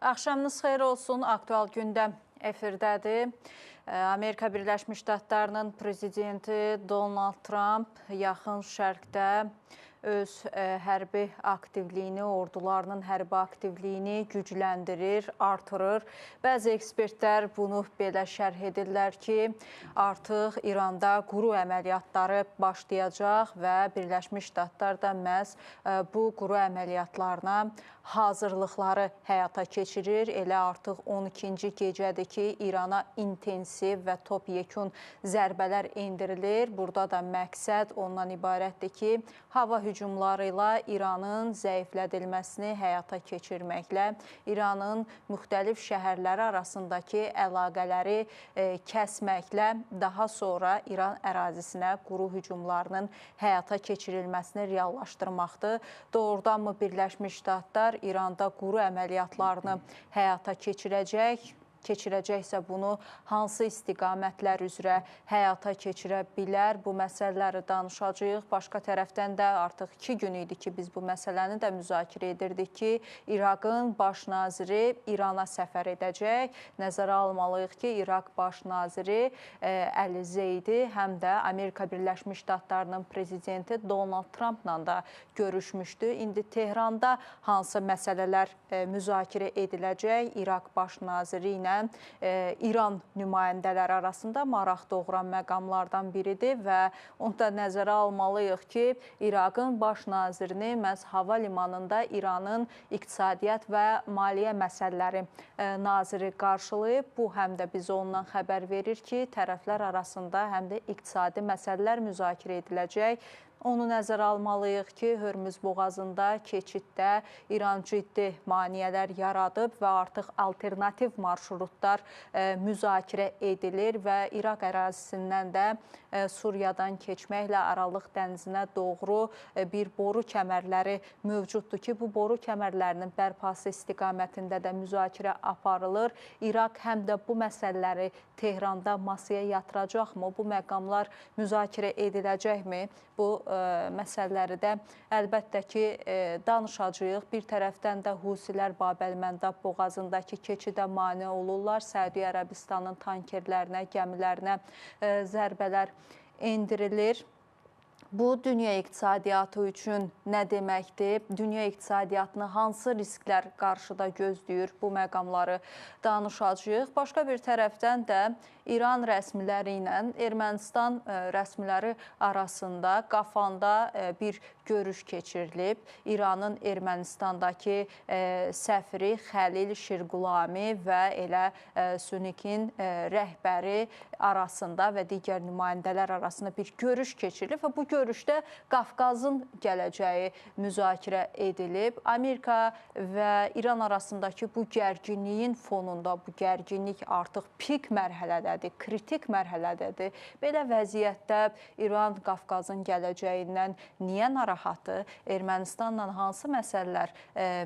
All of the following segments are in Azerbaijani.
Axşamınız xeyir olsun. Aktual gündəm efirdədir. Amerika Birləşmiş Ştatlarının prezidenti Donald Trump Yaxın Şərqdə öz hərbi aktivliyini, ordularının hərbi aktivliyini gücləndirir, artırır. Bəzi ekspertlər bunu belə şərh edirlər ki, artıq İranda quru əməliyyatları başlayacaq və Birləşmiş Ştatlar da məhz bu quru əməliyyatlarına hazırlıqları həyata keçirir. Elə artıq 12-ci gecədir ki, İrana intensiv və topyekun zərbələr endirilir. Burada da məqsəd ondan ibarətdir ki, hava hücumları ilə İranın zəiflədilməsini həyata keçirməklə İranın müxtəlif şəhərləri arasındakı əlaqələri kəsməklə daha sonra İran ərazisinə quru hücumlarının həyata keçirilməsini reallaşdırmaqdır. Doğrudanmı Birləşmiş Ştatlar İranda quru əməliyyatlarını həyata keçirəcək? Keçirəcəksə bunu hansı istiqamətlər üzrə həyata keçirə bilər? Bu məsələləri danışacağıq. Başqa tərəfdən də artıq 2 gün idi ki, biz bu məsələni də müzakirə edirdik ki, İraqın baş naziri İrana səfər edəcək. Nəzərə almalıyıq ki, İraq baş naziri Əli Zeydi həm də Amerika Birləşmiş Ştatlarının prezidenti Donald Trumpla da görüşmüşdü. İndi Tehranda hansı məsələlər müzakirə ediləcək? İraq baş naziri ilə İran nümayəndələri arasında maraq doğuran məqamlardan biridir və onu da nəzərə almalıyıq ki, İraqın baş nazirini məhz hava limanında İranın iqtisadiyyat və maliyyə məsələləri naziri qarşılayıb. Bu, həm də bizə ondan xəbər verir ki, tərəflər arasında həm də iqtisadi məsələlər müzakirə ediləcək. Onu nəzərə almalıyıq ki, Hörmüz boğazında, keçiddə İran ciddi maneələr yaradıb və artıq alternativ marşrutlar müzakirə edilir və İraq ərazisindən də Suriyadan keçməklə Aralıq dənizinə doğru bir boru kəmərləri mövcuddur ki, bu boru kəmərlərinin bərpası istiqamətində də müzakirə aparılır. İraq həm də bu məsələləri Tehranda masaya yatıracaqmı? Bu məqamlar müzakirə ediləcəkmi? Bu məsələləri də əlbəttə ki, danışacağıq. Bir tərəfdən də Husilər Babəlməndab boğazındakı keçidə mane olurlar. Səudiyyə Ərəbistanın tankerlərinə, gəmilərinə zərbələr endirilir. Bu, dünya iqtisadiyyatı üçün nə deməkdir? Dünya iqtisadiyyatını hansı risklər qarşıda gözləyir? Bu məqamları danışacağıq. Başqa bir tərəfdən də İran rəsmiləri ilə Ermənistan rəsmiləri arasında Qafanda bir görüş keçirilib. İranın Ermənistandakı səfiri Xəlil Şirqulami və elə Sünikin rəhbəri arasında və digər nümayəndələr arasında bir görüş keçirilib və bu görüşdə Qafqazın gələcəyi müzakirə edilib. Amerika və İran arasındakı bu gərginliyin fonunda, bu gərginlik artıq pik mərhələdədir, kritik mərhələdədir. Belə vəziyyətdə İran Qafqazın gələcəyindən niyə narahatdır? Ermənistanla hansı məsələlər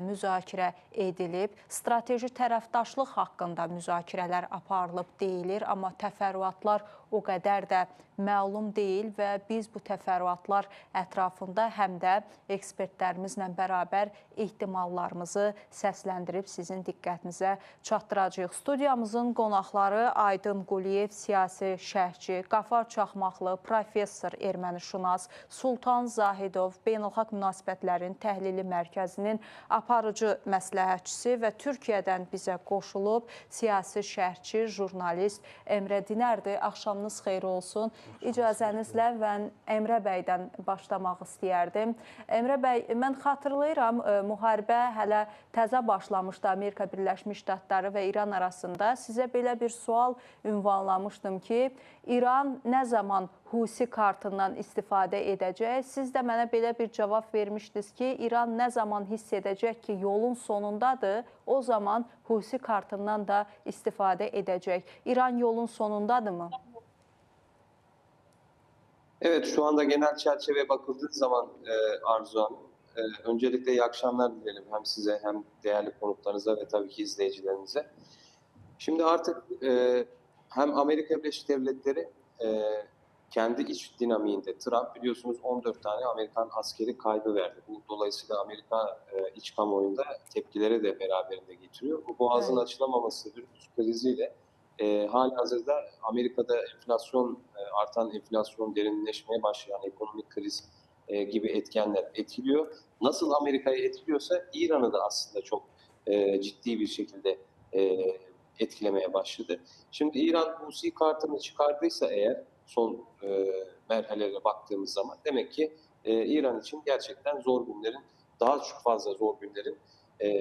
müzakirə edilib? Strateji tərəfdaşlıq haqqında müzakirələr aparılıb deyilir, amma təfərrüatlar o qədər də məlum deyil və biz bu təfərrüatlar ətrafında həm də ekspertlərimizlə bərabər ehtimallarımızı səsləndirib sizin diqqətinizə çatdıracağıq. Studiyamızın qonaqları Aydın Quliyev, siyasi şərhçi, Qafar Çaxmaqlı, professor ermənişünas, Sultan Zahidov, Beynəlxalq Münasibətlərin Təhlili Mərkəzinin aparıcı məsləhətçisi və Türkiyədən bizə qoşulub siyasi şərhçi, jurnalist Emre Dinərdir. Axşamınız xeyir olsun. İcazənizlə mən Emre bəydən başlamaq istəyərdim. Emre bəy, mən xatırlayıram, müharibə hələ təzə başlamışdı Amerika Birləşmiş Ştatları və İran arasında. Sizə belə bir sual ünvanlamışdım ki, İran nə zaman Husi kartından istifadə edəcək? Siz də mənə belə bir cavab vermişdiniz ki, İran nə zaman hiss edəcək ki, yolun sonundadır, o zaman Husi kartından da istifadə edəcək. İran yolun sonundadırmı? Evet, şu anda genel çerçeveye bakıldığı zaman Arzu Hanım, öncelikle iyi akşamlar dilerim hem size hem değerli konuklarınıza ve tabii ki izleyicilerinize. Şimdi artık hem Amerika Birleşik Devletleri Kendi iç dinamiğinde Trump biliyorsunuz 14 tane Amerikan askeri kaybı verdi. Bu dolayısıyla Amerika iç kamuoyunda tepkileri de beraberinde getiriyor. Bu boğazın açılamaması Hürmüz kriziyle halihazırda Amerika'da enflasyon, artan enflasyon, derinleşmeye başlayan ekonomik kriz gibi etkenler etkiliyor. Nasıl Amerika'yı etkiliyorsa İran'ı da aslında çok ciddi bir şekilde etkilemeye başladı. Şimdi İran Husi kartını çıkardıysa eğer son merhalelere baktığımız zaman demek ki İran için gerçekten zor günlerin, daha çok fazla zor günlerin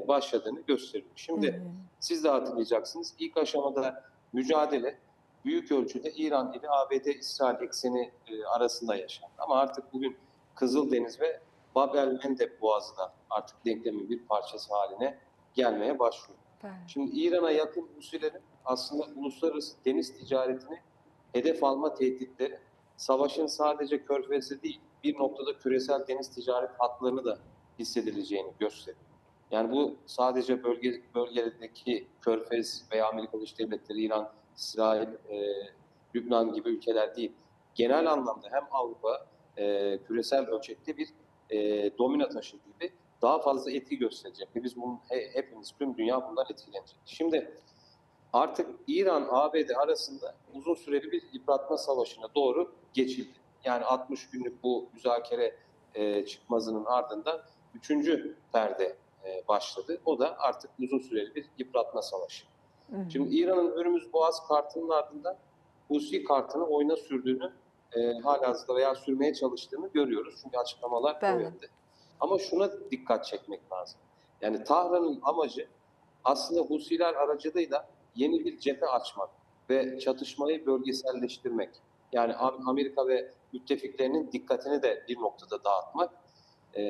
başladığını gösteriyor. Şimdi siz de hatırlayacaksınız, ilk aşamada mücadele büyük ölçüde İran ile ABD-İsrail ekseni arasında yaşandı. Ama artık bugün Kızıldeniz ve Bab el Mendeb Boğazı da artık denklemin bir parçası haline gelmeye başlıyor. Evet. Şimdi İran'a yakın Husilerin aslında uluslararası deniz ticaretini hedef alma tehditleri savaşın sadece Körfez'de değil, bir noktada küresel deniz ticaret hatlarını da hissedileceğini gösteriyor. Yani bu sadece bölgedeki Körfez veya Amerika Birleşik Devletleri, İran, İsrail, Lübnan gibi ülkeler değil. Genel anlamda hem Avrupa küresel ölçekte bir domino taşı gibi daha fazla etki gösterecek. Ve biz bunun hepimiz, tüm dünya bundan etkilenecek. Şimdi artık İran-ABD arasında uzun süreli bir yıpratma savaşına doğru geçildi. Yani 60 günlük bu müzakere çıkmazının ardından 3. perde başladı. O da artık uzun süreli bir yıpratma savaşı. Şimdi İran'ın Hürmüz Boğaz kartının ardından Husi kartını oyuna sürdüğünü halihazırda veya sürmeye çalıştığını görüyoruz. Çünkü açıklamalar o yönde. Ama şuna dikkat çekmek lazım. Yani Tahran'ın amacı aslında Husiler aracılığıyla yeni bir cephe açmak ve çatışmayı bölgeselleştirmek. Yani Amerika ve müttefiklerinin dikkatini de bir noktada dağıtmak.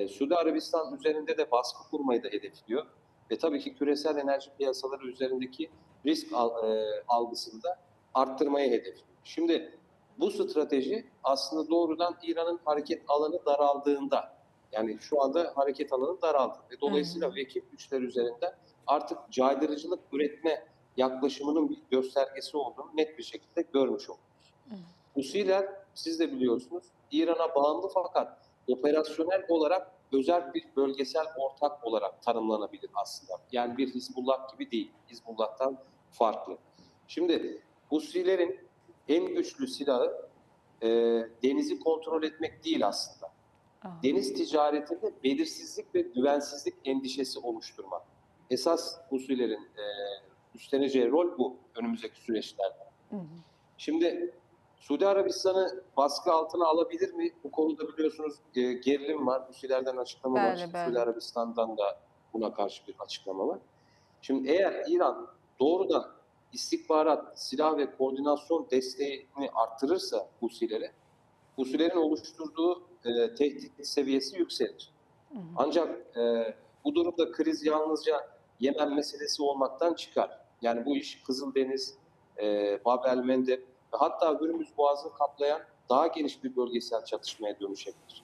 Suudi Arabistan üzerinde de baskı kurmayı da hedefliyor. Ve tabii ki küresel enerji piyasaları üzerindeki risk algısını da arttırmayı hedefliyor. Şimdi bu strateji aslında doğrudan İran'ın hareket alanı daraldığında, yani şu anda hareket alanı daraldı ve dolayısıyla vekil güçler üzerinde artık caydırıcılık üretme yaklaşımının bir göstergesi olduğunu net bir şekilde görmüş oluyoruz. Husiler, siz de biliyorsunuz, İran'a bağımlı fakat operasyonel olarak özel bir bölgesel ortak olarak tanımlanabilir aslında. Yani bir Hizbullah gibi değil, Hizbullah'tan farklı. Şimdi Husilerin en güçlü silahı denizi kontrol etmek değil aslında. Deniz ticaretinde belirsizlik ve güvensizlik endişesi oluşturmak. Esas Husilerin üstleneceği rol bu önümüzdeki süreçlerde. Şimdi Suudi Arabistan'ı baskı altına alabilir mi? Bu konuda biliyorsunuz gerilim var. Husilerden açıklama var. Suudi Arabistan'dan da buna karşı bir açıklama var. Şimdi eğer İran doğrudan istihbarat, silah ve koordinasyon desteğini arttırırsa Husilere, Husilerin oluşturduğu tehdit seviyesi yükselir. Ancak bu durumda kriz yalnızca Yemen meselesi olmaktan çıkar. Yani bu iş Kızıldeniz, Bab el Mendeb ve hatta Hürmüz Boğazı'nı kaplayan daha geniş bir bölgesel çatışmaya dönüşebilir.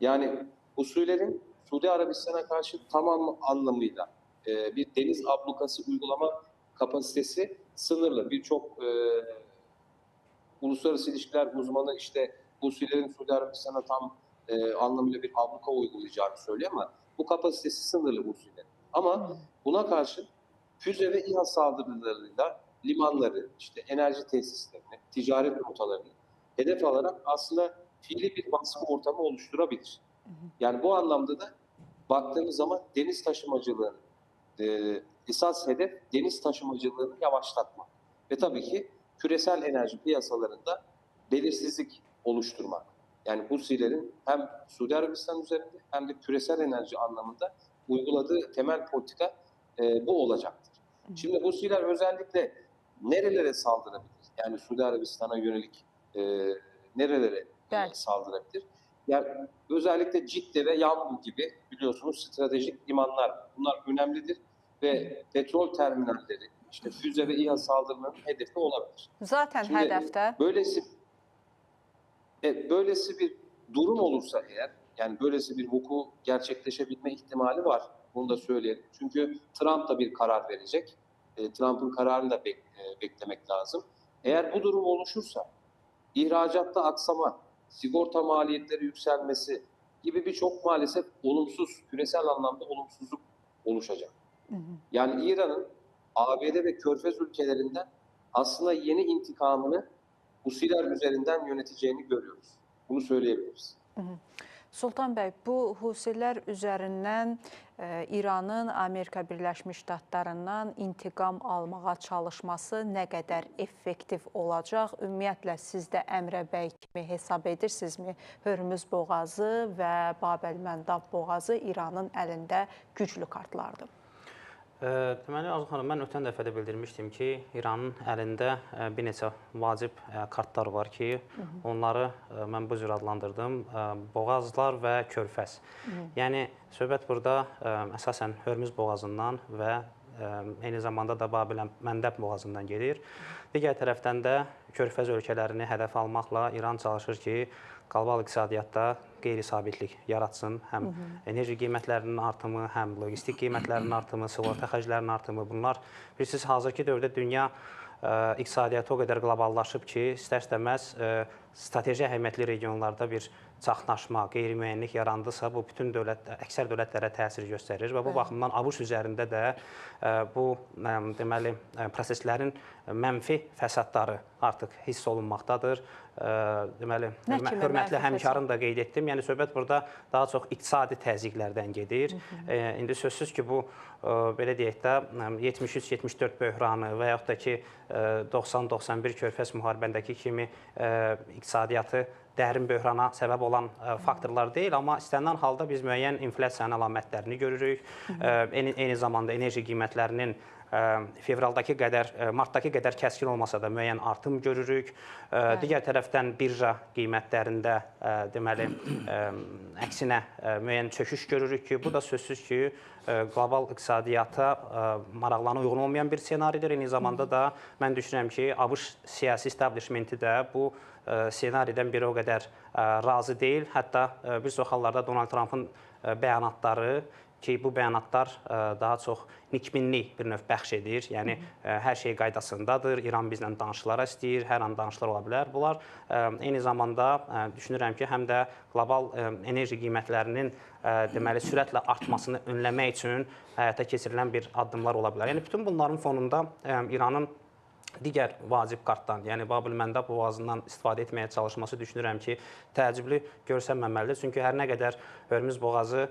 Yani Husilerin Suudi Arabistan'a karşı tamam anlamıyla bir deniz ablukası uygulama kapasitesi sınırlı. Birçok uluslararası ilişkiler uzmanı işte Husilerin Suudi Arabistan'a tam anlamıyla bir abluka uygulayacağını söylüyor ama bu kapasitesi sınırlı Husilerin. Ama buna karşı füze ve İHA saldırılarıyla limanları, işte enerji tesislerini, ticaret rotalarını hedef alarak aslında fiili bir baskı ortamı oluşturabilir. Yani bu anlamda da baktığımız zaman deniz taşımacılığını, esas hedef deniz taşımacılığını yavaşlatmak ve tabii ki küresel enerji piyasalarında belirsizlik oluşturmak. Yani Husilerin hem Suudi Arabistan üzerinde hem de küresel enerji anlamında uyguladığı temel politika bu olacaktır. Şimdi Husiler özellikle nerelere saldırabilir? Yani Suudi Arabistan'a yönelik nerelere saldırabilir? Yani özellikle Cidde ve Yanbu gibi biliyorsunuz stratejik limanlar, bunlar önemlidir ve petrol terminalleri, işte füze ve İHA saldırılarının hedefi olabilir. Zaten şimdi, hedefte. Böylesi bir durum olursa eğer, yani böylesi bir vuku gerçekleşebilme ihtimali var. Bunu da söyleyelim. Çünkü Trump da bir karar verecek. Trump'ın kararını da beklemek lazım. Eğer bu durum oluşursa İhracatta aksama, sigorta maliyetleri yükselmesi gibi birçok maalesef olumsuz, küresel anlamda olumsuzluk oluşacak. Yani İran'ın ABD ve Körfez ülkelerinden aslında yeni intikamını Husiler üzerinden yöneteceğini görüyoruz. Bunu söyleyebiliriz. Sultan bəy, bu Husilər üzərindən İranın Amerika Birləşmiş Ştatlarından intiqam almağa çalışması nə qədər effektiv olacaq? Ümumiyyətlə, siz də Əmrə bəy kimi hesab edirsinizmi? Hörmüz boğazı və Babəlməndab boğazı İranın əlində güclü kartlardır. Deməli, Arzu xanım, mən ötən dəfə də bildirmişdim ki, İranın əlində bir neçə vacib kartlar var ki, onları mən bu cür adlandırdım, boğazlar və körfəz. Yəni, söhbət burada əsasən Hörmüz boğazından və eyni zamanda da Babəlməndəb boğazından gedir. Digər tərəfdən də körfəz ölkələrini hədəf almaqla İran çalışır ki, qlobal iqtisadiyyatda qeyri-sabitlik yaratsın. Həm enerji qiymətlərinin artımı, həm logistik qiymətlərinin artımı, sığorta xərclərinin artımı. Bunlar, bilirsiniz, hazırki dövrdə dünya iqtisadiyyatı o qədər qloballaşıb ki, istər-istəməz strateji əhəmiyyətli regionlarda bir çaxnaşma, qeyri-müəyyənlik yarandısa, bu bütün dövlət, əksər dövlətlərə təsir göstərir və bu baxımdan ABŞ üzərində də bu deməli proseslərin mənfi fəsadları artıq hiss olunmaqdadır. Deməli, hörmətli həmkarım da qeyd etdim. Yəni söhbət burada daha çox iqtisadi təzyiqlərdən gedir. İndi sözsüz ki, bu belə deyək də 73-74 böhranı və yaxud da ki 90-91 Körfəz müharibəsindəki kimi iqtisadiyyatı dərin böhrana səbəb olan faktorlar deyil, amma istənilən halda biz müəyyən inflyasiyanın əlamətlərini görürük. Eyni zamanda enerji qiymətlərinin fevraldakı qədər, martdakı qədər kəskin olmasa da müəyyən artım görürük. Digər tərəfdən birja qiymətlərində deməli əksinə müəyyən çöküş görürük ki, bu da sözsüz ki, qlobal iqtisadiyyata maraqlarına uyğun olmayan bir ssenaridir. Eyni zamanda da mən düşünürəm ki, ABŞ siyasi establishmenti də bu ssenaridən bir o qədər razı deyil. Hətta bir çox hallarda Donald Trumpın bəyanatları ki, bu bəyanatlar daha çox nikbinlik bir növ bəxş edir. Yəni, hər şey qaydasındadır, İran bizlə danışıqlara istəyir, hər an danışıqlar ola bilər. Bunlar eyni zamanda düşünürəm ki, həm də qlobal enerji qiymətlərinin deməli, sürətlə artmasını önləmək üçün həyata keçirilən bir addımlar ola bilər. Yəni, bütün bunların fonunda İranın digər vacib kartdan, yəni Babülməndəb boğazından istifadə etməyə çalışması düşünürəm ki, təəccüblü görsənməməlidir. Çünki hər nə qədər Hörmüz boğazı,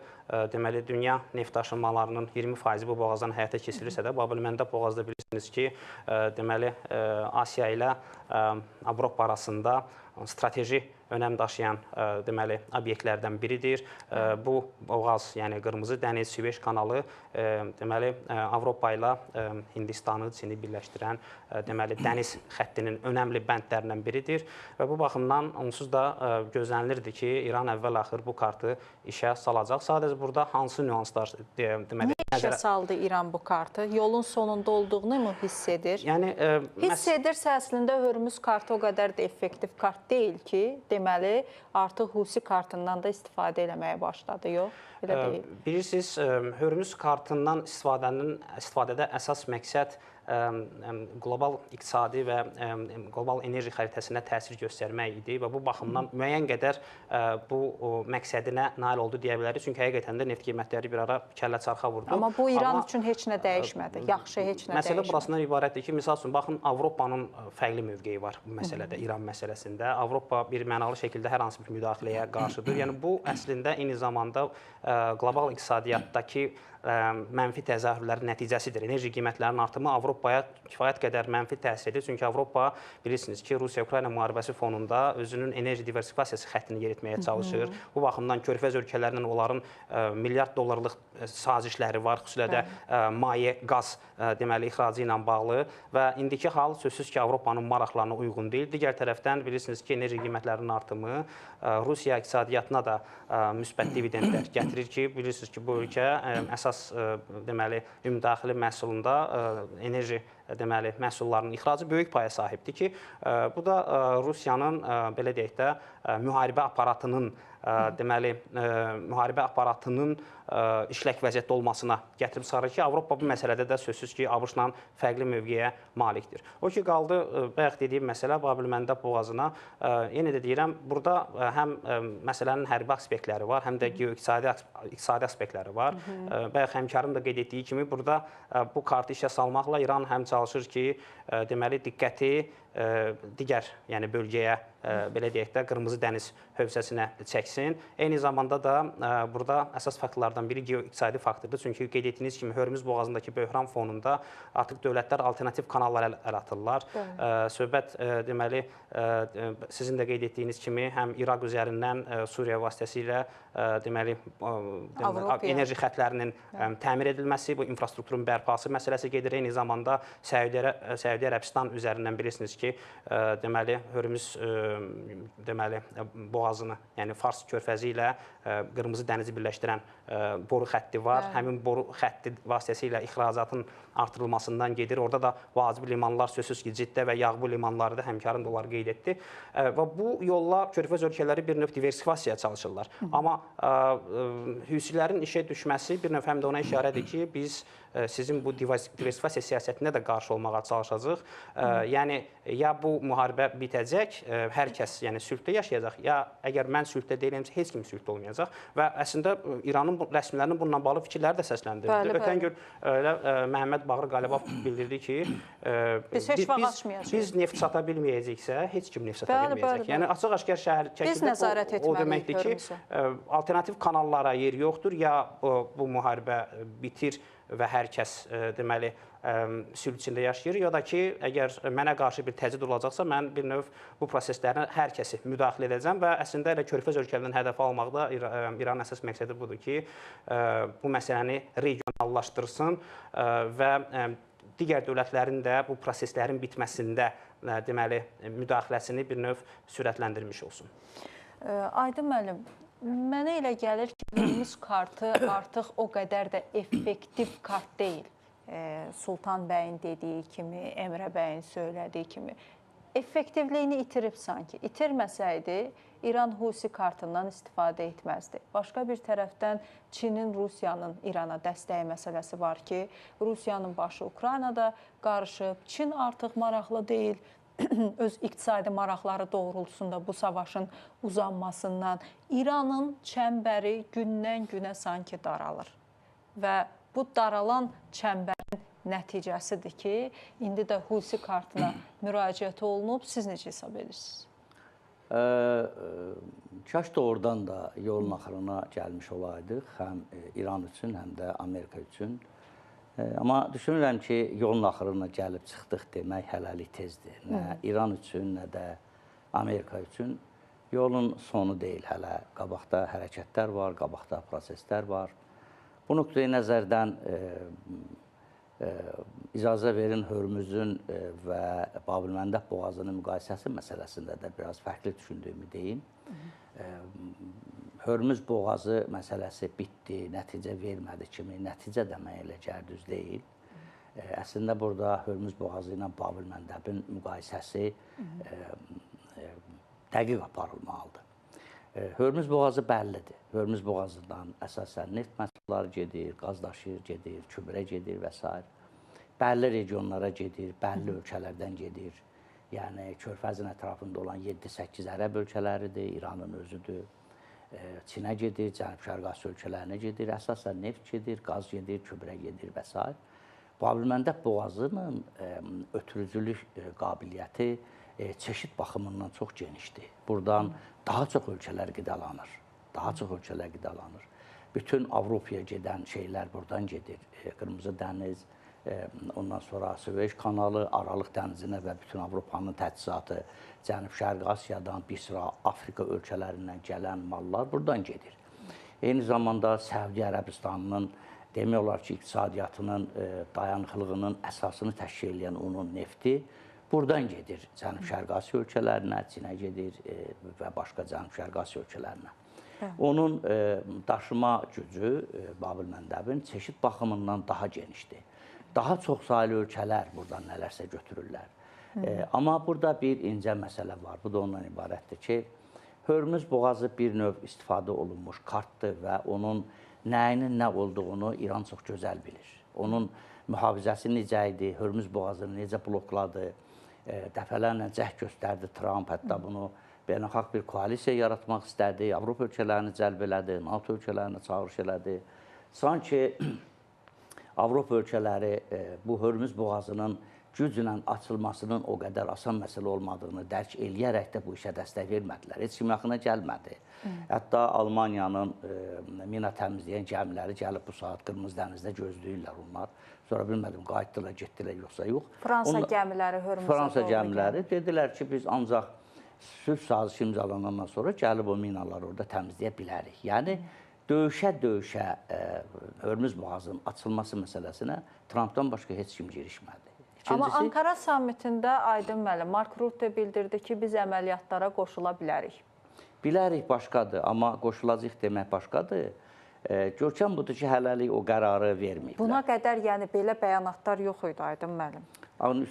deməli, dünya neft daşınmalarının 20% bu boğazdan həyata keçirilirsə də, Babülməndəb boğazı da bilirsiniz ki, deməli, Asiya ilə Avropa arasında strateji önəm daşıyan deməli, obyektlərdən biridir. Bu boğaz, yəni Qırmızı Dəniz, Süveyş kanalı deməli, Avropa ilə Hindistanı, Çini birləşdirən deməli, dəniz xəttinin önəmli bəndlərindən biridir. Və bu baxımdan onsuz da gözlənilirdi ki, İran əvvəl-axır bu kartı işə salacaq. Sadəcə burada hansı nüanslar deməli, Niyə işə saldı İran bu kartı? Yolun sonunda olduğunu mu hiss edir? Yəni, hiss edirsə, əslində Hörmüz kartı o qədər də effektiv kart deyil ki, deməli, artıq Husi kartından da istifadə eləməyə başladı, yox? Elə deyil. Bilirsiniz, Hörmüz kartından istifadədə əsas məqsəd qlobal iqtisadi və qlobal enerji xəritəsinə təsir göstərmək idi və bu baxımdan müəyyən qədər bu məqsədinə nail oldu deyə bilərik. Çünki həqiqətən də neft qiymətləri bir ara kəllə çarxa vurdu. Amma bu İran üçün heç nə dəyişmədi. Yaxşı, heç nə dəyişmədi. Məsələ burasından ibarətdir ki, misal üçün, baxın, Avropanın fərqli mövqeyi var bu məsələdə, İran məsələsində. Avropa bir mənalı şəkildə hər hansı bir müdaxiləyə qarşıdır. Yəni, bu əslində eyni zamanda qlobal iqtisadiyyatdakı mənfi təzahürlərin nəticəsidir. Enerji qiymətlərinin artımı Avropaya kifayət qədər mənfi təsir edir. Çünki Avropa, bilirsiniz ki, Rusiya-Ukrayna müharibəsi fonunda özünün enerji diversifikasiyası xəttini yeritməyə çalışır. Bu baxımdan Körfəz ölkələrinin onların milyard dollarlıq sazişləri var, xüsusilə də maye, qaz deməli, ixracı ilə bağlı və indiki hal sözsüz ki, Avropanın maraqlarına uyğun deyil. Digər tərəfdən bilirsiniz ki, enerji qiymətlərinin artımı Rusiya iqtisadiyyatına da müsbət dividendlər gətirir ki, bilirsiniz ki, bu ölkə əsas deməli, ümumdaxili məhsulunda enerji deməli məhsullarının ixracı böyük paya sahibdir ki, bu da Rusiyanın belə deyək də müharibə aparatının deməli müharibə aparatının işlək vəziyyətdə olmasına gətirib çıxarır ki, Avropa bu məsələdə də sözsüz ki, ABŞ-la fərqli mövqeyə malikdir. O ki qaldı bayaq dediyim məsələ Babül-Məndəb boğazına, yenə də deyirəm, burada həm məsələnin hərbi aspektləri var, həm də geo-iqtisadi aspektləri var. Bayaq həmkarım da qeyd etdiyi kimi burada bu kartı işə salmaqla İran həm çalışır ki, deməli diqqəti digər, yəni bölgəyə, belə deyək də, Qırmızı dəniz hövzəsinə çəksin. Eyni zamanda da burada əsas faktorlardan biri geo-iqtisadi faktordur. Çünki qeyd etdiyiniz kimi Hörmüz boğazındakı böhran fonunda artıq dövlətlər alternativ kanallara əl atırlar. Söhbət deməli sizin də qeyd etdiyiniz kimi həm İraq üzərindən Suriya vasitəsilə deməli enerji xətlərinin təmir edilməsi, bu infrastrukturun bərpası məsələsi gedir. Eyni zamanda Səudiyyə Ərəbistan üzərindən bilirsiniz ki, deməli Hörmüz deməli boğazını, yəni Fars körfəzi ilə Qırmızı dənizi birləşdirən boru xətti var. Həmin boru xətti vasitəsilə ixracatın artırılmasından gedir. Orada da vacib limanlar sözsüz ki, Ciddə və Yağbu limanları da həmkarım da onları qeyd etdi. Və bu yolla körfəz ölkələri bir növ diversifikasiyaya çalışırlar. Amma Hüsilərin işə düşməsi bir növ həm də ona işarədir ki, biz sizin bu diversifikasiya siyasətinə də qarşı olmağa çalışacağıq. Yəni ya bu müharibə bitəcək, hər kəs yəni sülhdə yaşayacaq, ya əgər mən sülhdə deyiləmsə heç kim sülhdə olmayacaq. Və əslində İranın rəsmilərinin bununla bağlı fikirləri də səsləndirildi. Ötən gün elə Məhəmməd Bağır Qalibov bildirdi ki, biz heç vaxt açmayacağıq. Biz neft sata bilməyəcəksə, heç kim neft sata bilməyəcək. Yəni açıq-aşkar şəkildə o deməkdir ki, alternativ kanallara yer yoxdur, ya bu müharibə bitir və hər kəs deməli sülh içində yaşayır, ya da ki, əgər mənə qarşı bir təzyiq olacaqsa, mən bir növ bu proseslərinə hər kəsi müdaxilə edəcəm və əslində elə körfəz ölkələrinin hədəfi almaqda İranın əsas məqsədi budur ki, bu məsələni regionallaşdırsın və digər dövlətlərin də bu proseslərin bitməsində deməli müdaxiləsini bir növ sürətləndirmiş olsun. Aydın müəllim, mənə elə gəlir ki, Hörmüz kartı artıq o qədər də effektiv kart deyil. Sultan bəyin dediyi kimi, Emrə bəyin söylədiyi kimi. Effektivliyini itirib sanki. İtirməsəydi, İran Husi kartından istifadə etməzdi. Başqa bir tərəfdən Çinin, Rusiyanın İrana dəstəyi məsələsi var ki, Rusiyanın başı Ukraynada qarışıb, Çin artıq maraqlı deyil. Öz iqtisadi maraqları doğrultusunda bu savaşın uzanmasından İranın çəmbəri gündən günə sanki daralır. Və bu daralan çəmbərin nəticəsidir ki, indi də Husi kartına müraciət olunub. Siz necə hesab edirsiniz? Kaş doğrudan da yolun axırına gəlmiş olaydıq, həm İran üçün, həm də Amerika üçün. Amma düşünürəm ki, yolun axırına gəlib çıxdıq demək hələlik tezdir. Nə İran üçün, nə də Amerika üçün. Yolun sonu deyil hələ. Qabaqda hərəkətlər var, qabaqda proseslər var. Bu nöqteyi nəzərdən icazə verin Hörmüzün və Babül-Məndəb boğazının müqayisəsi məsələsində də biraz fərqli düşündüyümü deyim. Hörmüz boğazı məsələsi bitdi, nəticə vermədi kimi, nəticə də mənə elə gəlir, düz deyil. Əslində burada Hörmüz boğazı ilə Babül-Məndəbin müqayisəsi dəqiq aparılmalıdır. Hörmüz boğazı bəllidir. Hörmüz boğazından əsasən neft məhsulları gedir, qaz daşıyır gedir, kübrə gedir və s. Bəlli regionlara gedir, bəlli ölkələrdən gedir. Yəni Körfəzin ətrafında olan 7-8 ərəb ölkələridir, İranın özüdür. Çinə gedir, Cənub-Şərqi Asiya ölkələrinə gedir, əsasən neft gedir, qaz gedir, kübrə gedir və s. Babül-Məndəb boğazının ötürücülük qabiliyyəti çeşid baxımından çox genişdir. Buradan daha çox ölkələr qidalanır. Daha çox ölkələr qidalanır. Bütün Avropaya gedən şeylər buradan gedir. Qırmızı dəniz, ondan sonra Süveyş kanalı, Aralıq dənizinə və bütün Avropanın təchizatı, Cənub-Şərqi Asiyadan bir sıra Afrika ölkələrindən gələn mallar buradan gedir. Eyni zamanda Səudiyyə Ərəbistanının demək olar ki, iqtisadiyyatının dayanıqlığının əsasını təşkil edən onun nefti buradan gedir Cənub-Şərqi Asiya ölkələrinə, Çinə gedir və başqa Cənub-Şərqi Asiya ölkələrinə. Onun daşıma gücü Babül-Məndəbin çeşid baxımından daha genişdir. Daha çox saylı ölkələr buradan nələrsə götürürlər. Amma burada bir incə məsələ var. Bu da ondan ibarətdir ki, Hörmüz boğazı bir növ istifadə olunmuş kartdır və onun nəyinin nə olduğunu İran çox gözəl bilir. Onun mühafizəsi necə idi, Hörmüz boğazını necə blokladı, dəfələrlə cəhd göstərdi Tramp, hətta bunu beynəlxalq bir koalisiya yaratmaq istədi, Avropa ölkələrini cəlb elədi, NATO ölkələrinə çağırış elədi. Sanki Avropa ölkələri bu Hörmüz boğazının güclə açılmasının o qədər asan məsələ olmadığını dərk eləyərək də bu işə dəstək vermədilər. Heç kim yaxına gəlmədi. Hətta Almaniyanın mina təmizləyən gəmiləri gəlib bu saat Qırmızı dənizdə gözləyirlər onlar. Sonra bilmədim, qayıtdılar, getdilər yoxsa yox. Fransa gəmiləri Hörmüzə Fransa gəmiləri dedilər ki, biz ancaq sülh sazişi imzalanandan sonra gəlib o minaları orada təmizləyə bilərik. Yəni, döyüşə-döyüşə Hörmüz boğazının açılması məsələsinə Trampdan başqa heç kim girişmədi. Amma Ankara sammitində Aydın müəllim, Mark Rutte bildirdi ki, biz əməliyyatlara qoşula bilərik. Bilərik başqadır, amma qoşulacaq demək başqadır. Görkəm budur ki, hələlik o qərarı verməyiblər. Buna qədər yəni belə bəyanatlar yox idi Aydın müəllim.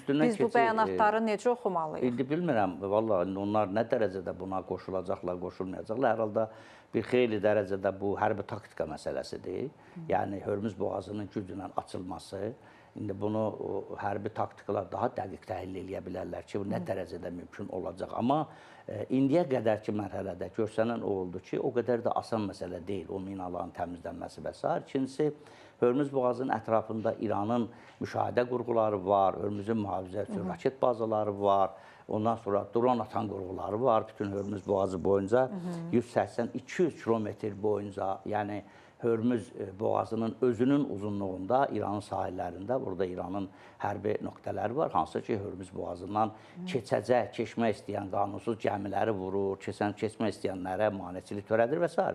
Biz bu bəyanatları necə oxumalıyıq? İndi bilmirəm, vallahi onlar nə dərəcədə buna qoşulacaqlar, qoşulmayacaqlar. Hər halda bir xeyli dərəcədə bu hərbi taktika məsələsidir. Yəni Hörmüz boğazının güclə açılması. İndi bunu hərbi taktikalar daha dəqiq təhlil eləyə bilərlər ki, bu nə dərəcədə mümkün olacaq. Amma indiyə qədərki mərhələdə görsənən o oldu ki, o qədər də asan məsələ deyil o minaların təmizlənməsi və sair. İkincisi, Hörmüz boğazının ətrafında İranın müşahidə qurğuları var, Hörmüzün mühafizə üçün raket bazaları var, ondan sonra dron atan qurğuları var. Bütün Hörmüz boğazı boyunca 180-200 kilometr boyunca, yəni Hörmüz boğazının özünün uzunluğunda İranın sahillərində, burada İranın hərbi nöqtələri var, hansı ki Hörmüz boğazından keçəcək, keçmək istəyən qanunsuz gəmiləri vurur, keçmək istəyənlərə maneçilik törədir və s.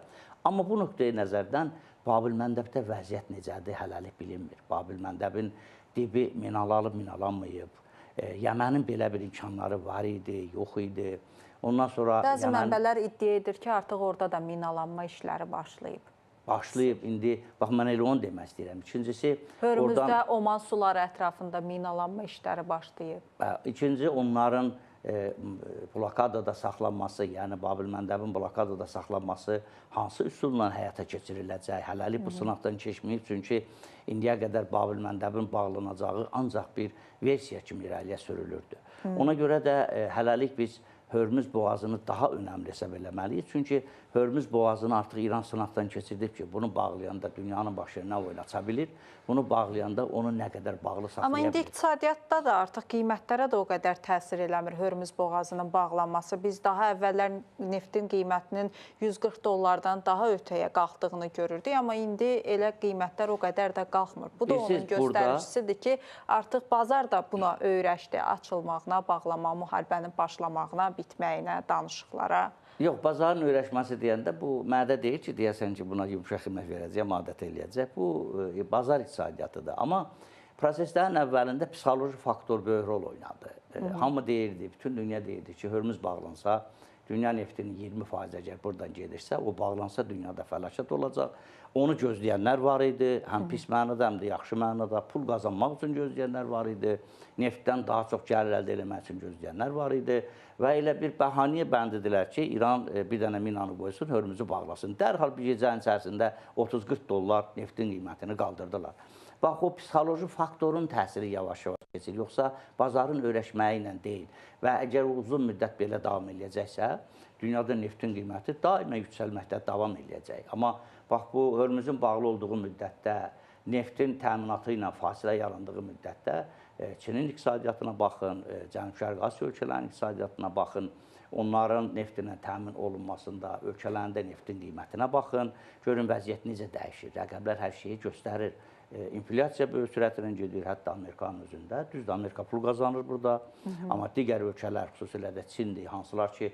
Amma bu nöqteyi nəzərdən Babil-Məndəbdə vəziyyət necədir, hələlik bilinmir. Babil-Məndəbin dibi minalanıb, minalanmayıb. Yəmənin belə bir imkanları var idi, yox idi. Ondan sonra bəzi mənbələr iddia edir ki, artıq orada da minalanma işləri başlayıb. Başlayıb, indi, bax, mən elə onu demək istəyirəm. İkincisi, Hörmüzdə Oman suları ətrafında minalanma işləri başlayıb. İkinci, onların blokadada saxlanması, yəni Babil-Məndəbin blokadada saxlanması hansı üsulla həyata keçiriləcək? Hələlik bu sınaqdan keçməyib, çünki indiyə qədər Babil-Məndəbin bağlanacağı ancaq bir versiya kimi irəliyə sürülürdü. Ona görə də hələlik biz Hörmüz boğazını daha önəmli hesab eləməliyik. Çünki Hörmüz boğazını artıq İran sınaqdan keçirdib ki, bunu bağlayanda dünyanın başı nə oynata bilir, bunu bağlayanda onu nə qədər bağlı saxlaya bilir. Amma indi iqtisadiyyatda da artıq qiymətlərə də o qədər təsir eləmir Hörmüz boğazının bağlanması. Biz daha əvvəllər neftin qiymətinin 140 dollardan daha ötəyə qalxdığını görürdük, amma indi elə qiymətlər o qədər də qalxmır. Bu da onun göstəricisidir ki, artıq bazar da buna öyrəşdi, açılmağına, bağlama, müharibənin başlamağına, bitməyinə, danışıqlara. Yox, bazarın öyrəşməsi deyəndə bu mədə deyil ki, deyəsən ki, buna yumşaq qiymət verəcək, adət eləyəcək. Bu, bazar iqtisadiyyatıdır. Amma proseslərin əvvəlində psixoloji faktor böyük rol oynadı. Hamı deyirdi, bütün dünya deyirdi ki, Hörmüz bağlansa, dünya neftinin 20% əgər buradan gedirsə, o bağlansa dünyada fəlakət olacaq. Onu gözləyənlər var idi, həm pis mənada, həm də yaxşı mənada, pul qazanmaq üçün gözləyənlər var idi, neftdən daha çox gəlir əldə eləmək üçün gözləyənlər var idi və elə bir bəhanəyə bəndidilər ki, İran bir dənə minanı qoysun, Hörmüzü bağlasın. Dərhal bir gecənin içərisində 30-40 dollar neftin qiymətini qaldırdılar. Bax, o psixoloji faktorun təsiri yavaş-yavaş keçir, yoxsa bazarın öyrəşməyi ilə deyil. Və əgər uzun müddət belə davam eləyəcəksə, dünyada neftin qiyməti daima yüksəlməkdə davam eləyəcək. Amma bax, bu Hörmüzün bağlı olduğu müddətdə, neftin təminatı ilə fasilə yarandığı müddətdə Çinin iqtisadiyyatına baxın, Cənub-Şərq Asiya ölkələrinin iqtisadiyyatına baxın, onların neftinlə təmin olunmasında, ölkələrində neftin qiymətinə baxın, görün vəziyyət necə dəyişir, rəqəmlər hər şeyi göstərir. İnflyasiya böyük sürətlə gedir, hətta Amerikanın özündə. Düzdür, Amerika pul qazanır burada, amma digər ölkələr, xüsusilə də Çindir, hansılar ki,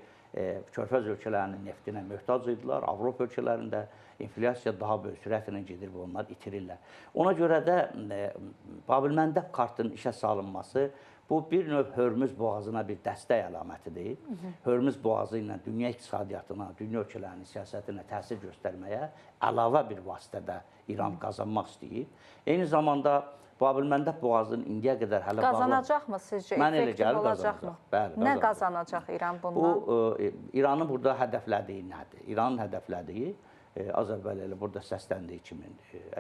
Körfəz ölkələrinin neftinə möhtac idilər, Avropa ölkələrində inflyasiya daha böyük sürətlə gedir və onlar itirirlər. Ona görə də Babil-Məndəb kartının işə salınması Bu bir növ Hörmüz boğazına bir dəstək əlamətidir. Hörmüz boğazı ilə dünya iqtisadiyyatına, dünya ölkələrinin siyasətinə təsir göstərməyə əlavə bir vasitədə İran qazanmaq istəyir. Eyni zamanda Babülməndəb boğazının indiyə qədər hələ bağlı... Qazanacaqmı sizcə? Mən elə gəlir qazanacaq. Bəli, nə qazanacaq İran bundan? Bu, İranın burada hədəflədiyi nədir? İranın hədəflədiyi, Azərbaycan elə burada səsləndiyi kimi,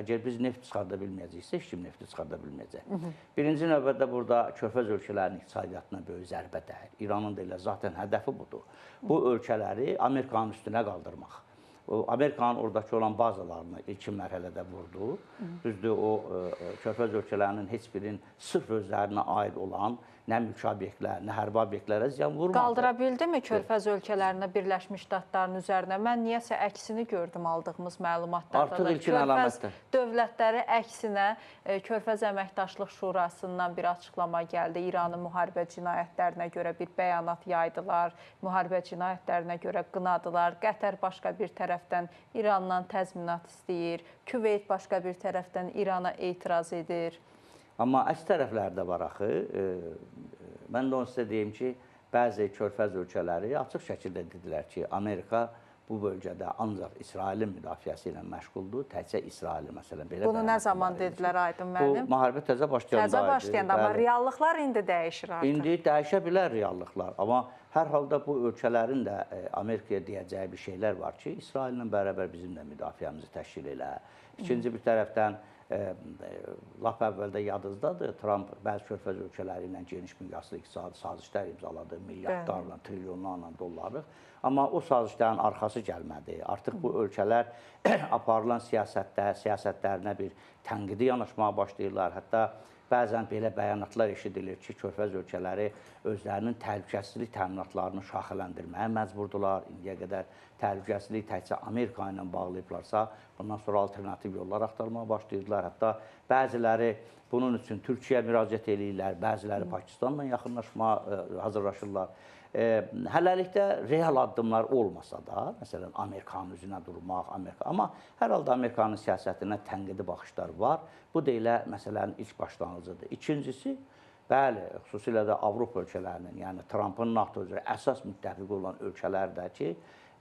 əgər biz neft çıxarda bilməyəcəksə, heç kim nefti çıxarda bilməyəcək. Birinci növbədə burada Körfəz ölkələrinin iqtisadiyyatına böyük zərbə dəyir. İranın da elə zaten hədəfi budur. Bu ölkələri Amerikanın üstünə qaldırmaq. Amerikanın oradakı olan bazalarını ilkin mərhələdə vurdu. Düzdür, o Körfəz ölkələrinin heç birinin sırf özlərinə aid olan nə mülki obyektlər, nə hərbi obyektlərə ziyan vurmadı. Qaldıra bildimi Körfəz ölkələrinə Birləşmiş Ştatların üzərinə? Mən niyəsə əksini gördüm aldığımız məlumatlarda. Artıq ilkin əlamətdir. Körfəz dövlətləri əksinə Körfəz Əməkdaşlıq Şurasından bir açıqlama gəldi. İranın müharibə cinayətlərinə görə bir bəyanat yaydılar, müharibə cinayətlərinə görə qınadılar. Qətər başqa bir tərəfdən İrandan təzminat istəyir, Küveyt başqa bir tərəfdən İrana etiraz edir. Amma əks tərəflər də var axı. Mən də onu sizə deyim ki, bəzi Körfəz ölkələri açıq şəkildə dedilər ki, Amerika bu bölgədə ancaq İsrailin müdafiəsi ilə məşğuldur, təkcə İsraili məsələn. Belə bunu nə zaman dedilər Aydın müəllim? Bu müharibə təzə başlayanda idi. Təzə başlayanda, amma reallıqlar indi dəyişir artıq. İndi dəyişə bilər reallıqlar, amma hər halda bu ölkələrin də Amerikaya deyəcəyi bir şeylər var ki, İsraillə bərabər bizim də müdafiəmizi təşkil elə. İkinci bir tərəfdən, lap əvvəldə yadınızdadır, Tramp bəzi Körfəz ölkələri ilə geniş miqyaslı iqtisadi sazişlər imzaladı, milyardlarla, trilyonlarla dollarlıq. Amma o sazişlərin arxası gəlmədi. Artıq bu ölkələr aparılan siyasətlərinə bir tənqidi yanaşmağa başlayırlar. Hətta bəzən belə bəyanatlar eşidilir ki, Körfəz ölkələri özlərinin təhlükəsizlik təminatlarını şaxələndirməyə məcburdular. İndiyə qədər təhlükəsizlik təkcə Amerika ilə bağlayıblarsa, bundan sonra alternativ yollar axtarmağa başlayırdılar. Hətta bəziləri bunun üçün Türkiyəyə müraciət eləyirlər, bəziləri Pakistanla yaxınlaşmağa hazırlaşırlar. Hələlikdə real addımlar olmasa da, məsələn, Amerikanın üzünə durmaq, amma hər halda Amerikanın siyasətinə tənqidi baxışlar var. Bu da elə məsələnin ilk başlanğıcıdır. İkincisi, bəli, xüsusilə də Avropa ölkələrinin, yəni Trampın NATO üzrə əsas müttəfiqi olan ölkələrdəki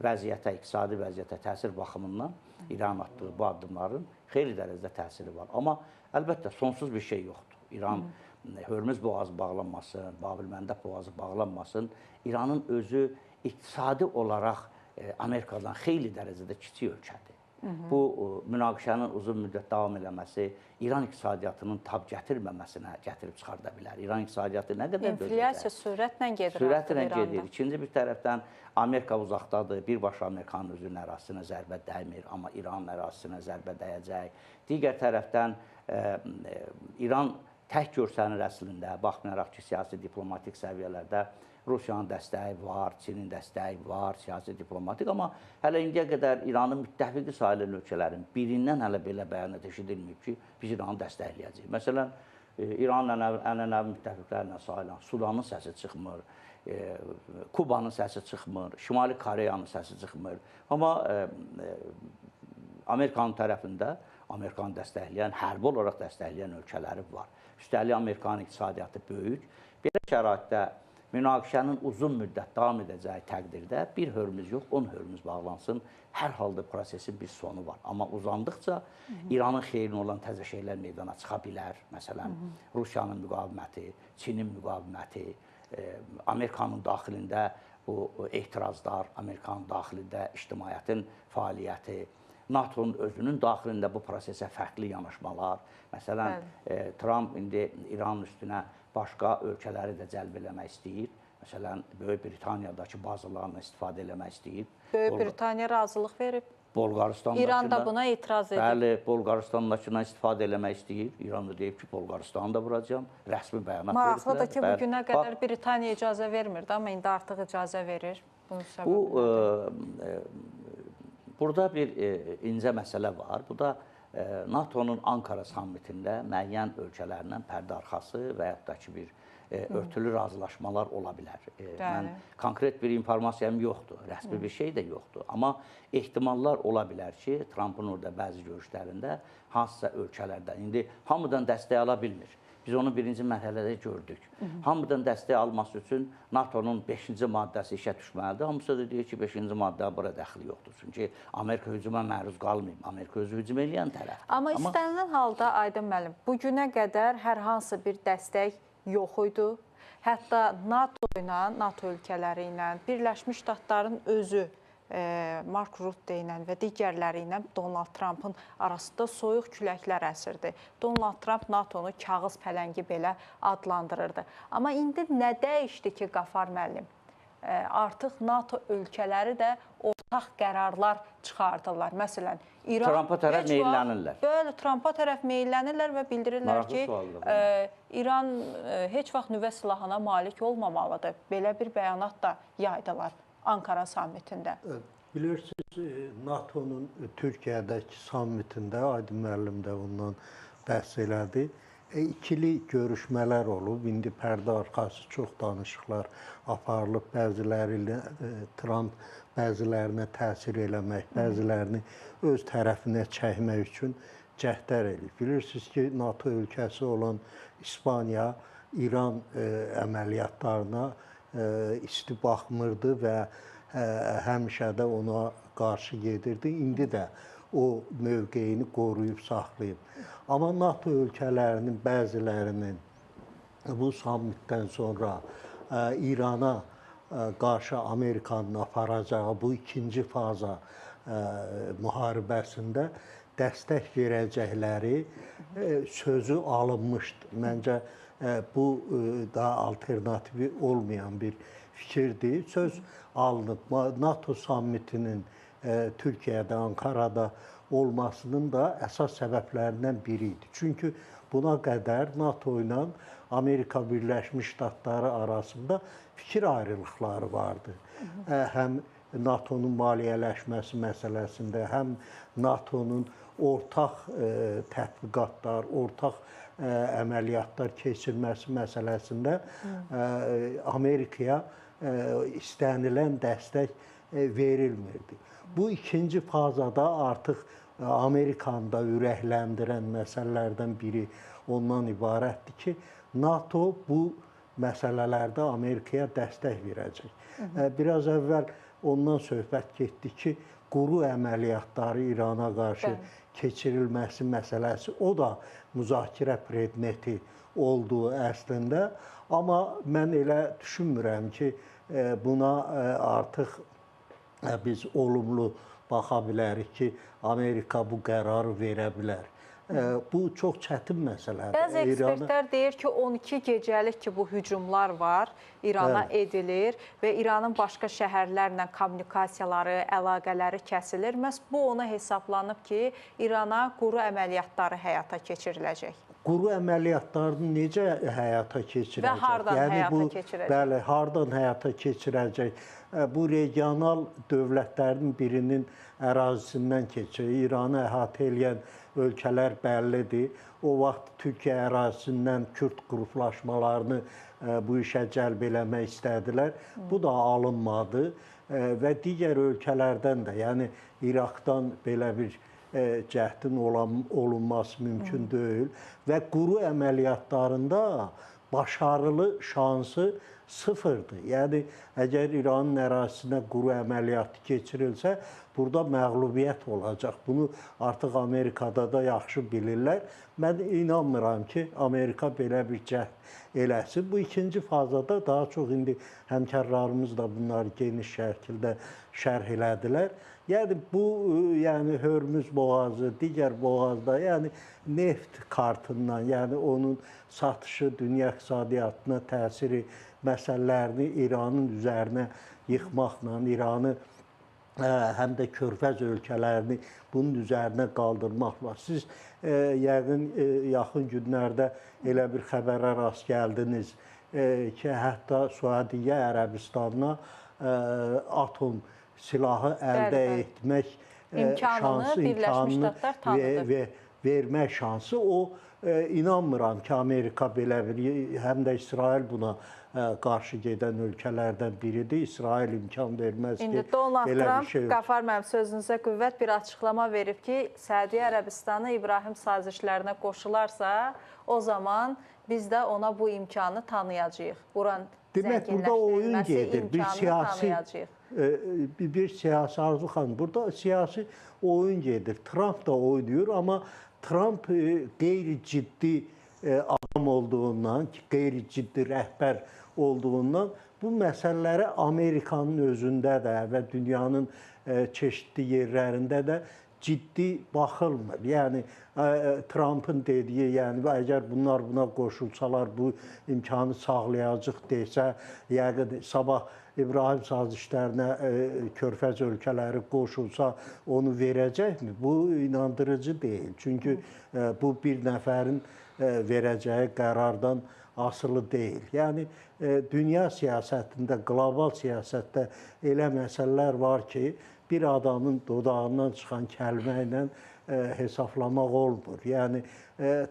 vəziyyətə, iqtisadi vəziyyətə təsir baxımından İran atdığı bu addımların xeyli dərəcədə təsiri var. Amma əlbəttə sonsuz bir şey yoxdur. İran Hörmüz boğazı bağlanmasın, Babülməndəb boğazı bağlanmasın, İranın özü iqtisadi olaraq Amerikadan xeyli dərəcədə kiçik ölkədir. Bu münaqişənin uzun müddət davam eləməsi İran iqtisadiyyatının tab gətirməməsinə gətirib çıxarda bilər. İran iqtisadiyyatı nə qədər dözəcək? İnflyasiya sürətlə gedir. Sürətlə gedir. İkinci bir tərəfdən Amerika uzaqdadır. Birbaşa Amerikanın özünün ərazisinə zərbə dəymir, amma İranın ərazisinə zərbə dəyəcək. Digər tərəfdən İran tək görsənir əslində, baxmayaraq ki, siyasi diplomatik səviyyələrdə Rusiyanın dəstəyi var, Çinin dəstəyi var, siyasi diplomatik, amma hələ indiyə qədər İranın müttəfiqi sayılan ölkələrin birindən hələ belə bəyanat eşidilməyib ki, biz İranı dəstəkləyəcəyik. Məsələn, İranın ənənəvi müttəfiqlərlə sayılan Sudanın səsi çıxmır, Kubanın səsi çıxmır, Şimali Koreyanın səsi çıxmır. Amma Amerikanın tərəfində Amerikanı dəstəkləyən, hərbi olaraq dəstəkləyən ölkələri var. Üstəlik, Amerikanın iqtisadiyyatı böyük. Belə şəraitdə münaqişənin uzun müddət davam edəcəyi təqdirdə bir Hörmüz yox, 10 Hörmüz bağlansın. Hər halda prosesin bir sonu var. Amma uzandıqca İranın xeyrinə olan təzə şeylər meydana çıxa bilər. Məsələn, Rusiyanın müqaviməti, Çinin müqaviməti, Amerikanın daxilində bu etirazlar, Amerikanın daxilində ictimaiyyətin fəaliyyəti, NATO-nun özünün daxilində bu prosesə fərqli yanaşmalar. Məsələn, Tramp indi İranın üstünə başqa ölkələri də cəlb eləmək istəyir. Məsələn, Böyük Britaniyadakı bazalarından istifadə eləmək istəyir. Böyük Britaniya razılıq verib. İran da buna etiraz edir. Bəli, Bolqarıstandakından istifadə eləmək istəyir. İran da deyib ki, Bolqarıstanı da vuracağam. Rəsmi bəyanat veriblər. Maraqlıdır ki, bugünə qədər Britaniya icazə vermirdi, amma indi artıq icazə verir. Bunun səbəbi nədir? Burada bir incə məsələ var. Bu da NATO-nun Ankara sammitində müəyyən ölkələrlə pərdə arxası və yaxud da ki, bir örtülü razılaşmalar ola bilər. Mən konkret bir informasiyam yoxdur, rəsmi bir şey də yoxdur. Amma ehtimallar ola bilər ki, Trampın orada bəzi görüşlərində hansısa ölkələrdən, indi hamıdan dəstək ala bilmir. Biz onu birinci mərhələdə gördük. Hamıdan dəstək alması üçün NATO-nun 5-ci maddəsi işə düşməlidir. Hamısı da deyir ki, 5-ci maddə bura dəxli yoxdur. Çünki Amerika hücuma məruz qalmayıb. Amerika özü hücum eləyən tərəfdir. Amma istənilən halda, Aydın müəllim, bu günə qədər hər hansı bir dəstək yox idi. Hətta NATO ilə, NATO ölkələri ilə, Birləşmiş Ştatların özü, Mark Rutte ilə və digərləri ilə Donald Trumpın arasında soyuq küləklər əsirdi. Donald Trump NATO-nu kağız pələngi belə adlandırırdı. Amma indi nə dəyişdi ki, Qafar müəllim? Artıq NATO ölkələri də ortaq qərarlar çıxardırlar. Məsələn, İran Trumpa tərəf meyllənirlər. Bəli, Trumpa tərəf meyllənirlər və bildirirlər ki, İran heç vaxt nüvə silahına malik olmamalıdır. Belə bir bəyanat da yaydılar Ankara sammitində. Bilirsiniz, NATO-nun Türkiyədəki sammitində, Aydın müəllim də ondan bəhs elədi, ikili görüşmələr olub. İndi pərdə arxası çox danışıqlar aparılıb. Bəziləri ilə Trump bəzilərinə təsir eləmək, bəzilərini öz tərəfinə çəkmək üçün cəhdlər eləyib. Bilirsiniz ki, NATO ölkəsi olan İspaniya İran əməliyyatlarına isti baxmırdı və həmişə də ona qarşı gedirdi. İndi də o mövqeyini qoruyub, saxlayıb. Amma NATO ölkələrinin bəzilərinin bu sammitdən sonra İrana qarşı Amerikanın aparacağı bu ikinci faza müharibəsində dəstək verəcəkləri sözü alınmışdı. Məncə, bu daha alternativi olmayan bir fikirdir. Söz alınıb. NATO sammitinin Türkiyədə, Ankarada olmasının da əsas səbəblərindən biri idi. Çünki buna qədər NATO ilə Amerika Birləşmiş Ştatları arasında fikir ayrılıqları vardı. Həm NATO-nun maliyyələşməsi məsələsində, həm NATO-nun ortaq tətbiqatlar, ortaq əməliyyatlar keçirməsi məsələsində Amerikaya istənilən dəstək verilmirdi. Bu ikinci fazada artıq Amerikanı da ürəkləndirən məsələlərdən biri ondan ibarətdir ki, NATO bu məsələlərdə Amerikaya dəstək verəcək. Biraz əvvəl ondan söhbət getdi ki, quru əməliyyatları İrana qarşı keçirilməsi məsələsi, o da müzakirə predmeti oldu əslində. Amma mən elə düşünmürəm ki, buna artıq biz olumlu baxa bilərik ki, Amerika bu qərarı verə bilər. Bu çox çətin məsələdir. Bəzi ekspertlər deyir ki, 12 gecəlik ki, bu hücumlar var, İrana edilir və İranın başqa şəhərlərlə kommunikasiyaları, əlaqələri kəsilir. Məhz bu ona hesablanıb ki, İrana quru əməliyyatları həyata keçiriləcək. Quru əməliyyatlarını necə həyata keçirəcək? Və hardan həyata keçirəcək? Bəli, hardan həyata keçirəcək? Bu regional dövlətlərin birinin ərazisindən keçir. İranı əhatə eləyən ölkələr bəllidir. O vaxt Türkiyə ərazisindən Kürd qruplaşmalarını bu işə cəlb eləmək istədilər. Bu da alınmadı və digər ölkələrdən də, yəni İraqdan belə bir cəhdin olunması mümkün deyil və quru əməliyyatlarında başarılı şansı sıfırdır. Yəni, əgər İranın ərazisinə quru əməliyyatı keçirilsə, burada məğlubiyyət olacaq. Bunu artıq Amerikada da yaxşı bilirlər. Mən inanmıram ki, Amerika belə bir cəhd eləsin. Bu ikinci fazada daha çox indi həmkarlarımız da bunları geniş şəkildə şərh elədilər. Yəni, bu, yəni Hörmüz boğazı, digər boğazda, yəni neft kartından, yəni onun satışı, dünya iqtisadiyyatına təsiri məsələlərini İranın üzərinə yıxmaqla, İranı həm də Körfəz ölkələrini bunun üzərinə qaldırmaq var. Siz yəqin yaxın günlərdə elə bir xəbərə rast gəldiniz ki, hətta Suudiyyə Ərəbistanına atom silahı əldə etmək şansı, imkanını vermək şansı, o inanmıram ki, Amerika belə bir, həm də İsrail buna qarşı gedən ölkələrdən biridir. İsrail imkan verməz ki, İndi Donald belə Trump, bir şey. Qafar müəllim, sözünüzə qüvvət, bir açıqlama verib ki, Səudiyyə Ərəbistanı İbrahim sazişlərinə qoşularsa, o zaman biz də ona bu imkanı tanıyacağıq. Uran Demək, burada oyun gedir. Bir siyasi, bir siyasi Arzu xanım, burada siyasi oyun gedir. Trump da oynayır, amma Trump qeyri-ciddi adam olduğundan, qeyri-ciddi rəhbər olduğundan bu məsələlərə Amerikanın özündə də və dünyanın çeşitli yerlərində də ciddi baxılmır. Yəni Trumpın dediyi, yəni əgər bunlar buna qoşulsalar, bu imkanı sağlayacaq desə, yəqin sabah İbrahim sazişlərinə Körfəz ölkələri qoşulsa, onu verəcəkmi? Bu inandırıcı deyil. Çünki bu bir nəfərin verəcəyi qərardan asılı deyil. Yəni dünya siyasətində, qlobal siyasətdə elə məsələlər var ki, bir adamın dodağından çıxan kəlmə ilə hesablamaq olmur. Yəni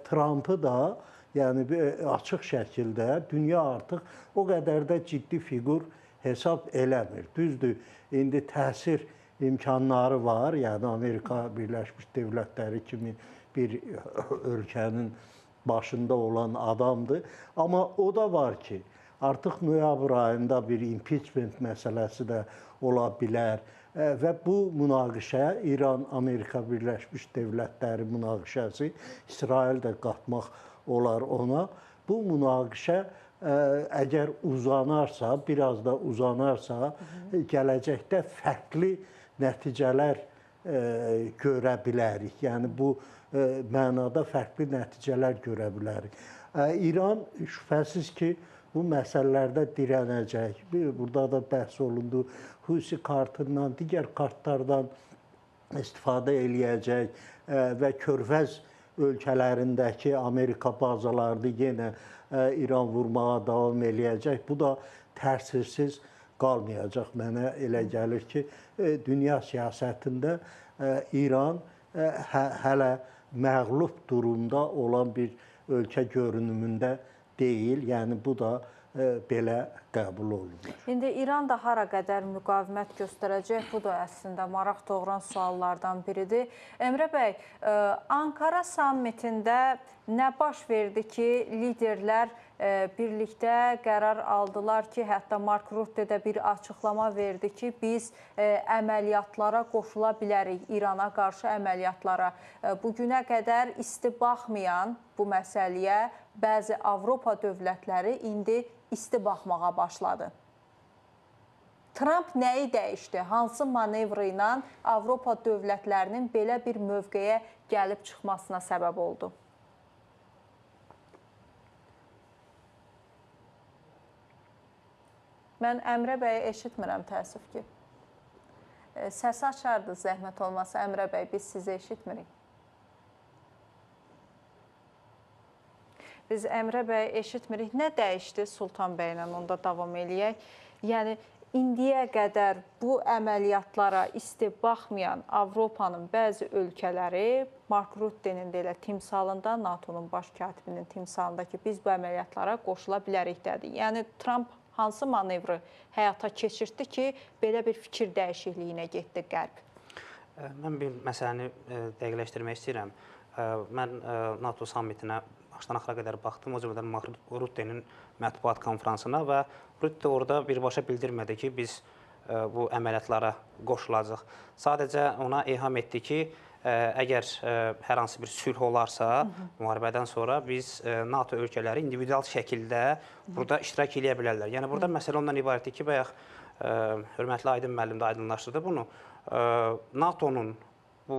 Trumpı da, yəni açıq şəkildə dünya artıq o qədər də ciddi fiqur hesab eləmir. Düzdür, indi təsir imkanları var. Yəni Amerika Birləşmiş Dövlətləri kimi bir ölkənin başında olan adamdır. Amma o da var ki, artıq noyabr ayında bir impeachment məsələsi də ola bilər. Və bu münaqişə, İran-Amerika Birləşmiş Dövlətləri münaqişəsi, İsrail də qatmaq olar ona. Bu münaqişə əgər uzanarsa, biraz da uzanarsa, gələcəkdə fərqli nəticələr görə bilərik. Yəni bu mənada fərqli nəticələr görə bilərik. İran şübhəsiz ki, bu məsələlərdə dirənəcək. Burada da bəhs olundu. Husi kartından, digər kartlardan istifadə eləyəcək və Körfəz ölkələrindəki Amerika bazalarını yenə İran vurmağa davam eləyəcək. Bu da təsirsiz qalmayacaq. Mənə elə gəlir ki, dünya siyasətində İran hələ məğlub durumda olan bir ölkə görünümündə deyil. Yəni bu da belə qəbul olunur. İndi İran da hara qədər müqavimət göstərəcək? Bu da əslində maraq doğuran suallardan biridir. Emrə bəy, Ankara sammitində nə baş verdi ki, liderlər birlikdə qərar aldılar ki, hətta Mark Rutte də bir açıqlama verdi ki, biz əməliyyatlara qoşula bilərik, İrana qarşı əməliyyatlara. Bugünə qədər isti baxmayan bu məsələyə bəzi Avropa dövlətləri indi isti baxmağa başladı. Trump nəyi dəyişdi? Hansı manevrı ilə Avropa dövlətlərinin belə bir mövqeyə gəlib çıxmasına səbəb oldu? Mən Əmrə bəyi eşitmirəm, təəssüf ki. Səsi açardınız, zəhmət olmasa, Əmrə bəy, biz sizi eşitmirik. Biz Əmrə bəyi eşitmirik. Nə dəyişdi Sultan bəylə, onda davam eləyək. Yəni, indiyə qədər bu əməliyyatlara isti baxmayan Avropanın bəzi ölkələri, Mark Rutte'nin də elə timsalında, NATO-nun baş katibinin timsalında ki, biz bu əməliyyatlara qoşula bilərik dedi. Yəni, Trump hansı manevrı həyata keçirtdi ki, belə bir fikir dəyişikliyinə getdi Qərb? Mən bir məsələni dəqiqləşdirmək istəyirəm. Mən NATO sammitinə başdan axıra qədər baxdım, o cümlədən Mark Rutte'nin mətbuat konfransına və Rutte orada birbaşa bildirmədi ki, biz bu əməliyyatlara qoşulacaq. Sadəcə ona eyham etdi ki, əgər hər hansı bir sülh olarsa, müharibədən sonra biz NATO ölkələri individual şəkildə burada iştirak eləyə bilərlər. Yəni, burada məsələ ondan ibarətdir ki, bayaq hörmətli Aydın müəllim də aydınlaşdırdı bunu. NATO-nun bu,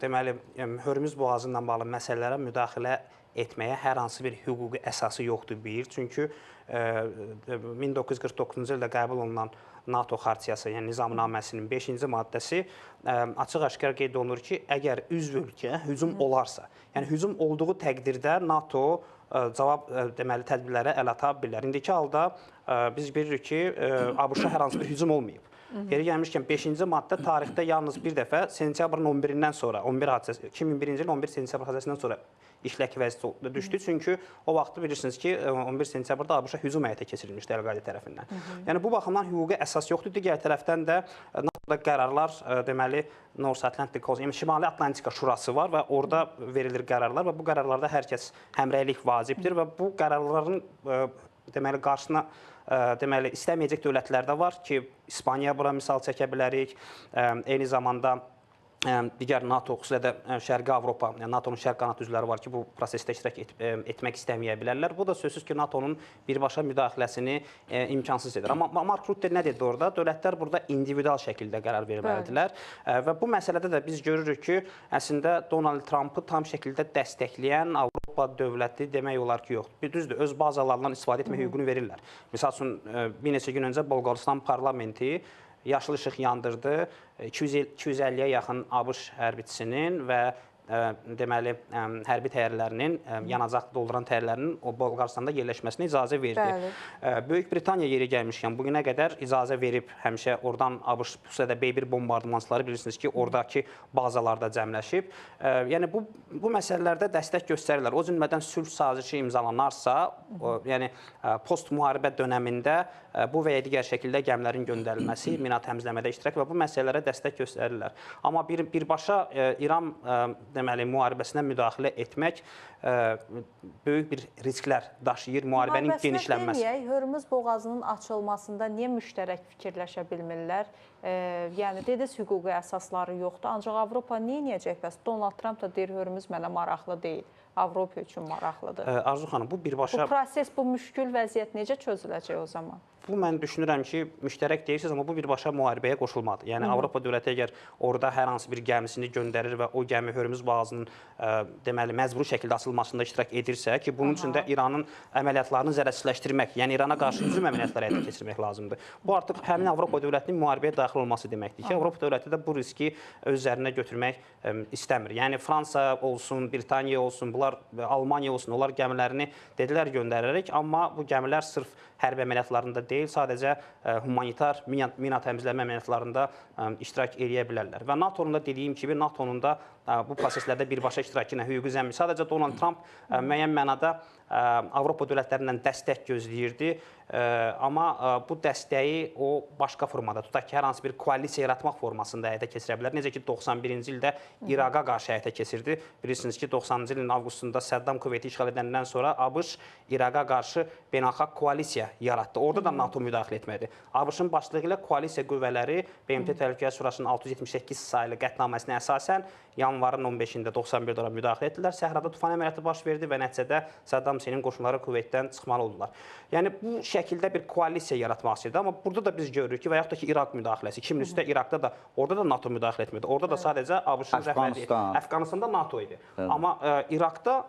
deməli, Hörmüz boğazı ilə bağlı məsələlərə müdaxilə etməyə hər hansı bir hüquqi əsası yoxdur bir. Çünki 1949-cu ildə qəbul olunan NATO xartiyası, yəni nizamnaməsinin 5-ci maddəsi açıq-aşkar qeyd olunur ki, əgər üzv ölkə hücum olarsa, yəni hücum olduğu təqdirdə NATO cavab deməli tədbirlərə əl ata bilər. İndiki halda biz bilirik ki, ABŞ-a hər hansı bir hücum olmayıb. Yeri gəlmişkən 5-ci maddə tarixdə yalnız bir dəfə sentyabrın 11-dən sonra, 11 hadisəsi, 2001-ci ilin 11 sentyabr hadisəsindən sonra işlək vəziyyətə düşdü. Çünki o vaxtı bilirsiniz ki, 11 sentyabrda ABŞ-a hücum həyata keçirilmişdi Əl-Qaidə tərəfindən. Yəni bu baxımdan hüquqi əsas yoxdur. Digər tərəfdən də NATO-da qərarlar, deməli North Atlantic Council, yəni Şimali Atlantika Şurası var və orada verilir qərarlar və bu qərarlarda hər kəs həmrəylik vacibdir və bu qərarların deməli qarşısına deməli istəməyəcək dövlətlər də var ki, İspaniya bura misal çəkə bilərik. Eyni zamanda digər NATO, xüsusilə də Şərqi Avropa, yəni NATO-nun şərq qanad üzvləri var ki, bu prosesdə iştirak etmək istəməyə bilərlər. Bu da sözsüz ki, NATO-nun birbaşa müdaxiləsini imkansız edir. Amma Mark Rutte nə dedi orada? Dövlətlər burada individual şəkildə qərar verməlidirlər. Və bu məsələdə də biz görürük ki, əslində Donald Trumpı tam şəkildə dəstəkləyən Avropa dövləti demək olar ki, yoxdur. Düzdür, öz bazalarından istifadə etmə hüququnu verirlər. Misal üçün, bir neçə gün öncə Bolqarıstan parlamenti yaşıl işıq yandırdı 250-yə yaxın ABŞ hərbiçisinin və deməli hərbi təyyarələrinin, yanacaq dolduran təyyarələrinin o Bolqarıstanda yerləşməsinə icazə verdi. Bəli. Böyük Britaniya yeri gəlmişkən bugünə qədər icazə verib həmişə oradan ABŞ, xüsusilə də B-1 bombardımançıları bilirsiniz ki, oradakı bazalarda cəmləşib. Yəni bu məsələlərdə dəstək göstərirlər. O cümlədən sülh sazişi imzalanarsa, yəni post-müharibə dönəmində bu və ya digər şəkildə gəmilərin göndərilməsi, mina təmizləmədə iştirak və bu məsələlərə dəstək göstərirlər. Amma birbaşa İran deməli müharibəsinə müdaxilə etmək böyük bir risklər daşıyır müharibənin genişlənməsi. Deməyək, Hörmüz boğazının açılmasında niyə müştərək fikirləşə bilmirlər? Yəni dediniz hüquqi əsasları yoxdur, ancaq Avropa nə edəcək bəs? Donald Trump da deyir Hörmüz mənə maraqlı deyil. Avropa üçün maraqlıdır. Arzu xanım, bu birbaşa... Bu proses, bu müşkül vəziyyət necə çözüləcək o zaman? Bu, mən düşünürəm ki, müştərək deyirsiniz, amma bu birbaşa müharibəyə qoşulmadı. Yəni, Avropa dövləti əgər orada hər hansı bir gəmisini göndərir və o gəmi Hörmüz boğazının deməli, məcburi şəkildə açılmasında iştirak edirsə ki, bunun üçün də İranın əməliyyatlarını zərərsizləşdirmək, yəni İrana qarşı hücum əməliyyatları həyata keçirmək lazımdır. Bu, artıq həmin Avropa dövlətinin müharibəyə daxil olması deməkdir ki, Avropa dövləti də bu riski öz üzərinə götürmək istəmir. Yəni, Fransa olsun, Britaniya olsun, bunlar Almaniya olsun, onlar gəmilərini dedilər göndərərək, amma bu gəmilər sırf hərbi əməliyyatlarında deyil, sadəcə humanitar mina təmizləmə əməliyyatlarında iştirak eləyə bilərlər. Və NATO-nun da dediyim kimi, NATO-nun da bu proseslərdə birbaşa iştirakı ilə hüquqi zəmin. Sadəcə Donald Trump müəyyən mənada Avropa dövlətlərindən dəstək gözləyirdi, amma bu dəstəyi o başqa formada, tutaq ki, hər hansı bir koalisiya yaratmaq formasında həyata keçirə bilər. Necə ki, 91-ci ildə İraqa qarşı həyata keçirdi. Bilirsiniz ki, 90-cı ilin avqustunda Səddam Kuveyti işğal edəndən sonra ABŞ İraqa qarşı beynəlxalq koalisiya yaratdı. Orada da NATO müdaxilə etmədi. ABŞ-ın başlığı ilə koalisiya qüvvələri BMT Təhlükəsizlik Şurasının 678 saylı qətnaməsinə əsasən yanvarın 15-də 91-də ora müdaxilə etdilər. Səhrada tufan əməliyyatı baş verdi və nəticədə Səddam Hüseynin qoşunları Kuveytdən çıxmalı oldular. Yəni bu şəkildə bir koalisiya yaratmaq istəyirdi. Amma burada da biz görürük ki, və yaxud da ki, İraq müdaxiləsi. 2003-də İraqda da, orada da NATO müdaxilə etmədi. Orada da sadəcə ABŞ-ın rəhbərliyi. Əfqanistanda NATO idi. Amma İraqda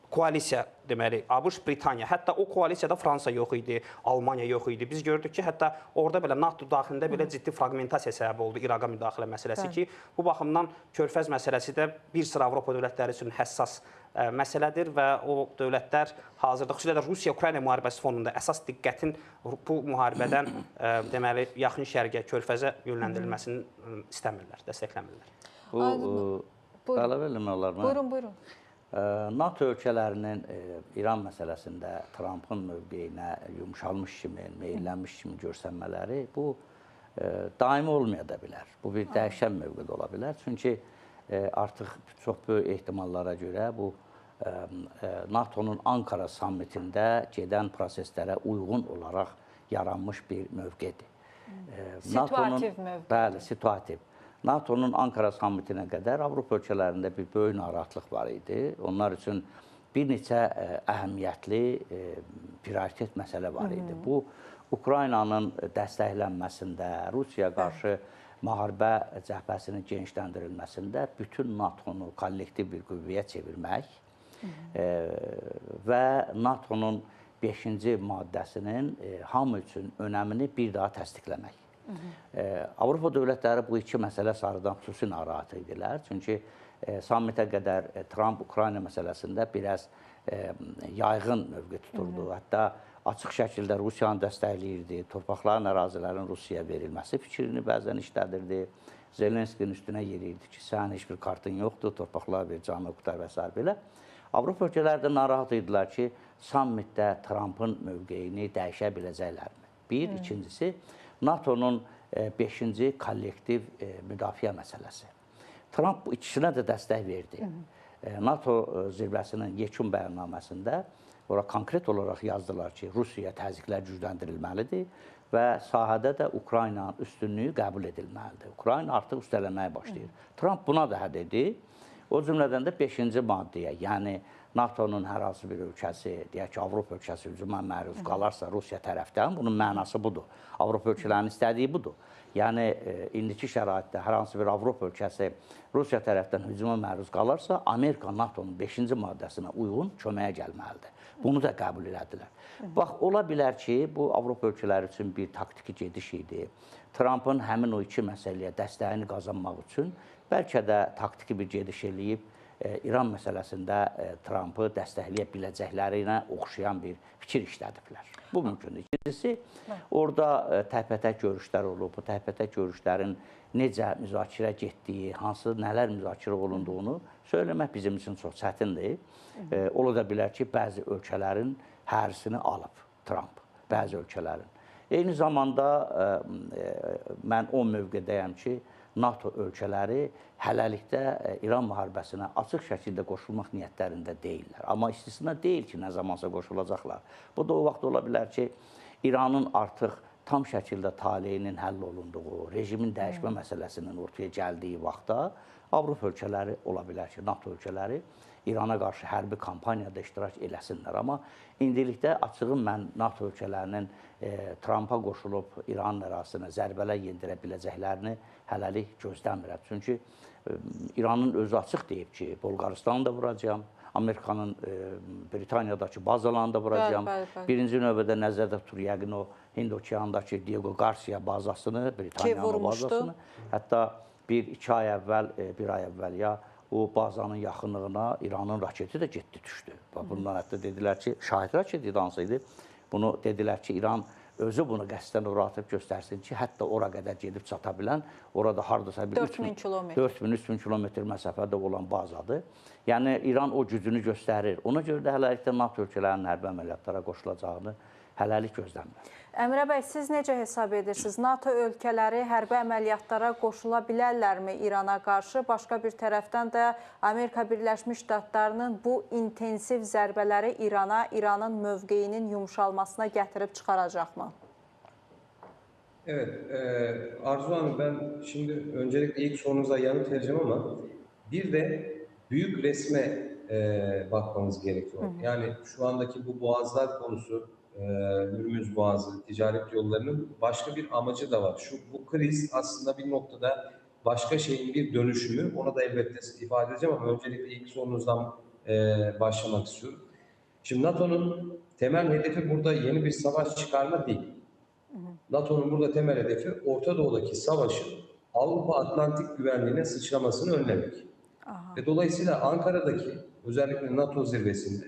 koalisiya deməli, ABŞ, Britaniya, hətta o koalisiyada Fransa yox idi, Almaniya yox idi. Biz gördük ki, hətta orada belə NATO daxilində belə ciddi fraqmentasiya səbəbi oldu İraqa müdaxilə məsələsi ki, bu baxımdan Körfəz məsələsi də bir sıra Avropa dövlətləri üçün həssas məsələdir və o dövlətlər hazırda, xüsusilə də Rusiya-Ukrayna müharibəsi fonunda əsas diqqətin bu müharibədən deməli, Yaxın Şərqə, Körfəzə yönləndirilməsini istəmirlər, dəstəkləmirlər. Bu, əlavə eləmək olar mı? Buyurun, buyurun. NATO ölkələrinin İran məsələsində Trumpın mövqeyinə yumşalmış kimi, meyllənmiş kimi görsənmələri bu daimi olmaya da bilər. Bu bir dəyişən mövqe də ola bilər. Çünki artıq çox böyük ehtimallara görə bu NATO-nun Ankara sammitində gedən proseslərə uyğun olaraq yaranmış bir mövqedir. Situativ mövqe. Bəli, situativ. NATO-nun Ankara sammitinə qədər Avropa ölkələrində bir böyük narahatlıq var idi. Onlar üçün bir neçə əhəmiyyətli prioritet məsələ var idi. Bu, Ukraynanın dəstəklənməsində, Rusiyaya qarşı müharibə cəbhəsinin genişləndirilməsində bütün NATO-nu kollektiv bir qüvvəyə çevirmək və NATO-nun 5-ci maddəsinin hamı üçün önəmini bir daha təsdiqləmək. Avropa dövlətləri bu iki məsələ sarıdan xüsusi narahat idilər. Çünki sammitə qədər Trump Ukrayna məsələsində biraz yayğın mövqe tuturdu. Hətta açıq şəkildə Rusiyanı dəstəkləyirdi, torpaqların, ərazilərin Rusiyaya verilməsi fikrini bəzən işlədirdi. Zelenskinin üstünə yeriyirdi ki, sənin heç bir kartın yoxdur, torpaqlar ver, canı qurtar və s. belə. Avropa ölkələri də narahat idilər ki, sammitdə Trampın mövqeyini dəyişə biləcəklərmi? Bir, ikincisi, NATO-nun 5-ci kollektiv müdafiə məsələsi. Tramp bu ikisinə də dəstək verdi. NATO zirvəsinin yekun bəyannaməsində ora konkret olaraq yazdılar ki, Rusiyaya təzyiqlər gücləndirilməlidir və sahədə də Ukraynanın üstünlüyü qəbul edilməlidir. Ukrayna artıq üstələməyə başlayır. Tramp buna da hə dedi. O cümlədən də 5-ci maddəyə, yəni NATO-nun hər hansı bir ölkəsi, deyək ki, Avropa ölkəsi hücuma məruz qalarsa Rusiya tərəfdən, bunun mənası budur. Avropa ölkələrinin istədiyi budur. Yəni, indiki şəraitdə hər hansı bir Avropa ölkəsi Rusiya tərəfdən hücuma məruz qalarsa, Amerika NATO-nun 5-ci maddəsinə uyğun köməyə gəlməlidir. Bunu da qəbul elədilər. Bax, ola bilər ki, bu Avropa ölkələri üçün bir taktiki gediş idi. Trampın həmin o iki məsələyə dəstəyini qazanmaq üçün bəlkə də taktiki bir gediş eləyib İran məsələsində Trampı dəstəkləyə biləcəklərinə oxşayan bir fikir işlədiblər. Bu mümkündür. İkincisi, orada təkbətək görüşlər olub. Bu təkbətək görüşlərin necə müzakirə getdiyi, hansı nələr müzakirə olunduğunu söyləmək bizim üçün çox çətindir. Ola da bilər ki, bəzi ölkələrin hərisini alıb Tramp, bəzi ölkələrin. Eyni zamanda mən o mövqedəyəm ki, NATO ölkələri hələlikdə İran müharibəsinə açıq şəkildə qoşulmaq niyyətlərində deyillər. Amma istisna deyil ki, nə zamansa qoşulacaqlar. Bu da o vaxt ola bilər ki, İranın artıq tam şəkildə taleyinin həll olunduğu, rejimin dəyişmə məsələsinin ortaya gəldiyi vaxtda Avropa ölkələri ola bilər ki, NATO ölkələri İrana qarşı hərbi kampaniyada iştirak eləsinlər. Amma indilikdə açığım mən NATO ölkələrinin Trampa qoşulub İranın ərazisinə zərbələr yendirə biləcəklərini hələlik gözləmirəm. Çünki İranın özü açıq deyib ki, Bolqaristanı da vuracağam, Amerikanın Britaniyadakı bazalarını da vuracağam. Bəli, bəli. Birinci növbədə nəzərdə tutur yəqin o Hind okeanındakı Diego Garcia bazasını, Britaniyanın bazasını. Hətta bir-iki ay əvvəl, bir ay əvvəl ya o bazanın yaxınlığına İranın raketi də getdi, düşdü. Bundan hətta dedilər ki, şahid raketi hansıydı. Bunu dedilər ki, İran özü bunu qəsdən ora atıb göstərsin ki, hətta ora qədər gedib çata bilən, orada hardasa bir 4000-3000 kilometr məsafədə olan bazadır. Yəni, İran o gücünü göstərir. Ona görə də hələlikdə NATO ölkələrinin hərbi əməliyyatlara qoşulacağını hələlik gözləmir. Əmrə bəy, siz necə hesab edirsiniz? NATO ölkələri hərbi əməliyyatlara qoşula bilərlərmi İrana qarşı? Başqa bir tərəfdən də Amerika Birləşmiş Ştatlarının bu intensiv zərbələri İrana, İranın mövqeyinin yumşalmasına gətirib çıxaracaqmı? Evet, Arzu Hanım, ben şimdi öncelikle ilk sorunuza yanıt vereceğim ama bir de büyük resme bakmamız gerekiyor. Hı hı. Yani şu andaki bu boğazlar konusu, Hürmüz Boğazı, ticaret yollarının başka bir amacı da var. Bu kriz aslında bir noktada başka şeyin bir dönüşümü. Ona da elbette ifade edeceğim ama öncelikle ilk sorunuzdan başlamak istiyorum. Şimdi NATO'nun temel hedefi burada yeni bir savaş çıkarma değil. NATO'nun burada temel hedefi Orta Doğu'daki savaşın Avrupa Atlantik güvenliğine sıçramasını önlemek. Aha. Ve dolayısıyla Ankara'daki özellikle NATO zirvesinde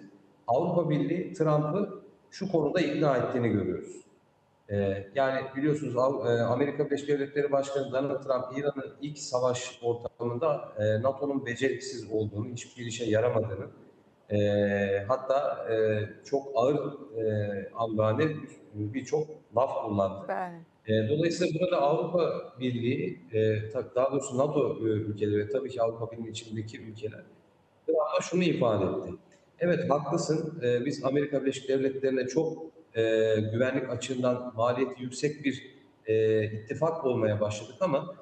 Avrupa Birliği Trump'ı şu konuda ikna ettiğini görüyoruz. Yani biliyorsunuz Amerika Birleşik Devletleri Başkanı Donald Trump İran'ın ilk savaş ortamında NATO'nun beceriksiz olduğunu, hiçbir işe yaramadığını, hatta çok ağır ambane birçok laf kullandı. Dolayısıyla burada Avrupa Birliği, daha doğrusu NATO ülkeleri ve tabii ki Avrupa Birliği'nin içindeki ülkeler Trump'a şunu ifade etti. Evet haklısın, biz Amerika Birleşik Devletleri'ne çok güvenlik açığından maliyeti yüksek bir ittifak olmaya başladık ama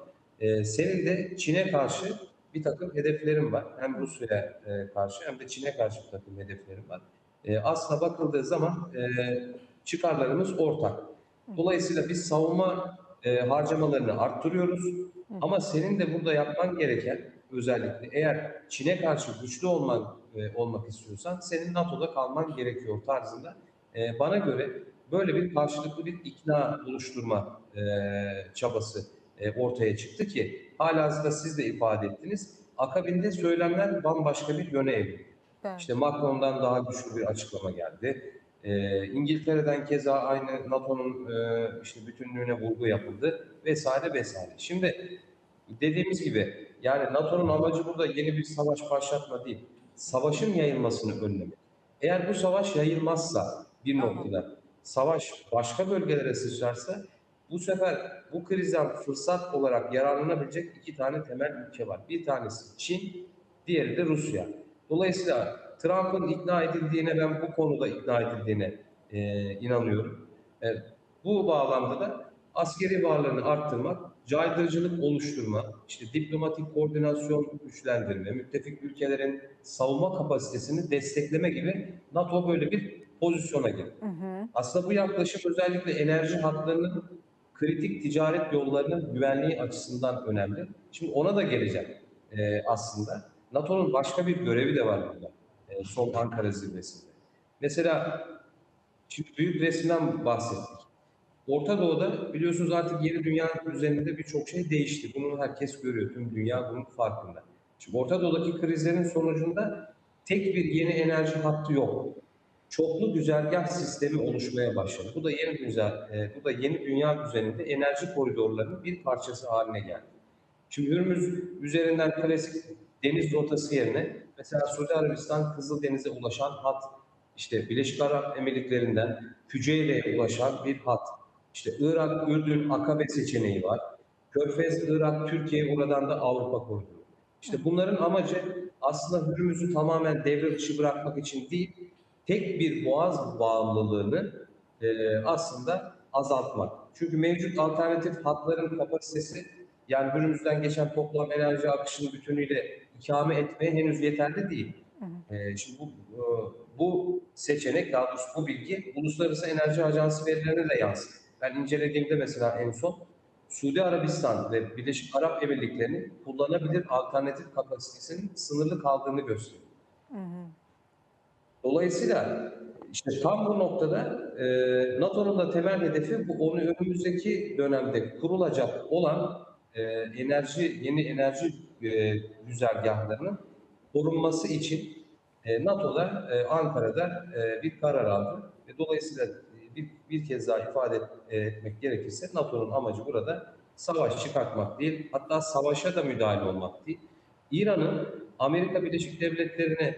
senin de Çin'e karşı bir takım hedeflerin var. Hem Rusya'ya karşı hem de Çin'e karşı bir takım hedeflerin var. Aslına bakıldığı zaman çıkarlarımız ortak. Dolayısıyla biz savunma harcamalarını arttırıyoruz ama senin de burada yapman gereken özellikle eğer Çin'e karşı güçlü olmak istiyorsan senin NATO'da kalman gerekiyor tarzında. Bana göre böyle bir karşılıklı bir ikna oluşturma çabası ortaya çıktı ki halihazırda siz de ifade ettiniz. Akabinde söylemler bambaşka bir yöne evrildi. Evet. İşte Macron'dan daha güçlü bir açıklama geldi. İngiltere'den keza aynı NATO'nun işte bütünlüğüne vurgu yapıldı vesaire vesaire. Şimdi dediğimiz gibi yani NATO'nun amacı burada yeni bir savaş başlatma değil, savaşın yayılmasını önlemek. Eğer bu savaş yayılmazsa bir noktada, savaş başka bölgelere sıçrarsa bu sefer bu krizden fırsat olarak yararlanabilecek iki tane temel ülke var. Bir tanesi Çin, diğeri de Rusya. Dolayısıyla Trump'ın ikna edildiğine, ben bu konuda ikna edildiğine inanıyorum. Bu bağlamda da askeri varlığını arttırmak, caydırıcılık oluşturma, işte diplomatik koordinasyon güçlendirme, müttefik ülkelerin savunma kapasitesini destekleme gibi NATO böyle bir pozisyona girdi. Aslında bu yaklaşım özellikle enerji hatlarının, kritik ticaret yollarının güvenliği açısından önemli. Şimdi ona da geleceğim aslında. NATO'nun başka bir görevi de var burada. Son Ankara zirvesinde. Mesela şimdi büyük resimden bahsettik. Orta Doğu'da biliyorsunuz artık yeni dünya düzeninde birçok şey değişti. Bunu herkes görüyor. Tüm dünya bunun farkında. Şimdi Orta Doğu'daki krizlerin sonucunda tek bir yeni enerji hattı yok. Çoklu güzergah sistemi oluşmaya başladı. Bu da yeni dünya düzeninde enerji koridorlarının bir parçası haline geldi. Şimdi Hürmüz üzerinden klasik deniz rotası yerine mesela Suudi Arabistan Kızıldeniz'e ulaşan hat, işte Birleşik Arap Emirlikleri'nden Füceyre'ye ulaşan bir hat, işte Irak, Ürdün, Akabe seçeneği var. Körfez, Irak, Türkiye, oradan da Avrupa koridoru. İşte bunların amacı aslında Hürmüz'ü tamamen devre dışı bırakmak için değil, tek bir boğaz bağımlılığını aslında azaltmak. Çünkü mevcut alternatif hatların kapasitesi, yani Hürmüz'den geçen toplam enerji akışını bütünüyle ikame etmeye henüz yeterli değil. Şimdi bu seçenek, daha doğrusu bu bilgi Uluslararası Enerji Ajansı verilerine de yansıdı. Ben incelediğimde mesela en son Suudi Arabistan ve Birleşik Arap Emirlikleri'nin kullanabilir alternatif kapasitesinin sınırlı kaldığını gösteriyor. Dolayısıyla işte tam bu noktada NATO'nun da temel hedefi bu, onu önümüzdeki dönemde kurulacak olan yeni enerji güzergahlarının korunması için NATO'da Ankara'da bir karar aldı. Ve dolayısıyla bir kez daha ifade etmek gerekirse NATO'nun amacı burada savaş çıkartmak değil, hatta savaşa da müdahale olmak değil. İran'ın Amerika Birleşik Devletleri'ne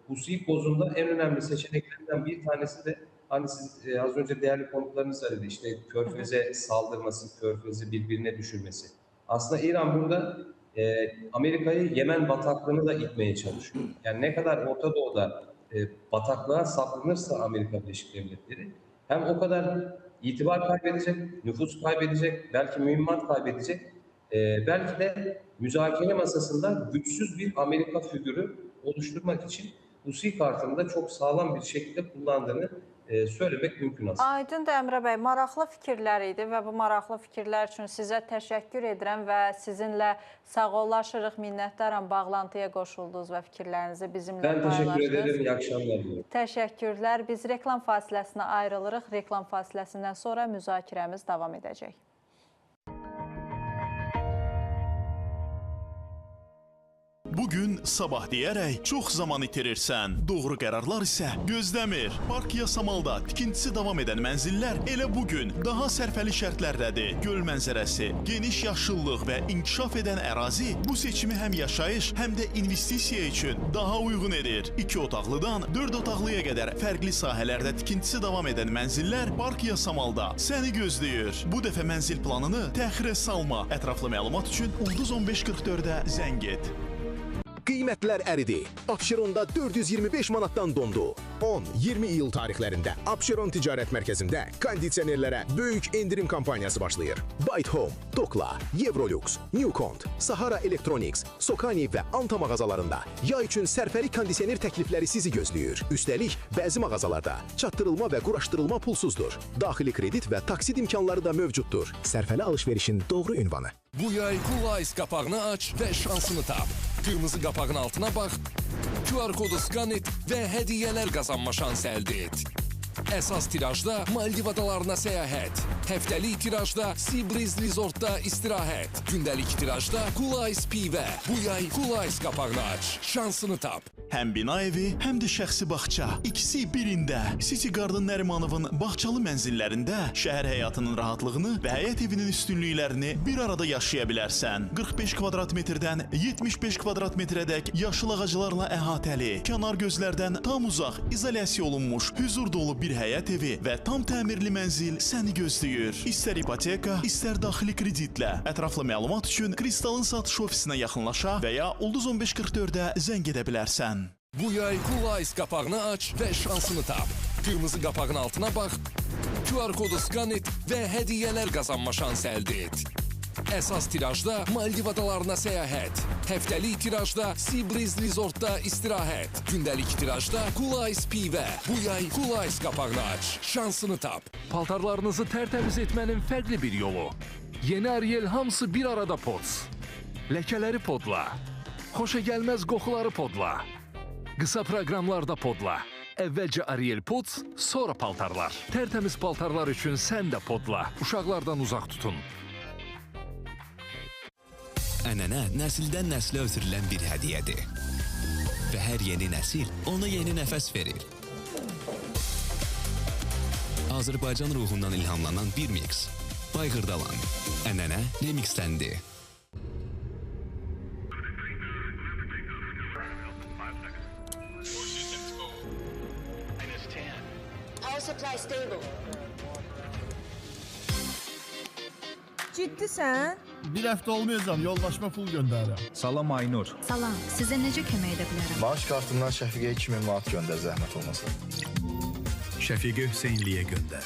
Husi kozunda en önemli seçeneklerinden bir tanesi de hani siz az önce değerli konuklarınız söyledi, işte Körfez'e saldırması, Körfez'i birbirine düşürmesi. Aslında İran burada Amerika'yı Yemen bataklığını da itmeye çalışıyor. Yani ne kadar Orta Doğu'da bataklığa saplanırsa Amerika Birleşik Devletleri hem o kadar itibar kaybedecek, nüfus kaybedecek, belki mühimmat kaybedecek, belki de müzakere masasında güçsüz bir Amerika figürü oluşturmak için Husi kartını da çok sağlam bir şekilde kullandığını söylemek mümkün aslında. Aydındır Əmrə bəy, maraqlı fikirlər idi və bu maraqlı fikirlər üçün sizə təşəkkür edirəm və sizinlə sağollaşırıq, minnətdaram bağlantıya qoşuldunuz və fikirlərinizi bizimlə paylaşdınız. Ben teşekkür ederim, iyi akşamlar diliyorum. Təşəkkürlər. Biz reklam fasiləsinə ayrılırıq. Reklam fasiləsindən sonra müzakirəmiz davam edəcək. Bugün sabah deyərək çox zaman itirirsən. Doğru qərarlar isə gözləmir. Park Yasamalda tikintisi davam edən mənzillər elə bugün daha sərfəli şərtlərdədir. Göl mənzərəsi, geniş yaşıllıq və inkişaf edən ərazi bu seçimi həm yaşayış, həm də investisiya üçün daha uyğun edir. 2 otaqlıdan 4 otaqlıya qədər fərqli sahələrdə tikintisi davam edən mənzillər Park Yasamalda səni gözləyir. Bu dəfə mənzil planını təxirə salma. Ətraflı məlumat üçün Ulduz 1544-ə zəng et. Qiymətlər əridi. Abşeronda 425 manatdan dondu. 10-20 iyul tarixlərində Abşeron Ticarət Mərkəzində kondisionerlərə böyük endirim kampaniyası başlayır. Byte Home, Dokla, Eurolux, Newcont, Sahara Electronics, Sokani və Anta mağazalarında yay üçün sərfəli kondisioner təklifləri sizi gözləyir. Üstəlik, bəzi mağazalarda çatdırılma və quraşdırılma pulsuzdur. Daxili kredit və taksit imkanları da mövcuddur. Sərfəli alışverişin doğru ünvanı. Bu yay Cool Ice qapağını aç və şansını tap. Qırmızı qapağın altına bax, QR kodu skan et və hədiyyələr qazanma şansı əldə et. Əsas tirajda Maldiv adalarına səyahət. Həftəlik tirajda Sea Breeze Resortda istirahət. Gündəlik tirajda Cool Ice pivə. Bu yay Cool Ice qapağını aç. Şansını tap. Həm bina evi, həm də şəxsi bağça. İkisi birində. City Garden Nərimanovun bağçalı mənzillərində şəhər həyatının rahatlığını və həyət evinin üstünlüklərini bir arada yaşaya bilərsən. 45 kvadrat metrdən 75 kvadrat metrədək yaşıl ağaclarla əhatəli, kənar gözlərdən tam uzaq, izolyasiya olunmuş, hüzur dolu bir həyət evi və tam təmirli mənzil səni gözləyir. İstər ipoteka, istər daxili kreditlə. Ətraflı məlumat üçün Kristalın satış ofisinə yaxınlaşa və ya Ulduz 1544-ə zəng edə bilərsən. Bu yay Cool Ice qapağını aç və şansını tap. Qırmızı qapağın altına bax, QR kodu skan et və hədiyyələr qazanma şansı əldə et. Əsas tirajda Maldiv adalarına səyahət. Həftəlik tirajda Sea Breeze Resortda istirahət. Gündəlik tirajda Cool Ice pivə. Bu yay Cool Ice qapağını aç. Şansını tap. Paltarlarınızı tərtəmiz etmənin fərqli bir yolu. Yeni Ariel hamısı bir arada pods. Ləkələri podla. Xoşagəlməz qoxuları podla. Qısa proqramlarda podla. Əvvəlcə Ariel Pods, sonra paltarlar. Tərtəmiz paltarlar üçün sən də podla. Uşaqlardan uzaq tutun. Ənənə nəsildən nəslə ötürülən bir hədiyyədir. Və hər yeni nəsil ona yeni nəfəs verir. Azərbaycan ruhundan ilhamlanan bir mix. Bayğırdalan. Ənənə remixləndi. Supply stable. Ciddisən? Bir həftə olmayacağam, yoldaşıma pul göndərirəm. Salam Aynur. Salam, sizə necə kömək edə bilərəm? Maaş kartından Şəfiqəyə 2000 manat göndər, zəhmət olmasa. Şəfiqə Hüseynliyə göndər.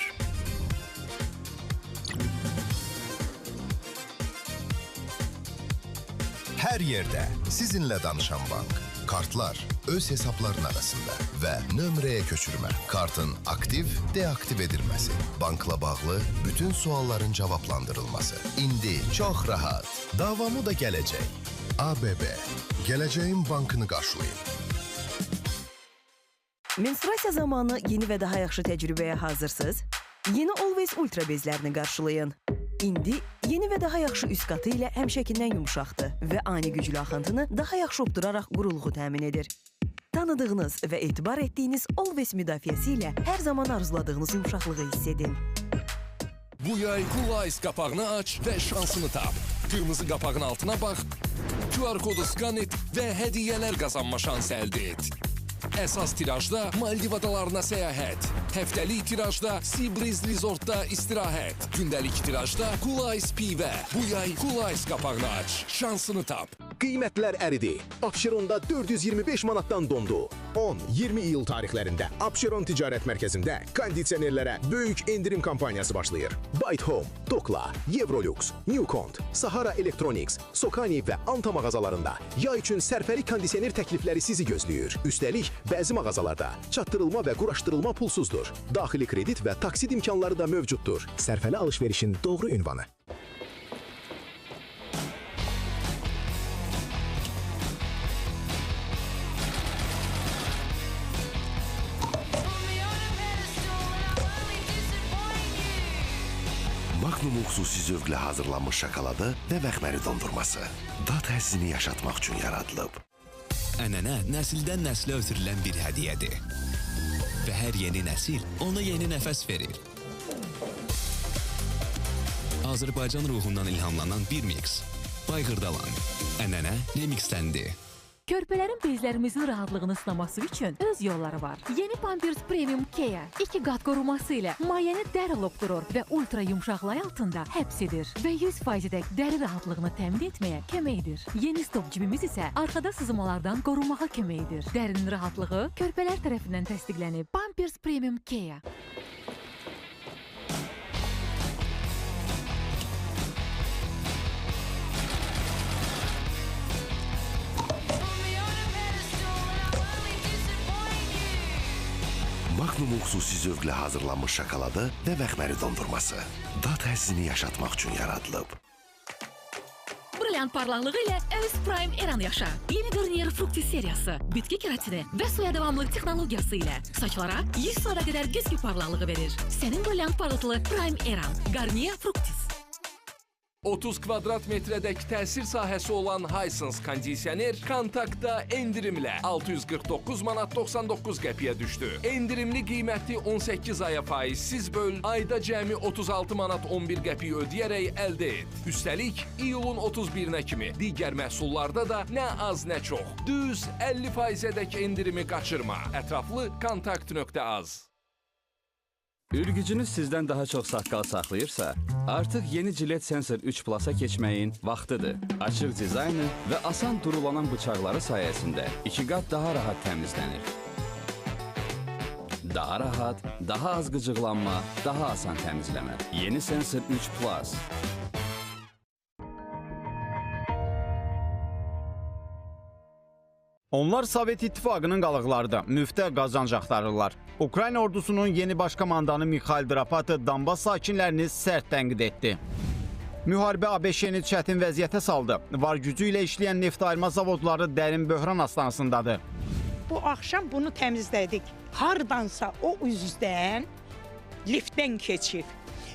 Hər yerdə sizinlə danışan bank. Kartlar öz hesabların arasında və nömrəyə köçürmə. Kartın aktiv, deaktiv edilməsi. Bankla bağlı bütün sualların cavablandırılması. İndi çox rahat. Davamı da gələcək. ABB. Gələcəyin bankını qarşılayın. Menstruasiya zamanı yeni və daha yaxşı təcrübəyə hazırsınız? Yeni Always Ultra bezlərini qarşılayın. İndi yeni və daha yaxşı üst qatı ilə həmişəkindən yumşaqdır və ani güclü axıntını daha yaxşı opduraraq quruluğu təmin edir. Tanıdığınız və etibar etdiyiniz Always müdafiəsi ilə hər zaman arzuladığınız yumşaqlığı hiss edin. Bu yay Cool Ice qapağını aç və şansını tap. Qırmızı qapağın altına bax, QR kodu skan et və hədiyyələr qazanma şansı əldə et. Əsas tirajda Maldiv adalarına səyahət. Həftəlik tirajda Sea Breeze Resortda istirahət. Gündəlik tirajda Cool Ice pivə. Bu yay Cool Ice qapağını aç. Şansını tap. Qiymətlər əridi. Abşeronda 425 manatdan dondu. 10-20 iyul tarixlərində Abşeron Ticarət Mərkəzində kondisionerlərə böyük endirim kampaniyası başlayır. Byte Home, Dokla, Eurolux, Newcont, Sahara Electronics, Sokani və Anta mağazalarında yay üçün sərfəli kondisioner təklifləri sizi gözləyir. Üstəlik, bəzi mağazalarda çatdırılma və quraşdırılma pulsuzdur. Daxili kredit və taksit imkanları da mövcuddur. Sərfəli alışverişin doğru ünvanı. Magnum xüsusi zövqlə hazırlanmış şokoladı və məxməri dondurması. Dad həzzini yaşatmaq üçün yaradılıb. Ənənə nəsildən nəslə ötürülən bir hədiyyədir. Və hər yeni nəsil ona yeni nəfəs verir. Azərbaycan ruhundan ilhamlanan bir mix. Bayğırdalan. Ənənə remixləndi. Körpələrin bezlərimizin rahatlığını sınaması üçün öz yolları var. Yeni Pampers Premium Care 2 qat qoruması ilə mayəni dərhal opdurur və ultra yumşaq lay altında həbs edir və 100%-dək dəri rahatlığını təmin etməyə kömək edir. Yeni stop cibimiz isə arxada sızmalardan qorunmağa kömək edir. Dərinin rahatlığı körpələr tərəfindən təsdiqlənib. Pampers Premium Care. Magnum xüsusi zövqlə hazırlanmış şokoladı və məxməri dondurması. Dad həzzini yaşatmaq üçün yaradılıb. Brilliant Brilliant parlaqlığı ilə öz Prime Eran yaşa. Yeni Garnier Fructis seriyası bitki keratini və suya davamlı texnologiyası ilə saçlara 100 saata qədər güzgü parlaqlığı verir. Sənin brilliant parıltılı Prime Eran. Garnier Fructis. 30 kvadrat metrədək təsir sahəsi olan Hisense kondisioner kontaktda endirimlə 649 manat 99 qəpiyə düşdü. Endirimli qiyməti 18 aya faizsiz böl, ayda cəmi 36 manat 11 qəpiyə ödəyərək əldə et. Üstəlik, iyulun 31-nə kimi digər məhsullarda da nə az nə çox, düz 50%-ədək endirimi qaçırma. Ətraflı kontakt.az. Ürgücünüz sizdən daha çox saqqal saxlayırsa, artıq yeni Gillette Sensor 3 Plus-a keçməyin vaxtıdır. Açıq dizaynı və asan durulanan bıçaqları sayəsində 2 qat daha rahat təmizlənir. Daha rahat, daha az qıcıqlanma, daha asan təmizləmə. Yeni Sensor 3 Plus. Onlar Sovet İttifaqının qalıqlarıdır, müftə qazanc axtarırlar. Ukrayna ordusunun yeni başkomandanı Mixail Drapatı Donbas sakinlərini sərt tənqid etdi. Müharibə ABŞ-ni çətin vəziyyətə saldı. Var gücü ilə işləyən neft ayırma zavodları dərin böhran astanasındadır. Bu axşam bunu təmizlədik. Hardansa o üzdən liftdən keçib.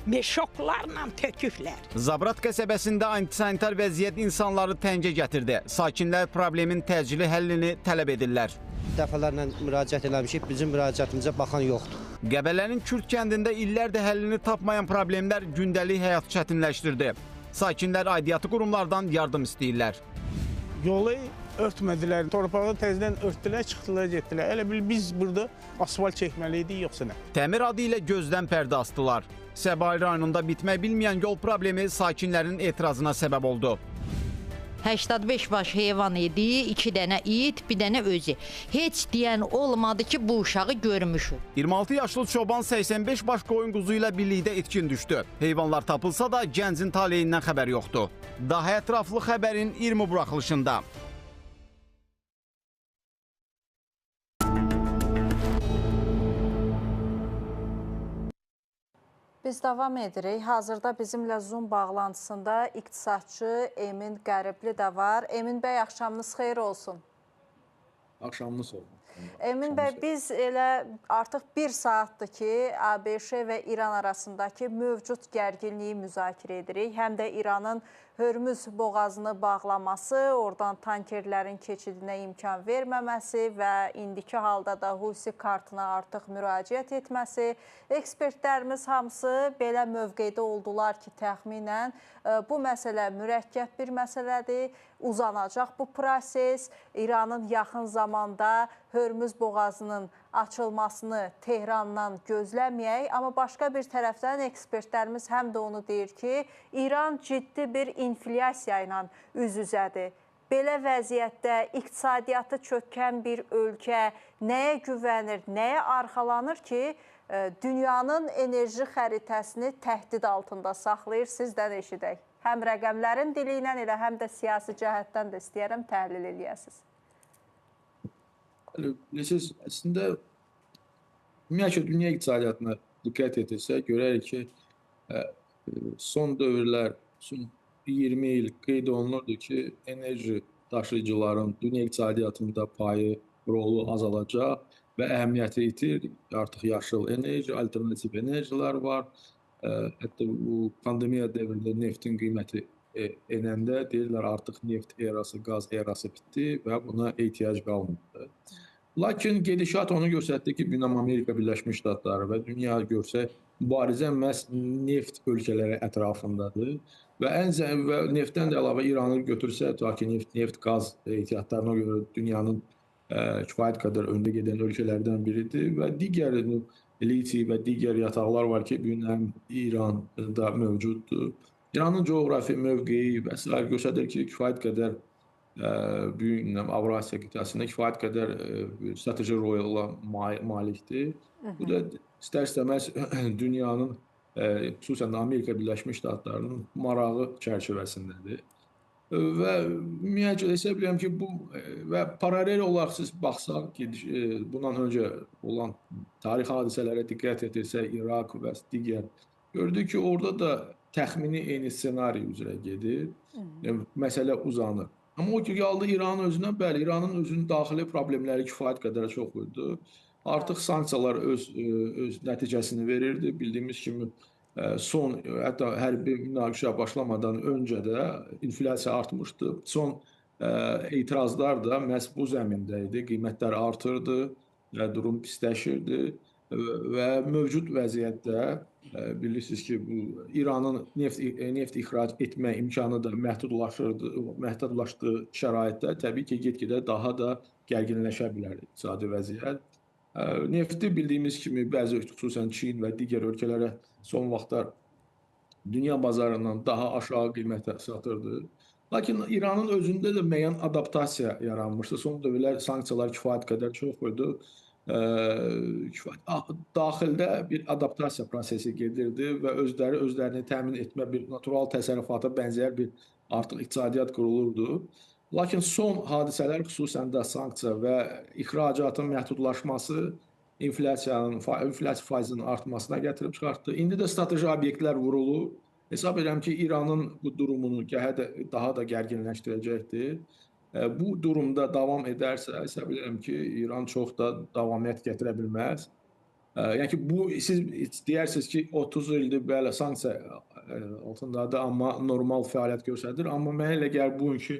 Meşoklarla töküblər. Zabrat qəsəbəsində antisanitar vəziyyət insanları təngə gətirdi. Sakinlər problemin təcili həllini tələb edirlər. Dəfələrlə müraciət eləmişik, bizim müraciətimizə baxan yoxdur. Qəbələnin Kürd kəndində illərdir həllini tapmayan problemlər gündəlik həyatı çətinləşdirdi. Sakinlər aidiyyatı qurumlardan yardım istəyirlər. Yolu örtmədilər, torpağı təzədən örtdülər, çıxdılar, getdilər. Elə bil biz burada asfalt çəkməli idik, yoxsa nə? Təmir adı ilə gözdən pərdə asdılar. Səbail rayonunda bitmək bilməyən yol problemi sakinlərin etirazına səbəb oldu. 85 baş heyvan idi, 2 dənə it, bir dənə özü. Heç deyən olmadı ki, bu uşağı görmüşük. 26 yaşlı çoban 85 baş qoyun quzu ilə birlikdə itkin düşdü. Heyvanlar tapılsa da gəncin taleyindən xəbər yoxdur. Daha ətraflı xəbərin 20 buraxılışında. Biz davam edirik. Hazırda bizimlə Zoom bağlantısında iqtisadçı Emin Qəribli də var. Emin bəy, axşamınız xeyir olsun. Axşamınız olsun. Emin bəy, biz elə artıq bir saatdır ki, ABŞ və İran arasındakı mövcud gərginliyi müzakirə edirik. Həm də İranın Hörmüz boğazını bağlaması, oradan tankerlərin keçidinə imkan verməməsi və indiki halda da Husi kartına artıq müraciət etməsi. Ekspertlərimiz hamısı belə mövqedə oldular ki, təxminən bu məsələ mürəkkəb bir məsələdir, uzanacaq bu proses. İranın yaxın zamanda Hörmüz boğazının açılmasını Tehrandan gözləməyək. Amma başqa bir tərəfdən ekspertlərimiz həm də onu deyir ki, İran ciddi bir inflyasiya ilə üz-üzədir. Belə vəziyyətdə iqtisadiyyatı çökən bir ölkə nəyə güvənir, nəyə arxalanır ki, dünyanın enerji xəritəsini təhdid altında saxlayır? Sizdən eşidək. Həm rəqəmlərin dili ilə elə, həm də siyasi cəhətdən də istəyərəm təhlil eləyəsiniz. Bilirsiniz, əslində ümumiyyətlə dünya iqtisadiyyatına diqqət etirsək, görərik ki, son dövrlər, son 20 il qeyd olunurdu ki, enerji daşıyıcıların dünya iqtisadiyyatında payı, rolu azalacaq və əhəmiyyəti itir. Artıq yaşıl enerji, alternativ enerjilər var. Hətta bu pandemiya dövründə neftin qiyməti enəndə deyirlər artıq neft erası, qaz erası bitdi və buna ehtiyac qalmadı. Lakin gedişat onu göstərdi ki, bugün Amerika Birləşmiş Ştatları və dünya görsək mübarizə məhz neft ölkələri ətrafındadır və və neftdən də əlavə İranı götürsək, ta ki neft, qaz ehtiyatlarına görə dünyanın kifayət qədər öndə gedən ölkələrdən biridir və digər litiy və digər yataqlar var ki, bugün həm İranda mövcuddur. İranın coğrafi mövqeyi və sair göstərir ki, kifayət qədər böyük Avrasiya qitəsində kifayət qədər strateji rola malikdir. Bu da istər-istəməz dünyanın, xüsusən də Amerika Birləşmiş Ştatlarının marağı çərçivəsindədir. Və ümumiyyətlə hesab edirəm ki, bu və paralel olaraq siz baxsaq ki, bundan öncə olan tarixi hadisələrə diqqət etirsək, İraq və digər, gördük ki, orada da təxmini eyni ssenari üzrə gedir. Məsələ uzanır. Amma o ki, qaldı İranın özünə, bəli, İranın özünün daxili problemləri kifayət qədər çox idi. Artıq sanksiyalar öz nəticəsini verirdi. Bildiyimiz kimi son, hətta hərbi münaqişə başlamadan öncə də inflyasiya artmışdı. Son etirazlar da məhz bu zəmində idi. Qiymətlər artırdı, durum pisləşirdi və mövcud vəziyyətdə bilirsiniz ki, bu İranın neft ixrac etmə imkanı da məhdudlaşdığı şəraitdə təbii ki, get-gedə daha da gərginləşə bilər iqtisadi vəziyyət. Nefti bildiyimiz kimi bəzi, xüsusən Çin və digər ölkələrə son vaxtlar dünya bazarından daha aşağı qiymətə satırdı. Lakin İranın özündə də müəyyən adaptasiya yaranmışdı. Son dövrlər sanksiyalar kifayət qədər çox idi. Daxildə bir adaptasiya prosesi gedirdi və özləri özlərini təmin etmə bir natural təsərrüfata bənzər bir artıq iqtisadiyyat qurulurdu. Lakin son hadisələr, xüsusən də sanksiya və ixracatın məhdudlaşması inflyasiya faizinin artmasına gətirib çıxartdı. İndi də strateji obyektlər vurulur. Hesab edirəm ki, İranın bu durumunu daha da gərginləşdirəcəkdir. Bu durumda davam edərsə, hesab edirəm ki, İran çox da davamiyyət gətirə bilməz. Yəni ki, bu, siz deyərsiniz ki, 30 ildir bəli sanksiya altındadır, amma normal fəaliyyət göstərir. Amma mənə elə gəlir bugünkü,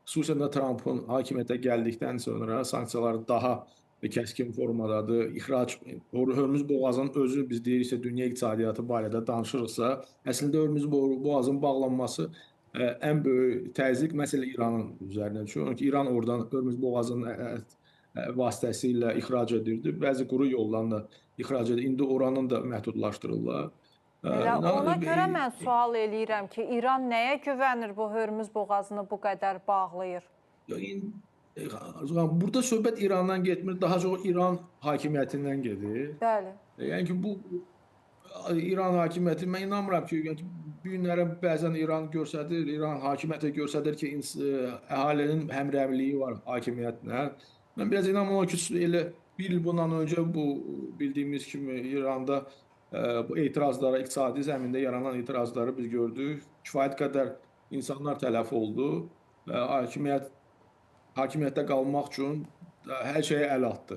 xüsusən də Trumpın hakimiyyətə gəldikdən sonra sanksiyalar daha kəskin formadadır. İxrac, Hörmüz boğazının özü biz deyiriksə, dünya iqtisadiyyatı barədə danışırıqsa, əslində Hörmüz boğazının bağlanması ən böyük təzyiq məsələ İranın üzərinə düşür. Çünki İran oradan Hörmüz boğazının vasitəsilə ixrac edirdi. Bəzi quru yoldan da ixrac edir. İndi oranın da məhdudlaşdırırlar. Elə ona görə mən sual eləyirəm ki, İran nəyə güvənir bu Hörmüz boğazını bu qədər bağlayır? Burada söhbət İrandan getmir, daha çox İran hakimiyyətindən gedir. Bəli. Yəni ki, bu İran hakimiyyəti, mən inanmıram ki, yəni, bu günlərə bəzən İran göstərir, İran hakimiyyəti göstərir ki, əhalinin həmrəvliyi var hakimiyyətlə. Mən biraz inanmıram ki, elə bir il bundan öncə bu bildiyimiz kimi İranda bu etirazlara, iqtisadi zəmində yaranan etirazları biz gördük. Kifayət qədər insanlar tələf oldu. Hakimiyyətdə qalmaq üçün hər şeyə əl atdı.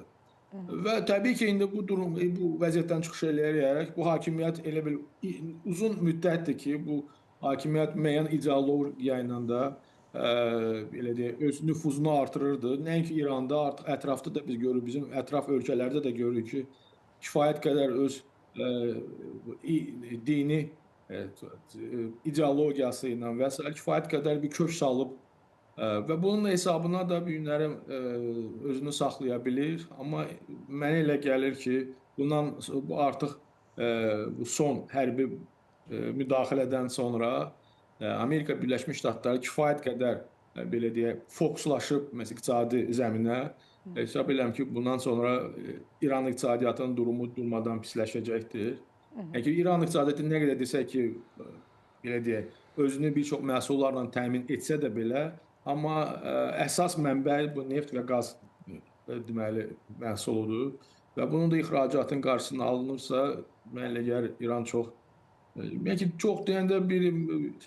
Və təbii ki, indi bu durum, bu vəziyyətdən çıxış eləyərək bu hakimiyyət elə bil uzun müddətdir ki, bu hakimiyyət müəyyən ideologiya ilə də belə deyək, öz nüfuzunu artırırdı. Nəinki İranda, artıq ətrafda da biz görürük, bizim ətraf ölkələrdə də görürük ki, kifayət qədər öz dini ideologiyası ilə və s. kifayət qədər bir kök salıb və bunun hesabına da bu günləri özünü saxlaya bilir. Amma mənə elə gəlir ki, bundan bu artıq bu son hərbi müdaxilədən sonra Amerika Birləşmiş Ştatları kifayət qədər belə deyək, fokuslaşıb məsələn iqtisadi zəminə. Hesab edirəm ki, bundan sonra İran iqtisadiyyatının durumu durmadan pisləşəcəkdir. Yəni ki, İran iqtisadiyyatı nə qədər desək ki, belə deyək, özünü bir çox məhsullarla təmin etsə də belə, amma əsas mənbə bu neft və qaz deməli məhsuludur və bunun da ixracatın qarşısını alınırsa, mənə elə gəlir İran çox, yəni ki, çox deyəndə bir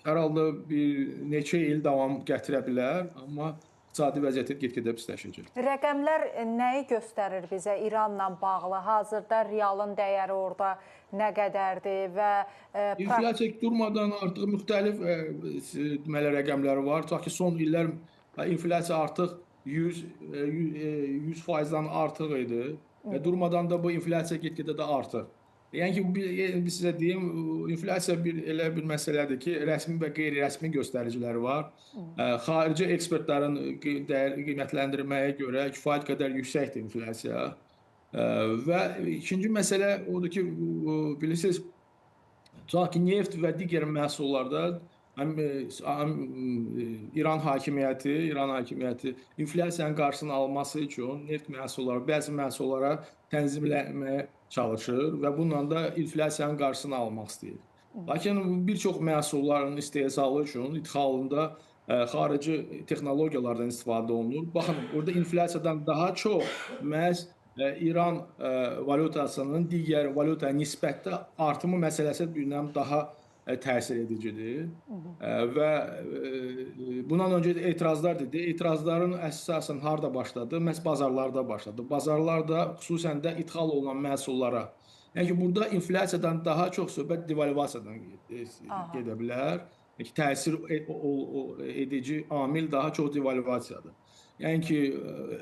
hər halda bir neçə il davam gətirə bilər, amma iqtisadi vəziyyəti get-gedə pisləşəcək. Rəqəmlər nəyi göstərir bizə İranla bağlı? Hazırda realın dəyəri orada nə qədərdir və inflyasiya durmadan artıq müxtəlif deməli rəqəmləri var. Ta ki son illər inflyasiya artıq 100%-dan artıq idi və durmadan da bu inflyasiya get-gedə də artır. Yəni ki, biz sizə deyim, inflyasiya elə bir məsələdir ki, rəsmi və qeyri-rəsmi göstəriciləri var. Xarici ekspertlərin qiymətləndirməyə görə kifayət qədər yüksəkdir inflyasiya. Və ikinci məsələ odur ki, bilirsiniz, tutaq ki, neft və digər məhsullarda İran hakimiyyəti inflyasiyanın qarşısını alması üçün neft məhsulları, bəzi məhsullara tənzimləməyə çalışır və bununla da inflyasiyanın qarşısını almaq istəyir. Lakin bir çox məhsulların istehsalı üçün idxalında xarici texnologiyalardan istifadə olunur. Baxın, burada inflyasiyadan daha çox məhz İran valyutasının digər valyutaya nisbətdə artımı məsələsi bir növ daha təsir edicidir. Və bundan öncə etirazlar dedi. Etirazların əsasən harda başladı? Məhz bazarlarda başladı. Bazarlarda xüsusən də idxal olunan məhsullara. Yəni ki, burada inflyasiyadan daha çox söhbət devalvasiyadan gedə bilər. Yəni ki, təsir edici amil daha çox devalvasiyadır. Yəni ki,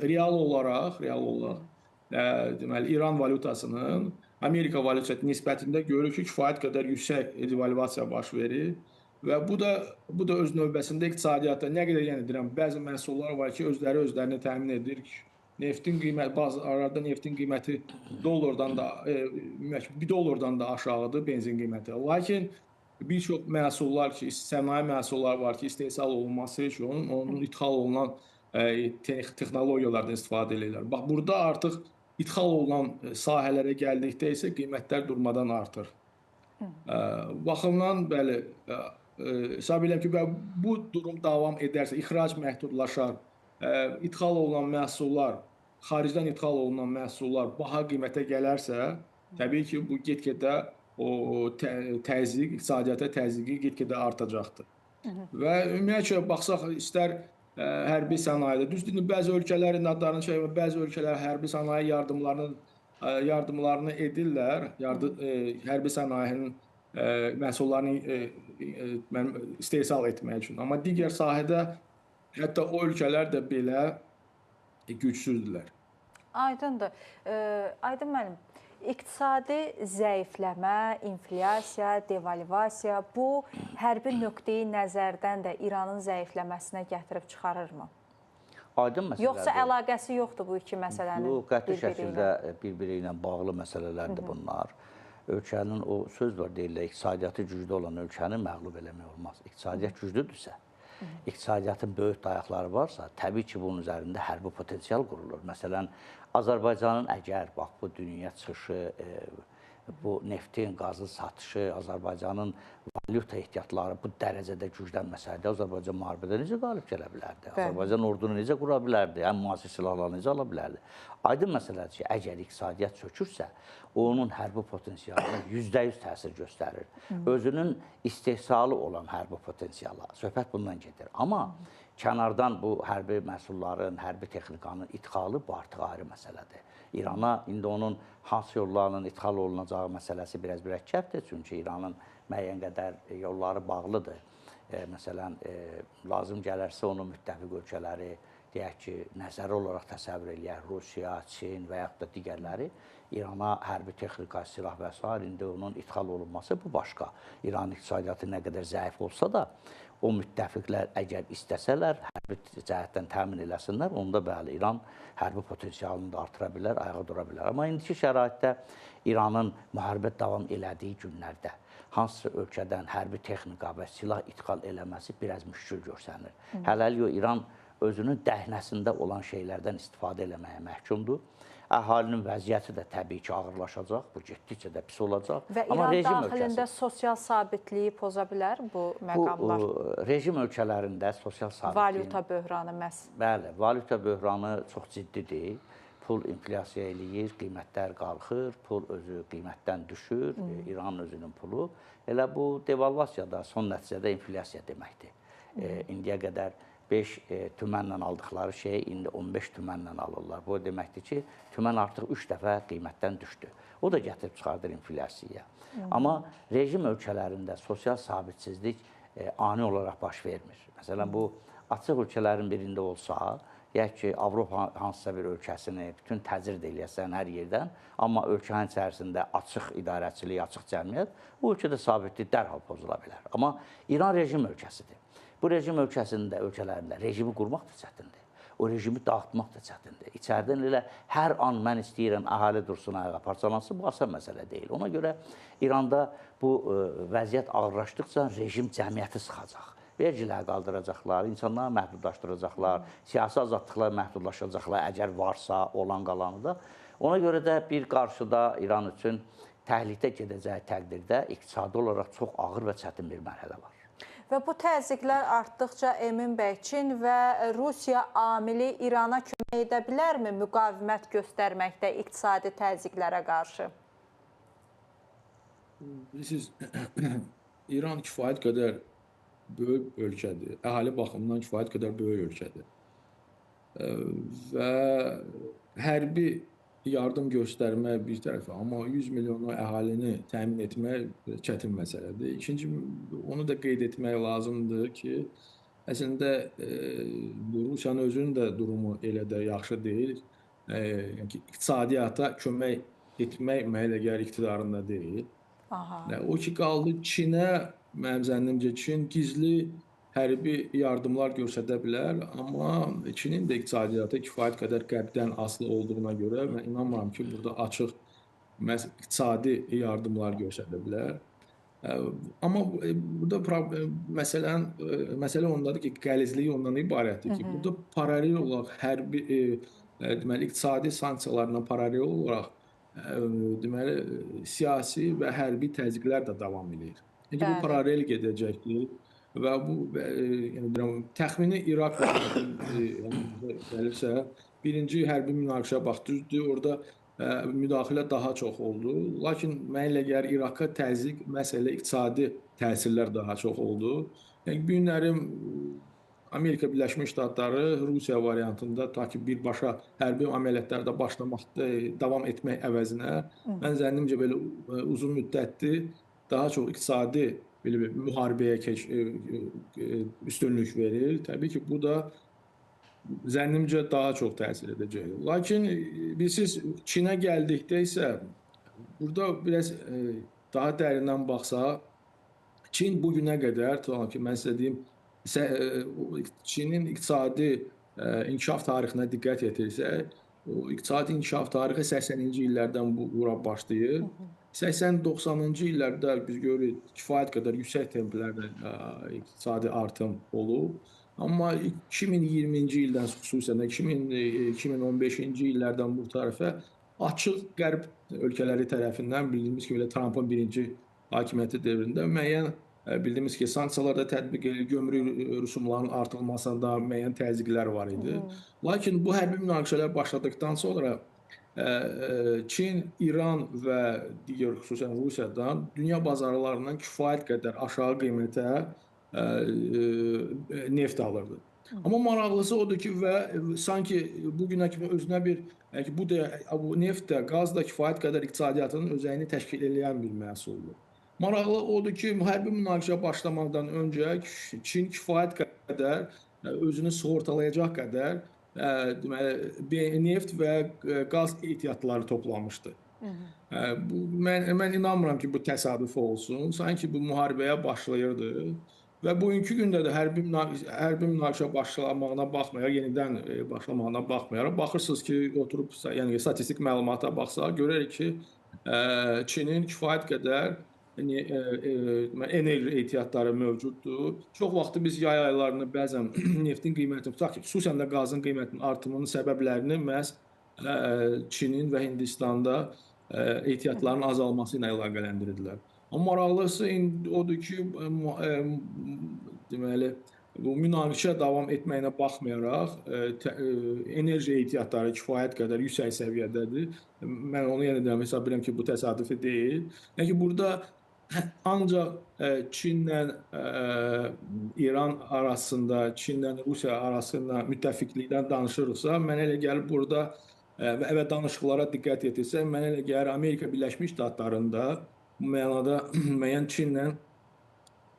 real olaraq deməli İran valyutasının Amerika valyutası nisbətində görürük ki, kifayət qədər yüksək devalvasiya baş verir və bu da öz növbəsində iqtisadiyyatda nə qədər, yəni deyirəm, bəzi məhsullar var ki, özləri özlərini təmin edir ki, neftin qiyməti, bazarlarda neftin qiyməti dollardan da bir dollardan da aşağıdır benzin qiyməti. Lakin bir çox məhsullar ki, sənaye məhsulları var ki, istehsal olunması üçün onun idxal olunan texnologiyalardan istifadə edirlər. Bax, burada artıq idxal olunan sahələrə gəldikdə isə qiymətlər durmadan artır. Baxımdan, bəli, hesab edirəm ki, bu durum davam edərsə, ixrac məhdudlaşar, idxal olunan məhsullar, xaricdən idxal olunan məhsullar baha qiymətə gələrsə, təbii ki, bu get-gedə o təzyiq, iqtisadiyyata təzyiqi get-gedə artacaqdır. Və ümumiyyətlə, baxsaq, istər hərbi sənayedə. Düzdür, bəzi ölkələrin adlarını çəkmə, bəzi ölkələr hərbi sənaye yardımlarını edirlər, hərbi sənayenin məhsullarını istehsal etmək üçün. Amma digər sahədə hətta o ölkələr də belə gücsüzdürlər. Aydındır. Aydın müəllim, iqtisadi zəifləmə, inflyasiya, devalvasiya bu hərbi nöqteyi nəzərdən də İranın zəifləməsinə gətirib çıxarırmı? Aydın məsələdir. Yoxsa əlaqəsi yoxdur bu iki məsələnin bir-biri ilə? Yox, qəti şəkildə bir-biri ilə bağlı məsələlərdir bunlar. Ölkənin o söz var deyirlər, iqtisadiyyatı güclü olan ölkəni məğlub eləmək olmaz. İqtisadiyyat güclüdürsə, iqtisadiyyatın böyük dayaqları varsa, təbii ki, bunun üzərində hərbi potensial qurulur. Məsələn, Azərbaycanın əgər bax bu dünya çıxışı, bu neftin, qazın satışı, Azərbaycanın valyuta ehtiyatları bu dərəcədə güclənməsəydi, Azərbaycan müharibədə necə qalib gələ bilərdi? Azərbaycan ordunu necə qura bilərdi? Ən müasir silahları necə ala bilərdi? Aydın məsələdir ki, əgər iqtisadiyyat çökürsə, onun hərbi potensialına %100 təsir göstərir. Özünün istehsalı olan hərbi potensiala, söhbət bundan gedir. Amma kənardan bu hərbi məhsulların, hərbi texnikanın idxalı bu artıq ayrı məsələdir. İrana indi onun hansı yollarla idxal olunacağı məsələsi biraz mürəkkəbdir. Çünki İranın müəyyən qədər yolları bağlıdır. Məsələn, lazım gələrsə onun müttəfiq ölkələri, deyək ki, nəzəri olaraq təsəvvür eləyər Rusiya, Çin və yaxud da digərləri İrana hərbi texnika, silah və sair indi onun idxal olunması bu başqa. İranın iqtisadiyyatı nə qədər zəif olsa da, o müttəfiqlər əgər istəsələr, hərbi cəhətdən təmin eləsinlər, onda bəli, İran hərbi potensialını da artıra bilər, ayağa dura bilər. Amma indiki şəraitdə İranın müharibə davam elədiyi günlərdə hansısa ölkədən hərbi texnika və silah idxal eləməsi biraz müşkül görsənir. Hələlik o İran özünün dəhnəsində olan şeylərdən istifadə eləməyə məhkumdur. Əhalinin vəziyyəti də təbii ki, ağırlaşacaq, bu getdikcə də pis olacaq. Və İran daxilində sosial sabitliyi poza bilər bu məqamlar? Bu, rejim ölkələrində sosial sabitliyin... Valyuta böhranı məhz. Bəli, valyuta böhranı çox ciddidir. Pul inflyasiya eləyir, qiymətlər qalxır, pul özü qiymətdən düşür, İranın özünün pulu. Elə bu devalvasiya da son nəticədə inflyasiya deməkdir. İndiyə qədər 5 tümənlə aldıqları şeyi indi 15 tümənlə alırlar. Bu deməkdir ki, tümən artıq 3 dəfə qiymətdən düşdü. O da gətirib çıxardır inflyasiyaya. Amma rejim ölkələrində sosial sabitsizlik ani olaraq baş vermir. Məsələn, bu açıq ölkələrin birində olsa, deyək ki, Avropa hansısa bir ölkəsini bütün təcrid eləyəsən hər yerdən, amma ölkənin içərisində açıq idarəçilik, açıq cəmiyyət, o ölkədə sabitlik dərhal pozula bilər. Amma İran rejim ölkəsidir. Bu rejim ölkəsində, ölkələrində rejimi qurmaq da çətindir. O rejimi dağıtmaq da çətindir. İçəridən elə hər an mən istəyirəm, əhali dursun, ayağa parçalansın, bu asan məsələ deyil. Ona görə İranda bu vəziyyət ağırlaşdıqca rejim cəmiyyəti sıxacaq. Vergilər qaldıracaqlar, insanları məhdudlaşdıracaqlar, siyasi azadlıqlar məhdudlaşacaqlar, əgər varsa olan qalanı da. Ona görə də bir qarşıda İran üçün təhlükə gedəcəyi təqdirdə iqtisadi olaraq çox ağır və çətin bir mərhələ var. Və bu təzyiqlər artdıqca Emin bəy, Çin və Rusiya amili İrana kömək edə bilərmi müqavimət göstərməkdə iqtisadi təzyiqlərə qarşı? Bilirsiniz, İran kifayət qədər böyük ölkədir. Əhali baxımından kifayət qədər böyük ölkədir. Və hərbi yardım göstərmək bir tərəfə, amma 100 milyonluq əhalini təmin etmək çətin məsələdir. İkinci, onu da qeyd etmək lazımdır ki, əslində Rusiyanın özünün də durumu elə də yaxşı deyil. Yəni ki, iqtisadiyyata kömək etmək mənə elə gəlir iqtidarında deyil. Aha. O ki qaldı Çinə, mənim zənnimcə Çin gizli hərbi yardımlar göstərə bilər, amma Çinin də iqtisadiyyatı kifayət qədər qərbdən asılı olduğuna görə mən inanmıram ki, burada açıq məhz iqtisadi yardımlar göstərə bilər. Amma burada məsələ ondadır ki, qəlizliyi ondan ibarətdir ki, burada paralel olaraq hərbi, deməli, iqtisadi sanksiyalarla paralel olaraq deməli, siyasi və hərbi təzyiqlər də davam edir. Yəni ki, bu paralel gedəcəkdir. Və bu, yəni, təxmini İraq gəlirsə, birinci hərbi münaqişə bax, düzdür, orada müdaxilə daha çox oldu. Lakin mənə elə gəlir, İraqa təzyiq, məsələ iqtisadi təsirlər daha çox oldu. Yəni, bu günləri Amerika Birləşmiş Ştatları Rusiya variantında ta ki birbaşa hərbi əməliyyatlarda başlamaq, davam etmək əvəzinə, mən zənnimcə belə uzun müddətli daha çox iqtisadi belə bir müharibəyə üstünlük verir. Təbii ki, bu da zənnimcə daha çox təsir edəcək. Lakin bilirsiniz, Çinə gəldikdə isə burada biraz daha dərindən baxsaq, Çin bu günə qədər, tutalım ki, mən sizə deyim, Çinin iqtisadi inkişaf tarixinə diqqət yetirsək, o iqtisadi inkişaf tarixi 80-ci illərdən bura başlayır. 80-90-cı illərdə biz görürük kifayət qədər yüksək templərdə iqtisadi artım olub. Amma 2020-ci ildən xüsusən də 2015-ci illərdən bu tərəfə açıq qərb ölkələri tərəfindən bildiyimiz kimi Trumpın birinci hakimiyyəti dövründə müəyyən bildiyimiz ki, sanksiyalar da tətbiq edilir, gömrük rüsumlarının artırılmasında müəyyən təzyiqlər var idi. Lakin bu hərbi münaqişələr başladıqdan sonra Çin, İran və digər xüsusən Rusiyadan dünya bazarlarından kifayət qədər aşağı qiymətə neft alırdı. Amma maraqlısı odur ki, və sanki bugünə kimi özünə bir, yəni ki, bu da bu neft də, qaz da kifayət qədər iqtisadiyyatının özəyini təşkil edən bir məhsuldur. Maraqlı odur ki, hərbi münaqişə başlamadan öncə Çin kifayət qədər özünü sığortalayacaq qədər deməli, neft və qaz ehtiyatları toplamışdı. Bu, mən inanmıram ki, bu təsadüf olsun. Sanki bu müharibəyə başlayırdı və bugünkü gündə də hərbi münaqişə başlamağına baxmayaraq, yenidən başlamağına baxmayaraq, baxırsınız ki, oturub, yəni statistik məlumata baxsaq, görərik ki, Çinin kifayət qədər enerji ehtiyatları mövcuddur. Çox vaxtı biz yay aylarında bəzən neftin qiymətini, tutaq ki, xüsusən də qazın qiymətinin artımının səbəblərini məhz Çinin və Hindistanda ehtiyatların azalması ilə əlaqələndirirdilər. Amma maraqlısı indi odur ki, deməli, bu münaqişə davam etməyinə baxmayaraq enerji ehtiyatları kifayət qədər yüksək səviyyədədir. Mən onu yenə deyirəm, hesab edirəm ki, bu təsadüfi deyil. Yəni ki, burada ancaq Çinlə İran arasında, Çinlə Rusiya arasında müttəfiqlikdən danışırıqsa, mənə elə gəlir burada və danışıqlara diqqət yetirsək, mənə elə gəlir Amerika Birləşmiş Ştatlarında bu mənada müəyyən Çinlə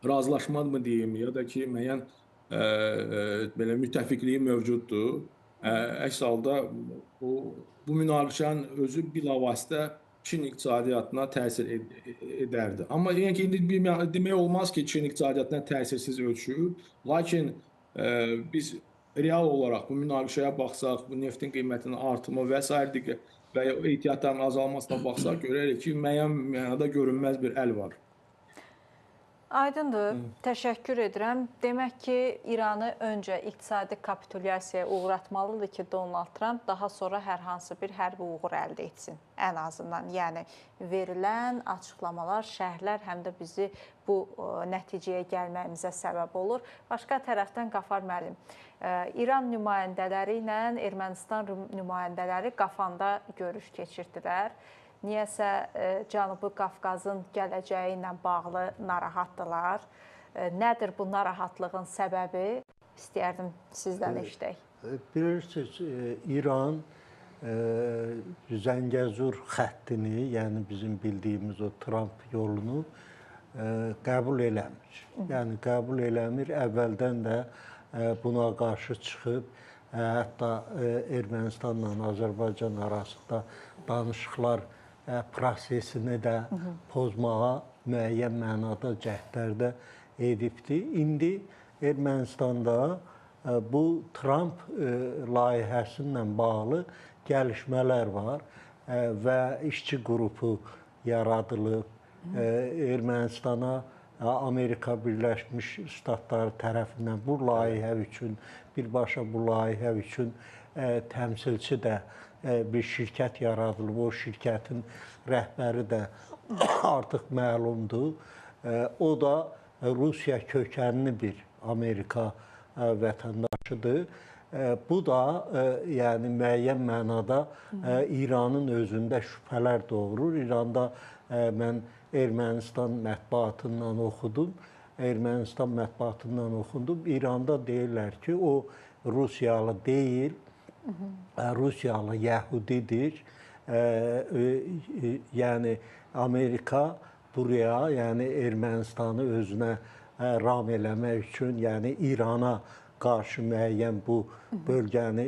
razılaşma mı deyim, ya da ki, müəyyən belə müttəfiqliyi mövcuddur. Əks halda bu münaqişənin özü bilavasitə Çin iqtisadiyyatına təsir edərdi. Amma yəni ki, indi demək olmaz ki, Çin iqtisadiyyatına təsirsiz ölçür. Lakin biz real olaraq bu münaqişəyə baxsaq, bu neftin qiymətinin artımı və sair və ya ehtiyatların azalmasına baxsaq, görərik ki, müəyyən mənada görünməz bir əl var. Aydındır. Təşəkkür edirəm. Demək ki, İranı öncə iqtisadi kapitulyasiyaya uğratmalıdır ki, Donald Trump daha sonra hər hansı bir hərbi uğur əldə etsin. Ən azından, yəni verilən açıqlamalar, şərhlər həm də bizi bu nəticəyə gəlməyimizə səbəb olur. Başqa tərəfdən Qafar müəllim, İran nümayəndələri ilə Ermənistan nümayəndələri Qafanda görüş keçirdilər. Niyəsə Cənubi Qafqazın gələcəyi ilə bağlı narahatdırlar. Nədir bu narahatlığın səbəbi? İstəyərdim sizdən eşidək. Bilirsiniz, İran Zəngəzur xəttini, yəni bizim bildiyimiz o Tramp yolunu qəbul eləmir. Yəni qəbul eləmir, əvvəldən də buna qarşı çıxıb, hətta Ermənistanla Azərbaycan arasında danışıqlar prosesini də pozmağa müəyyən mənada cəhdlər də edibdir. İndi Ermənistanda bu Tramp layihəsi ilə bağlı gəlişmələr var və işçi qrupu yaradılıb. Ermənistana Amerika Birləşmiş Ştatları tərəfindən bu layihə üçün, birbaşa bu layihə üçün təmsilçi də bir şirkət yaradılıb. O şirkətin rəhbəri də artıq məlumdur. O da Rusiya kökənli bir Amerika vətəndaşıdır. Bu da yəni müəyyən mənada İranın özündə şübhələr doğurur. İranda mən Ermənistan mətbuatından oxudum. İranda deyirlər ki, o Rusiyalı deyil, Rusiyalı Yəhudidir. Yəni Amerika buraya, yəni Ermənistanı özünə ram eləmək üçün, yəni İrana qarşı müəyyən bu bölgəni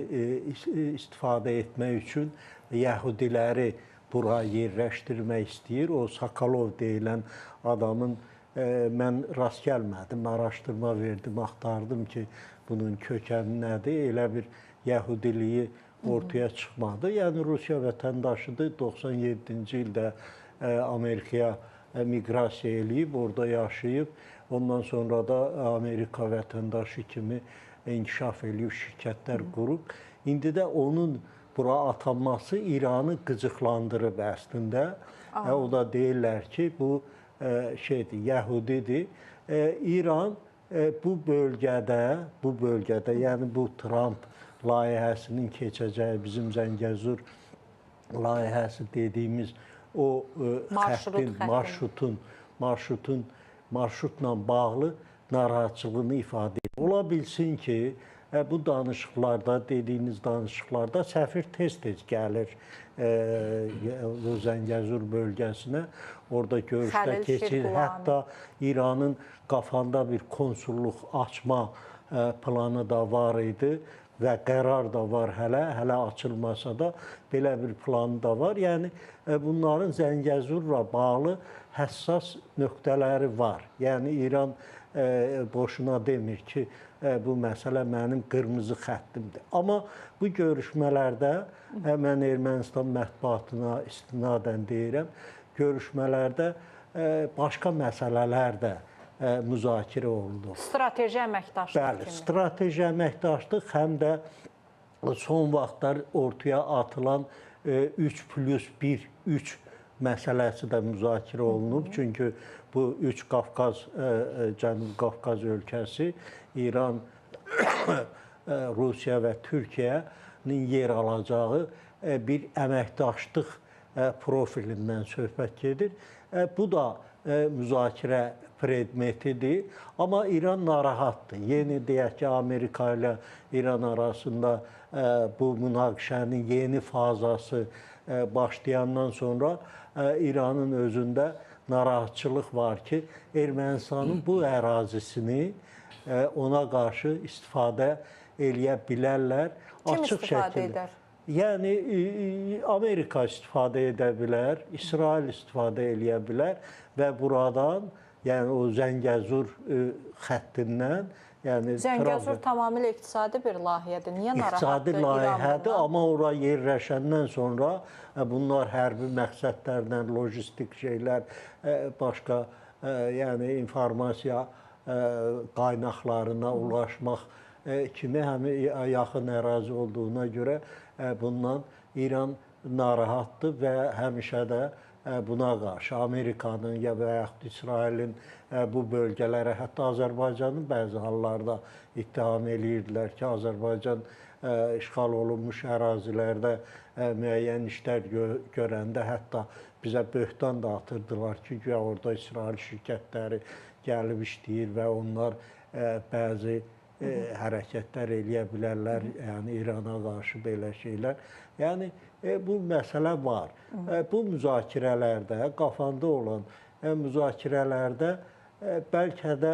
istifadə etmək üçün Yəhudiləri bura yerləşdirmək istəyir. O Sokolov deyilən adamın mən rast gəlmədim, araşdırma verdim, axtardım ki, bunun kökəni nədir? Elə bir Yəhudiliyi ortaya çıxmadı. Yəni Rusiya vətəndaşıdır, 97-ci ildə Amerikaya miqrasiya eləyib, orada yaşayıb. Ondan sonra da Amerika vətəndaşı kimi inkişaf eləyib, şirkətlər qurub. İndi də onun bura atanması İranı qıcıqlandırıb əslində. O da deyirlər ki, bu şeydir, Yəhudidir. İran bu bölgədə, yəni bu Tramp layihəsinin keçəcəyi, bizim Zəngəzur layihəsi dediyimiz o xəttin, marşrutla bağlı narahatçılığını ifadə edir. Ola bilsin ki, bu danışıqlarda, dediyiniz danışıqlarda səfir tez-tez gəlir o Zəngəzur bölgəsinə. Orada görüşdə keçir. Hətta İranın Qafanda bir konsulluq açma planı da var idi və qərar da var hələ açılmasa da belə bir planı da var. Yəni bunların Zəngəzurla bağlı həssas nöqtələri var. Yəni İran boşuna demir ki, bu məsələ mənim qırmızı xəttimdir. Amma bu görüşmələrdə, mən Ermənistan mətbuatına istinadən deyirəm, görüşmələrdə başqa məsələlər də müzakirə olundu. Strateji əməkdaşlıq. Bəli, strateji əməkdaşlıq həm də son vaxtlar ortaya atılan 3+1, 3 məsələsi də müzakirə olunub. Çünki bu 3 Qafqaz, Cənubi Qafqaz ölkəsi, İran, Rusiya və Türkiyənin yer alacağı bir əməkdaşlıq profilindən söhbət gedir. Bu da müzakirə predmetidir. Amma İran narahatdır. Yeni deyək ki, Amerika ilə İran arasında bu münaqişənin yeni fazası başlayandan sonra İranın özündə narahatçılıq var ki, Ermənistanın bu ərazisini ona qarşı istifadə eləyə bilərlər. Kim istifadə edər? Yəni, Amerika istifadə edə bilər, İsrail istifadə eləyə bilər və buradan, yəni o Zəngəzur xəttindən, yəni Zəngəzur tamamilə iqtisadi bir layihədir. Niyə narahatdır İqtisadi layihədir, amma ora yerləşəndən sonra bunlar hərbi məqsədlərlə, logistik şeylər, başqa yəni informasiya qaynaqlarına ulaşmaq kimi həm yaxın ərazi olduğuna görə bundan İran narahatdır və həmişə də buna qarşı Amerikanın ya və yaxud İsrailin bu bölgələrə, hətta Azərbaycanın bəzi hallarda ittiham eləyirdilər ki, Azərbaycan işğal olunmuş ərazilərdə müəyyən işlər görəndə hətta bizə böhtan da atırdılar ki, güya orada İsrail şirkətləri gəlib işləyir və onlar bəzi hərəkətlər eləyə bilərlər, yəni İrana qarşı belə şeylər. Yəni bu məsələ var. Bu müzakirələrdə, qafanda olan müzakirələrdə bəlkə də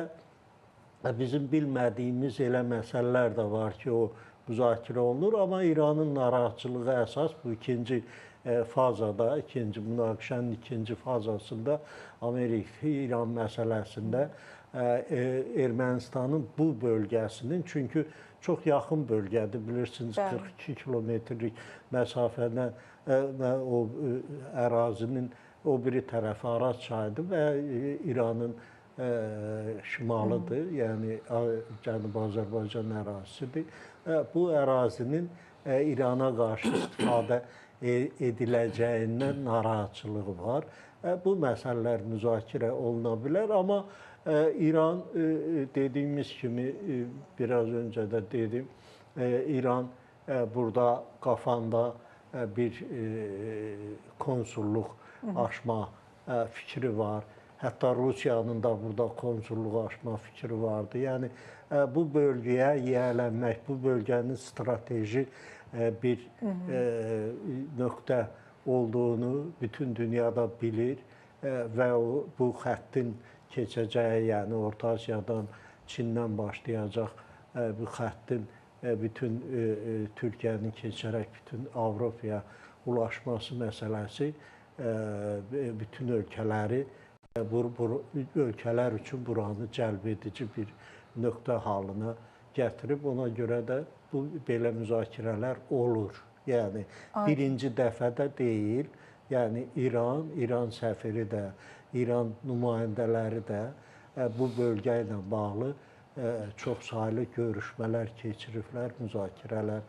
bizim bilmədiyimiz elə məsələlər də var ki, o müzakirə olunur, amma İranın narahatçılığı əsas bu ikinci fazada, ikinci münaqişənin ikinci fazasında Amerika-İran məsələsində Ermənistanın bu bölgəsinin, çünki çox yaxın bölgədir, bilirsiniz, 42 kilometrlik məsafədən o ərazinin o biri tərəfi Araz çayıdır və İranın şimalıdır, yəni Cənubi Azərbaycan ərazisidir. Bu ərazinin İrana qarşı istifadə ediləcəyindən narahatçılığı var. Bu məsələlər müzakirə oluna bilər, amma İran dediyimiz kimi, biraz öncə də dedim, İran burada qafanda bir konsulluq açma fikri var. Hətta Rusiyanın da burada konsulluq açma fikri vardı. Yəni bu bölgəyə yiyələnmək, bu bölgənin strateji bir nöqtə olduğunu bütün dünyada bilir və bu xəttin keçəcəyi, yəni Orta Asiyadan, Çindən başlayacaq bu xəttin bütün Türkiyənin keçərək bütün Avropaya ulaşması məsələsi bütün ölkələri, ölkələr üçün buranı cəlb edici bir nöqtə halına gətirib. Ona görə də bu belə müzakirələr olur. Yəni birinci dəfədə deyil, yəni İran, İran səfiri də, İran nümayəndələri də bu bölgə ilə bağlı çox saylı görüşmələr keçiriblər, müzakirələr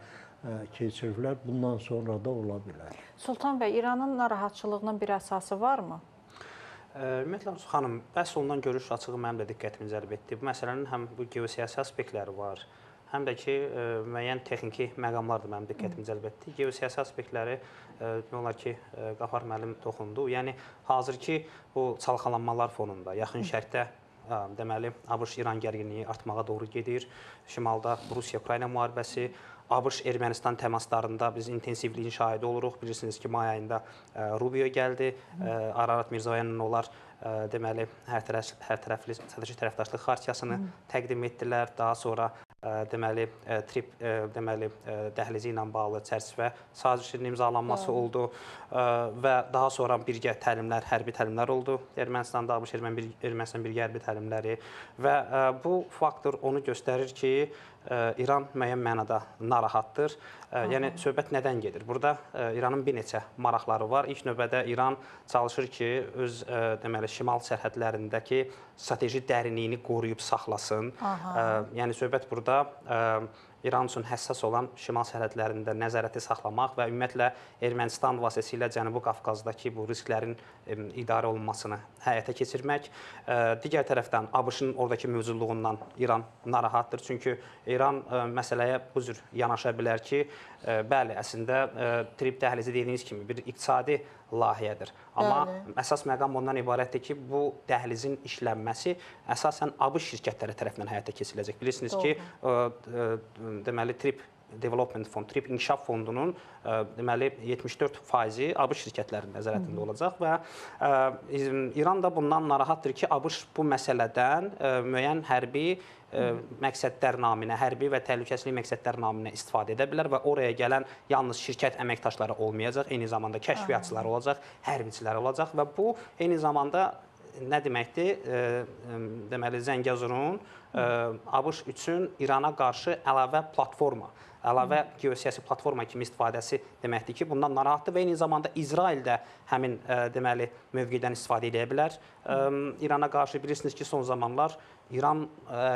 keçiriblər. Bundan sonra da ola bilər. Sultan bəy, İranın narahatçılığının bir əsası varmı? Ümumiyyətlə, xanım, bəhs olunan görüş açığı mənim də diqqətimi cəlb etdi. Bu məsələnin həm bu geosiyasi aspektləri var, həm də ki, müəyyən texniki məqamlar da mənim diqqətimi cəlb etdi. Geosiyasi aspektləri, demək olar ki, Qafar müəllim toxundu. Yəni, hazırki bu çalxalanmalar fonunda, Yaxın Şərqdə, deməli, ABŞ-İran gərginliyi artmağa doğru gedir. Şimalda Rusiya-Ukrayna müharibəsi, ABŞ-Ermənistan təmaslarında biz intensivliyin şahidi oluruq. Bilirsiniz ki, may ayında Rubio gəldi. Ararat Mirzoyanla onlar deməli, hər tərəfli strateji tərəfdaşlıq xartiyasını təqdim etdilər. Daha sonra deməli, TRIPP deməli, dəhlizi ilə bağlı çərçivə sazişinin imzalanması oldu və daha sonra birgə təlimlər, hərbi təlimlər oldu. Ermənistanda ABŞ-Ermənistan birgə hərbi təlimləri və bu faktor onu göstərir ki, İran müəyyən mənada narahatdır. Yəni, söhbət nədən gedir? Burada İranın bir neçə maraqları var. İlk növbədə İran çalışır ki, öz deməli, şimal sərhədlərindəki strateji dərinliyini qoruyub saxlasın. Yəni, söhbət burada İran üçün həssas olan şimal sərhədlərində nəzarəti saxlamaq və ümumiyyətlə Ermənistan vasitəsilə Cənubi Qafqazdakı bu risklərin idarə olunmasını həyata keçirmək. Digər tərəfdən ABŞ-ın oradakı mövcudluğundan İran narahatdır. Çünki İran məsələyə bu cür yanaşa bilər ki, bəli, əslində TRIPP dəhlizi dediyiniz kimi bir iqtisadi layihədir. Amma əsas məqam ondan ibarətdir ki, bu dəhlizin işlənməsi əsasən ABŞ şirkətləri tərəfindən həyata keçiriləcək. Bilirsiniz ki, deməli, TRIPP Development Fond, TRIPP İnkişaf Fondunun deməli 74%-i ABŞ şirkətlərinin nəzarətində olacaq və İran da bundan narahatdır ki, ABŞ bu məsələdən müəyyən hərbi məqsədlər naminə, hərbi və təhlükəsizlik məqsədlər naminə istifadə edə bilər və oraya gələn yalnız şirkət əməkdaşları olmayacaq, eyni zamanda kəşfiyyatçılar olacaq, hərbçilər olacaq və bu eyni zamanda nə deməkdir? Deməli, Zəngəzurun ABŞ üçün İrana qarşı əlavə platforma, əlavə geosiyasi platforma kimi istifadəsi deməkdir ki, bundan narahatdır və eyni zamanda İsrail də həmin deməli, mövqedən istifadə edə bilər. İrana qarşı bilirsiniz ki, son zamanlar İran,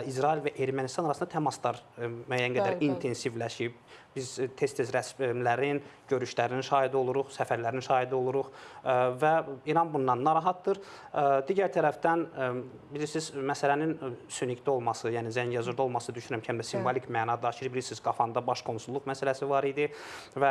İsrail və Ermənistan arasında təmaslar müəyyən qədər intensivləşib. Biz tez-tez rəsmilərin, görüşlərinin şahidi oluruq, səfərlərin şahidi oluruq və İran bundan narahatdır. Digər tərəfdən, bilirsiniz, məsələnin Sünikdə olması, yəni Zəngəzurda olması düşünürəm ki, həm də simvolik məna daşıyır. Bilirsiniz, Qafanda baş baş konsulluq məsələsi var idi və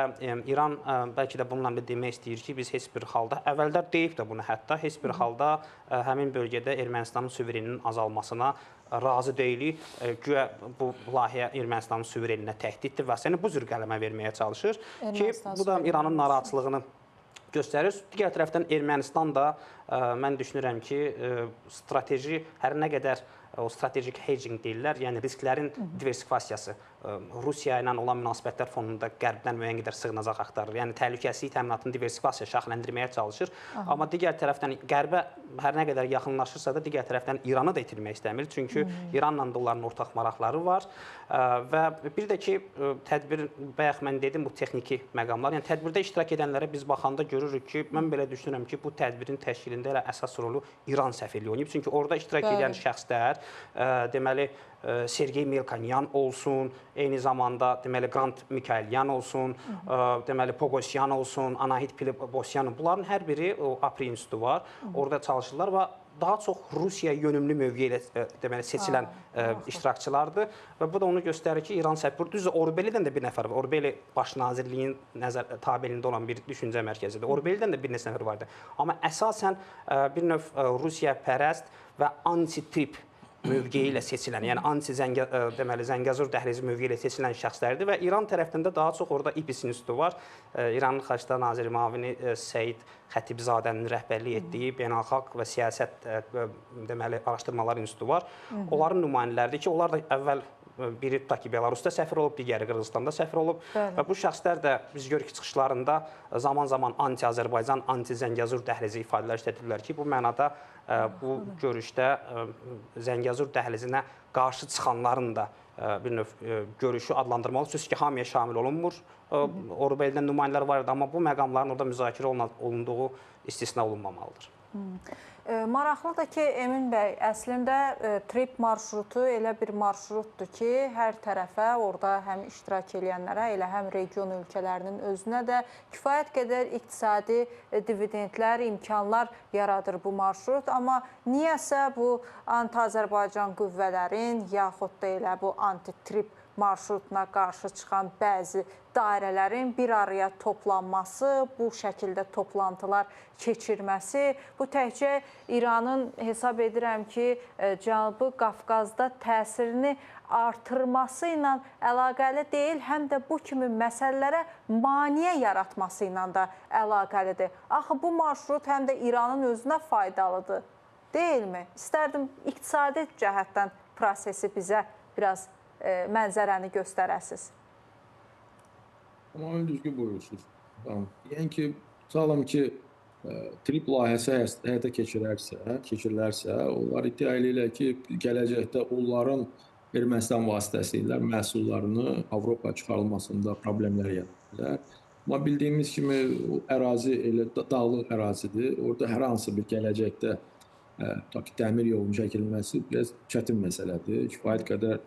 İran bəlkə də bununla da demək istəyir ki, biz heç bir halda, əvvəldə deyib də bunu hətta, heç bir halda həmin bölgədə Ermənistanın suvereninin azalmasına razı deyilik. Güya bu layihə Ermənistanın suvereninə təhdiddir və səni bu cür qələmə verməyə çalışır ki, bu da İranın narahatçılığını göstərir. Digər tərəfdən Ermənistan da mən düşünürəm ki, strateji hər nə qədər o strategik hedging deyirlər, yəni risklərin diversifikasiyası. Rusiya ilə olan münasibətlər fonunda qərbdən müəyyən qədər sığınacaq axtarır. Yəni təhlükəsizlik təminatının diversifikasiya şaxləndirməyə çalışır. Aha. Amma digər tərəfdən qərbə hər nə qədər yaxınlaşırsa da digər tərəfdən İranı da itirmək istəmir. Çünki İranla da onların ortaq maraqları var. Və bir də ki, tədbir, bayaq mən dedim, bu texniki məqamlar. Yəni tədbirdə iştirak edənlərə biz baxanda görürük ki, mən belə düşünürəm ki, bu tədbirin təşkilində elə əsas rolu İran səfirliyi oynayıb. Çünki orada iştirak edən şəxslər, deməli, Sergey Melkonyan olsun, eyni zamanda deməli Grant Mikaelyan olsun, deməli Pogosyan olsun, Anahit Pilibosyan, bunların hər biri o APRI institutu var. Orada çalışırlar və daha çox Rusiya yönümlü mövqe ilə deməli seçilən iştirakçılardır və bu da onu göstərir ki, İran səfiri, düzdür, Orbelidən də bir nəfər var. Orbeli Baş Nazirliyin tabeliyində olan bir düşüncə mərkəzidir. Orbelidən də bir neçə nəfər vardı. Amma əsasən bir növ Rusiya pərəst və anti-trip mövqeyi ilə seçilən, yəni anti-deməli Zəngəzur dəhlizi mövqeyi ilə seçilən şəxslərdir və İran tərəfdən də daha çox orada İPİS institutu var. İranın Xarici Naziri müavini Səid Xətibzadənin rəhbərlik etdiyi beynəlxalq və siyasət deməli araşdırmalar institutu var. Onların nümayəndələridir ki, onlar da əvvəl biri tutaq ki, Belarusda səfir olub, digəri Qırğızıstanda səfir olub. Bəli. Və bu şəxslər də biz görürük ki, çıxışlarında zaman-zaman anti-Azərbaycan, anti-Zəngəzur dəhlizi ifadələr işlədirlər ki, bu mənada bu görüşdə Zəngəzur dəhlizinə qarşı çıxanların da bir növ görüşü adlandırmalı. Söz ki, hamıya şamil olunmur. Orbelidən nümayəndələr var idi, amma bu məqamların orada müzakirə olunduğu istisna olunmamalıdır. Maraqlıdır ki, Emin bəy, əslində trip marşrutu elə bir marşrutdur ki, hər tərəfə, orada həm iştirak edənlərə, elə həm region ölkələrinin özünə də kifayət qədər iqtisadi dividendlər, imkanlar yaradır bu marşrut. Amma niyəsə bu anti-Azərbaycan qüvvələrin, yaxud da elə bu anti-trip marşrutuna qarşı çıxan bəzi dairələrin bir araya toplanması, bu şəkildə toplantılar keçirməsi, bu təkcə İranın hesab edirəm ki, Cənubi Qafqazda təsirini artırması ilə əlaqəli deyil, həm də bu kimi məsələlərə maneə yaratması ilə də əlaqəlidir. Axı bu marşrut həm də İranın özünə faydalıdır, deyilmi? İstərdim iqtisadi cəhətdən prosesi bizə biraz mənzərəni göstərəsiz. Tamamilə düzgün buyurursunuz. Yəni ki, tutalım ki, trip layihəsi həyata keçirilərsə, onlar iddia eləyirlər ki, gələcəkdə onların Ermənistan vasitəsilə məhsullarını Avropa çıxarılmasında problemlər yaradırlar. Amma bildiyimiz kimi o ərazi elə dağlıq ərazidir. Orada hər hansı bir gələcəkdə tutaq ki, dəmir yolunun çəkilməsi biraz çətin məsələdir. Kifayət qədər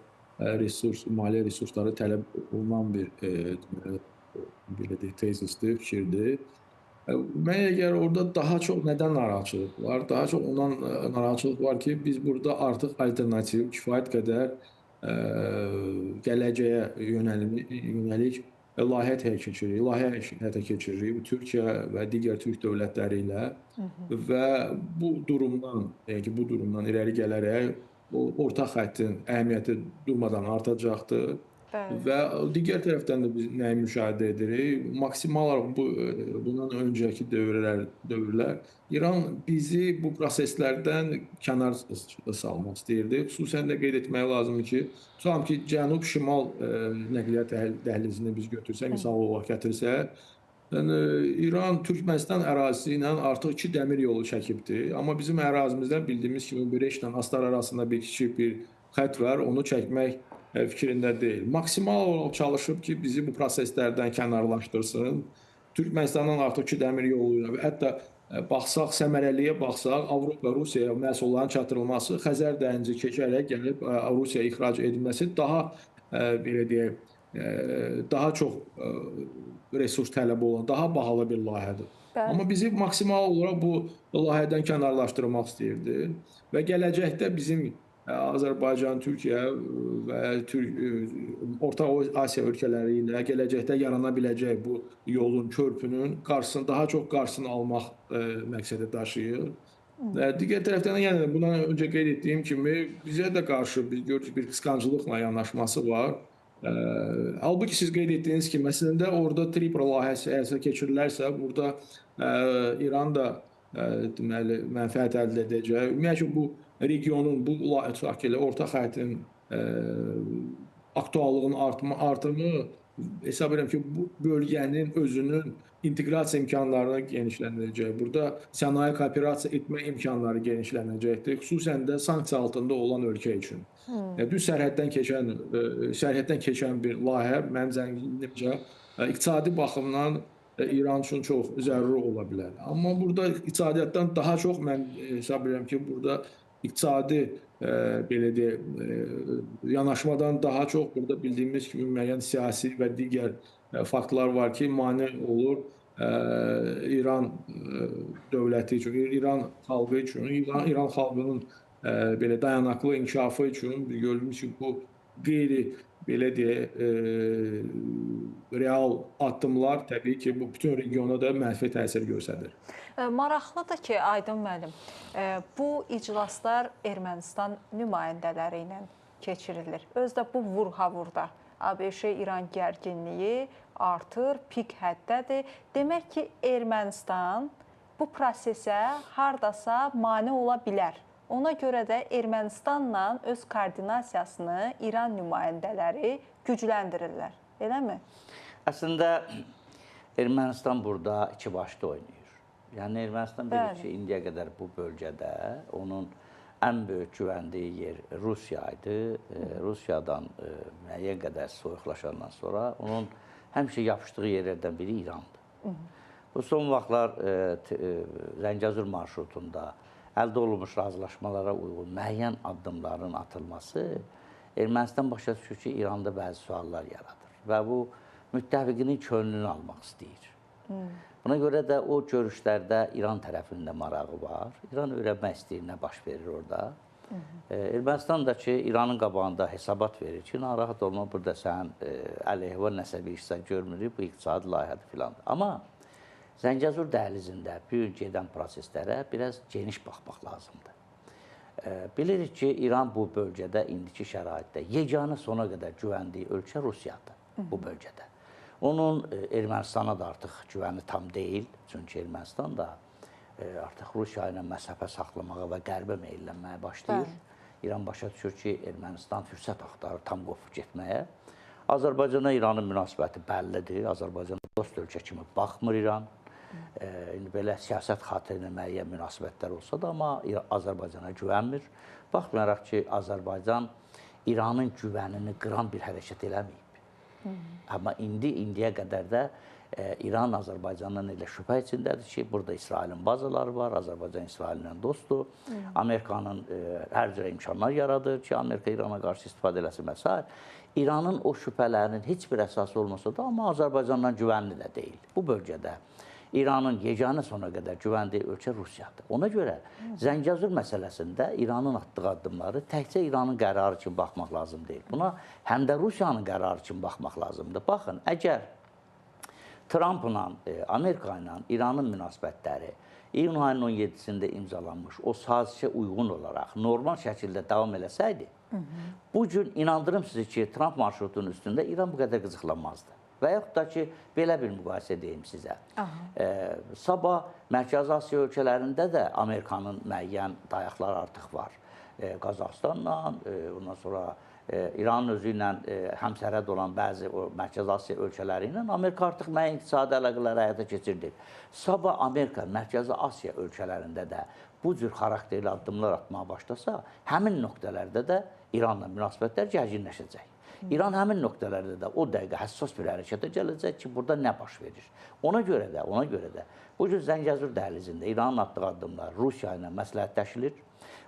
resurs, maliyyə resursları tələb olunan bir belə deyək, tezisdir, fikirdir. Mənə görə orada daha çox nədən narahatçılıq var? Daha çox ondan narahatçılıq var ki, biz burada artıq alternativ kifayət qədər gələcəyə yönəlik layihə həyata keçiririk, Türkiyə və digər türk dövlətləri ilə və bu durumdan, yəni ki, bu durumdan irəli gələrək o orta xəttin əhəmiyyəti durmadan artacaqdır. Bəli. Və digər tərəfdən də biz nəyi müşahidə edirik? Maksimal olaraq bundan öncəki dövrlər İran bizi bu proseslərdən kənar salmaq istəyirdi. Xüsusən də qeyd etmək lazımdır ki, tutalım ki, cənub-şimal nəqliyyat dəhlizini biz götürsək, misal olaraq gətirsək, yəni İran Türkmənistan ərazisi ilə artıq 2 dəmir yolu çəkibdir. Amma bizim ərazimizdən bildiyimiz kimi Breşlə Astar arasında bir kiçik bir xətt var, onu çəkmək fikrində deyil. Maksimal olaraq çalışıb ki, bizi bu proseslərdən kənarlaşdırsın. Türkmənistandan artıq 2 dəmir yolu ilə və hətta baxsaq, səmərəliyə baxsaq, Avropa, Rusiyaya məhsulların çatdırılması, Xəzər dənizi keçərək gəlib Rusiyaya ixrac edilməsi daha, belə deyək, daha çox resurs tələb olan, daha bahalı bir layihədir. Bəli. Amma bizi maksimal olaraq bu layihədən kənarlaşdırmaq istəyirdi və gələcəkdə bizim Azərbaycan, Türkiyə və Orta Asiya ölkələri ilə gələcəkdə yarana biləcək bu yolun, körpünün qarşısını, daha çox qarşısını almaq məqsədi daşıyır. Digər tərəfdən də, yəni bundan öncə qeyd etdiyim kimi bizə də qarşı biz görürük bir qısqanclıqla yanaşması var. Halbuki siz qeyd etdiyiniz kimi, əslində orada Tripro layihəsi həyata keçirilərsə, burada İran da deməli mənfəət əldə edəcək. Ümumiyyətlə bu regionun, bu tutaq ki, orta xəttinin aktuallığının artımı hesab edirəm ki, bu bölgənin özünün inteqrasiya imkanlarını genişləndirəcək. Burada sənaye kooperasiya etmə imkanları genişlənəcəkdir. Xüsusən də sanksiya altında olan ölkə üçün. Düz sərhəddən keçən bir layihə mənim zənnimcə iqtisadi baxımdan İran üçün çox zəruri ola bilər. Amma burada iqtisadiyyatdan daha çox mən hesab edirəm ki, burada iqtisadi belə deyək, yanaşmadan daha çox burada bildiyimiz kimi müəyyən siyasi və digər faktlar var ki, mane olur İran dövləti üçün, İran xalqı üçün, İran xalqının belə dayanaqlı inkişafı üçün gördüyümüz ki, bu qeyri belə deyək, real addımlar təbii ki, bu bütün regiona da mənfi təsir göstərir. Maraqlıdır ki, Aydın müəllim, bu iclaslar Ermənistan nümayəndələri ilə keçirilir. Özdə bu vurha-vurda ABŞ-İran gərginliyi artır, pik həddədir. Demək ki, Ermənistan bu prosesə hardasa mane ola bilər. Ona görə də Ermənistanla öz koordinasiyasını İran nümayəndələri gücləndirirlər. Eləmi? Əslində, Ermənistan burada iki başlı oynayır. Yəni, Ermənistan bilir ki, indiyə qədər bu bölgədə onun ən böyük güvəndiyi yer Rusiya idi. Rusiyadan müəyyən qədər soyuqlaşandan sonra onun həmişə yapışdığı yerlərdən biri İrandır. Bu son vaxtlar Zəngəzur marşrutunda əldə olunmuş razılaşmalara uyğun müəyyən addımların atılması Ermənistan başa düşür ki, İranda bəzi suallar yaradır və bu müttəfiqinin könlünü almaq istəyir. Buna görə də o görüşlərdə İran tərəfinin də marağı var. İran öyrənmək istəyir, nə baş verir orada. Ermənistan da ki, İranın qabağında hesabat verir ki, narahat olma, burada sənin əleyhə nəsə bir işsə görmürük, bu iqtisadi layihədir filandır. Amma Zəngəzur dəhlizində bu gün gedən proseslərə biraz geniş baxmaq lazımdır. Bilirik ki, İran bu bölgədə indiki şəraitdə yeganə sona qədər güvəndiyi ölkə Rusiyadır bu bölgədə. Onun Ermənistana da artıq güvəni tam deyil. Çünki Ermənistan da artıq Rusiya ilə məsafə saxlamağa və qərbə meyllənməyə başlayır. İran başa düşür ki, Ermənistan fürsət axtarır tam qopub getməyə. Azərbaycana İranın münasibəti bəllidir. Azərbaycana dost ölkə kimi baxmır İran. İndi belə siyasət xatirinə müəyyən münasibətlər olsa da, amma Azərbaycana güvənmir. Baxmayaraq ki, Azərbaycan İranın güvənini qıran bir hərəkət eləməyib. Amma indiyə qədər də İran Azərbaycandan elə şübhə içindədir ki, burada İsrailin bazaları var, Azərbaycan İsraillə dostdur. Amerikanın hər cürə imkanlar yaradır ki, Amerika İrana qarşı istifadə eləsin və s. İranın o şübhələrinin heç bir əsası olmasa da, amma Azərbaycandan güvənli də deyil. Bu bölgədə İranın yeganə sona qədər güvəndiyi ölkə Rusiyadır. Ona görə Zəngəzur məsələsində İranın atdığı addımları təkcə İranın qərarı kimi baxmaq lazım deyil. Buna həm də Rusiyanın qərarı kimi baxmaq lazımdır. Baxın, əgər Trumpla, Amerika ilə İranın münasibətləri iyun ayının 17-sində imzalanmış o sazişə uyğun olaraq normal şəkildə davam eləsəydi, bu gün inandırım sizi ki, Trump marşrutunun üstündə İran bu qədər qıcıqlanmazdı. Və yaxud da ki, belə bir müqayisə deyim sizə. Sabah Mərkəzi Asiya ölkələrində də Amerikanın müəyyən dayaqları artıq var. Qazaxıstanla, ondan sonra İranın özü ilə həmsərhəd olan bəzi Mərkəzi Asiya ölkələri ilə Amerika artıq müəyyən iqtisadi əlaqələri həyata keçirdi. Sabah Amerika Mərkəzi Asiya ölkələrində də bu cür xarakterli addımlar atmağa başlasa, həmin nöqtələrdə də İranla münasibətlər gərginləşəcək. İran həmin nöqtələrdə də o dəqiqə həssas bir hərəkətə gələcək ki, burada nə baş verir. Ona görə də bu gün Zəngəzur dəhlizində İranın atdığı addımlar Rusiya ilə məsləhətləşilir,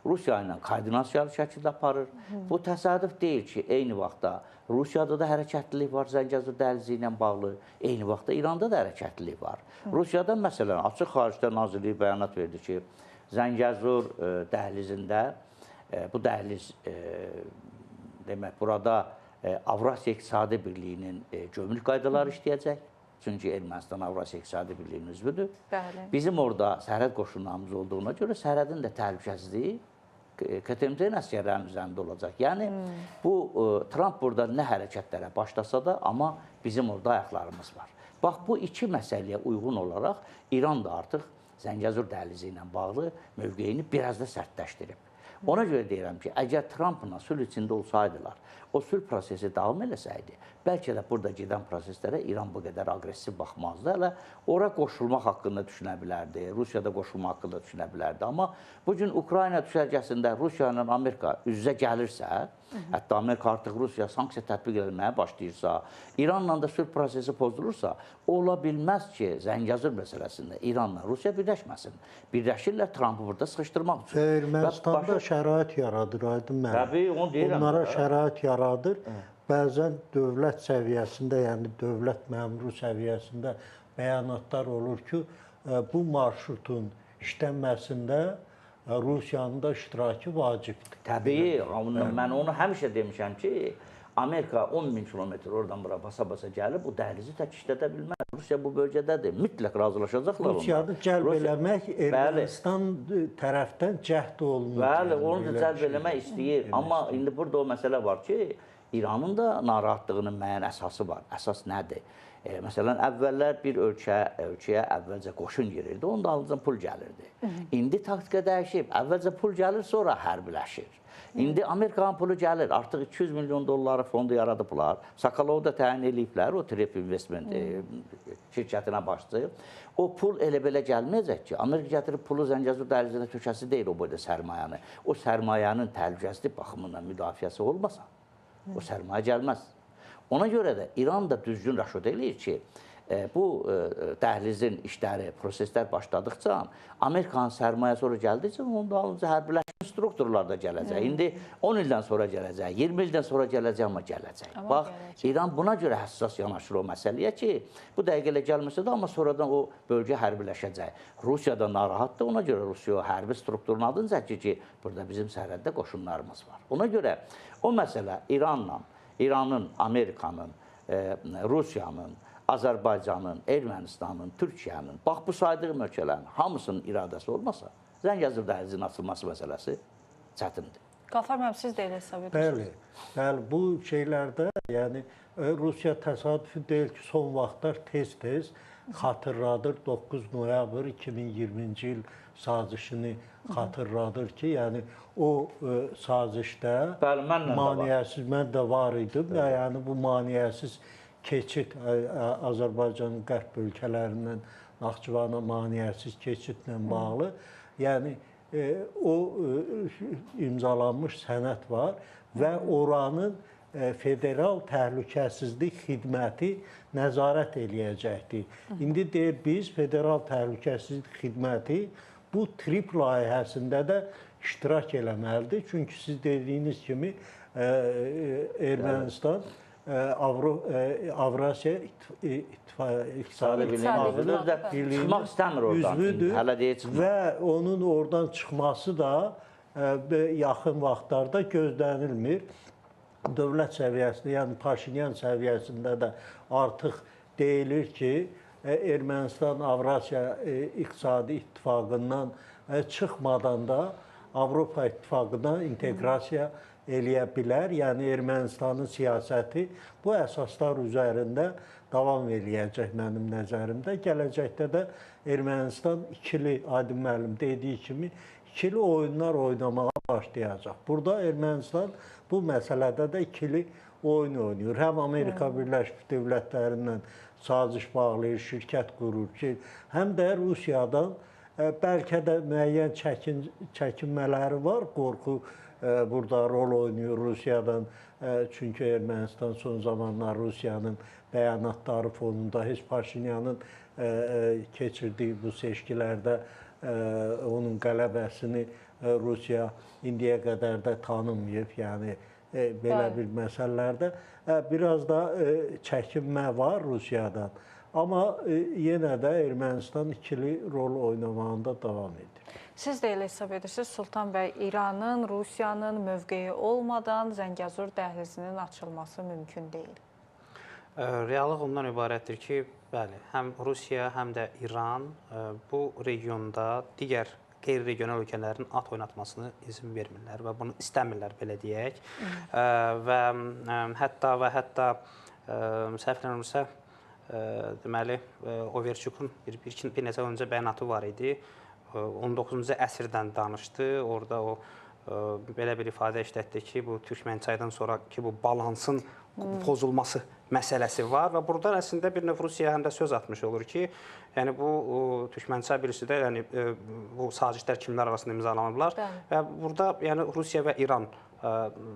Rusiya ilə koordinasiyalı şəkildə aparır. Bu təsadüf deyil ki, eyni vaxtda Rusiyada da hərəkətlilik var Zəngəzur dəhlizi ilə bağlı, eyni vaxtda İranda da hərəkətlilik var. Rusiyada məsələn, Açıq Xariclər Nazirliyi bəyanat verdi ki, Zəngəzur dəhlizində Bu dəhliz demək, burada Avrasiya İqtisadi Birliyinin gömrük qaydaları işləyəcək. Çünki Ermənistan Avrasiya İqtisadi Birliyinin üzvüdür. Bəli. Bizim orada sərhəd qoşunlarımız olduğuna görə sərhədin də təhlükəsizliyi KTMT-nin əsgərlərinin üzərində olacaq. Yəni bu Tramp burada nə hərəkətlərə başlasa da, amma bizim orada ayaqlarımız var. Bax, bu iki məsələyə uyğun olaraq İran da artıq Zəngəzur dəhlizi ilə bağlı mövqeyini biraz da sərtləşdirib. Ona görə deyirəm ki, əgər Trampla sülh içində olsaydılar, o sülh prosesi davam eləsəydi, bəlkə də burada gedən proseslərə İran bu qədər aqressiv baxmazdı. Hələ ora qoşulmaq haqqında düşünə bilərdi, Rusiyada qoşulmaq haqqında düşünə bilərdi. Amma bugün Ukrayna düşərgəsində Rusiya ilə Amerika üz-üzə gəlirsə, hətta Amerika artıq Rusiya sanksiya tətbiq eləməyə başlayırsa, İranla da sülh prosesi pozulursa, ola bilməz ki, Zəngəzur məsələsində İranla Rusiya birləşməsin. Birləşirlər Trampı burada sıxışdırmaq üçün. Ermənistanda şərait yaradır, Aydın müəllim. Təbii, onu deyirəm. Onlara şərait yaradır. Bəzən dövlət səviyyəsində, yəni dövlət məmuru səviyyəsində bəyanatlar olur ki, bu marşrutun işlənməsində Rusiyanın da iştirakı vacibdir. Təbii, mən onu həmişə demişəm ki, Amerika 10 min kilometr oradan bura basa-basa gəlib, bu dəhlizi tək işlədə bilməz. Rusiya bu bölgədədir, mütləq razılaşacaqlar onlar. Rusiyanı cəlb eləmək Ermənistan tərəfdən cəhd olunur. Bəli, onu da cəlb eləmək istəyir. Amma indi burada o məsələ var ki, İranın da narahatlığının müəyyən əsası var. Əsas nədir? Məsələn, əvvəllər bir ölkəyə əvvəlcə qoşun girirdi, onun dalınca pul gəlirdi. İndi taktika dəyişib, əvvəlcə pul gəlir, sonra hərbiləşir. İndi Amerikanın pulu gəlir, artıq 200 milyon dolları fondu yaradıblar. Sakalovu da təyin eləyiblər, o Trip Investment şirkətinə başlayıb. O pul elə belə gəlməyəcək ki, Amerika gətirib pulu Zəngəzur dəhlizinə tökəsi deyil o boyda sərmayəni. O sərmayənin təhlükəsizlik baxımından müdafiəsi olmasa, o sərmayə gəlməz. Ona görə də İran da düzgün rəşod eləyir ki, bu dəhlizin işləri, proseslər başladıqca, Amerikanın sərmayəsi ora gəldikcə, onun dalınca hərbiləşmiş strukturlar da gələcək. İndi 10 ildən sonra gələcək, 20 ildən sonra gələcək, amma gələcək. Bax, İran buna görə həssas yanaşır o məsələyə ki, bu dəqiqə elə gəlməsə də, amma sonradan o bölgə hərbiləşəcək. Rusiya da narahatdır, ona görə Rusiya o hərbi strukturun adını çəkir ki, burada bizim sərhəddə qoşunlarımız var. Ona görə o məsələ İranla, İranın, Amerikanın, Rusiyanın, Azərbaycanın, Ermənistanın, Türkiyənin, bax bu saydığım ölkələrin hamısının iradəsi olmasa, Zəngəzur dəhlizinin açılması məsələsi çətindir. Qafar müəllim, siz də elə hesab edirsiniz. Bəli, bəli, bu şeylərdə, yəni Rusiya təsadüfi deyil ki, son vaxtlar tez-tez xatırladır 9 noyabr 2020-ci il sazişini xatırladır ki, yəni o sazişdə maneəsiz, mən də var idim və yəni bu maneəsiz keçid Azərbaycanın qərb ölkələrindən Naxçıvana maneəsiz keçidlə bağlı, yəni o imzalanmış sənəd var və oranın Federal Təhlükəsizlik Xidməti nəzarət eləyəcəkdir. İndi deyir biz Federal Təhlükəsizlik Xidməti bu TRIP layihəsində də iştirak eləməlidir. Çünki siz dediyiniz kimi Ermənistan Avrasiya İqtisadi Birliyinin üzvüdür və onun oradan çıxması da yaxın vaxtlarda gözlənilmir. Dövlət səviyyəsində, yəni Paşinyan səviyyəsində də artıq deyilir ki, Ermənistan Avrasiya İqtisadi İttifaqından çıxmadan da Avropa İttifaqına inteqrasiya eləyə bilər. Yəni Ermənistanın siyasəti bu əsaslar üzərində davam eləyəcək mənim nəzərimdə. Gələcəkdə də Ermənistan ikili, Aydın müəllim dediyi kimi, ikili oyunlar oynamağa başlayacaq. Burada Ermənistan bu məsələdə də ikili oyun oynayır. Həm Amerika Birləşmiş Dövlətlərindən saziş bağlayır, şirkət qurur ki, həm də Rusiyadan bəlkə də müəyyən çəkinmələri var, qorxu burada rol oynayır Rusiyadan. Çünki Ermənistan son zamanlar Rusiyanın bəyanatları fonunda heç Paşinyanın keçirdiyi bu seçkilərdə onun qələbəsini Rusiya indiyə qədər də tanımayıb. Yəni belə bir məsələlərdə biraz da çəkinmə var Rusiyadan. Amma yenə də Ermənistan ikili rol oynamağında davam edir. Siz də elə hesab edirsiniz, Sultan bəy, İranın, Rusiyanın mövqeyi olmadan Zəngəzur dəhlizinin açılması mümkün deyil. Reallıq ondan ibarətdir ki, bəli, həm Rusiya, həm də İran bu regionda digər qeyri-regional ölkələrin at oynatmasını izin vermirlər və bunu istəmirlər, belə deyək. Və hətta səhv eləmirəmsə, deməli, Overçukun bir neçə öncə bəyanatı var idi. 19-cu əsrdən danışdı. Orada o belə bir ifadə işlətdi ki, bu Türkmənçaydan sonraki bu balansın pozulması məsələsi var və burada əslində bir növ Rusiya həm də söz atmış olur ki, yəni bu Türkmənçay birisi də, yəni bu sazişlər kimlər arasında imzalanıblar və burada yəni Rusiya və İran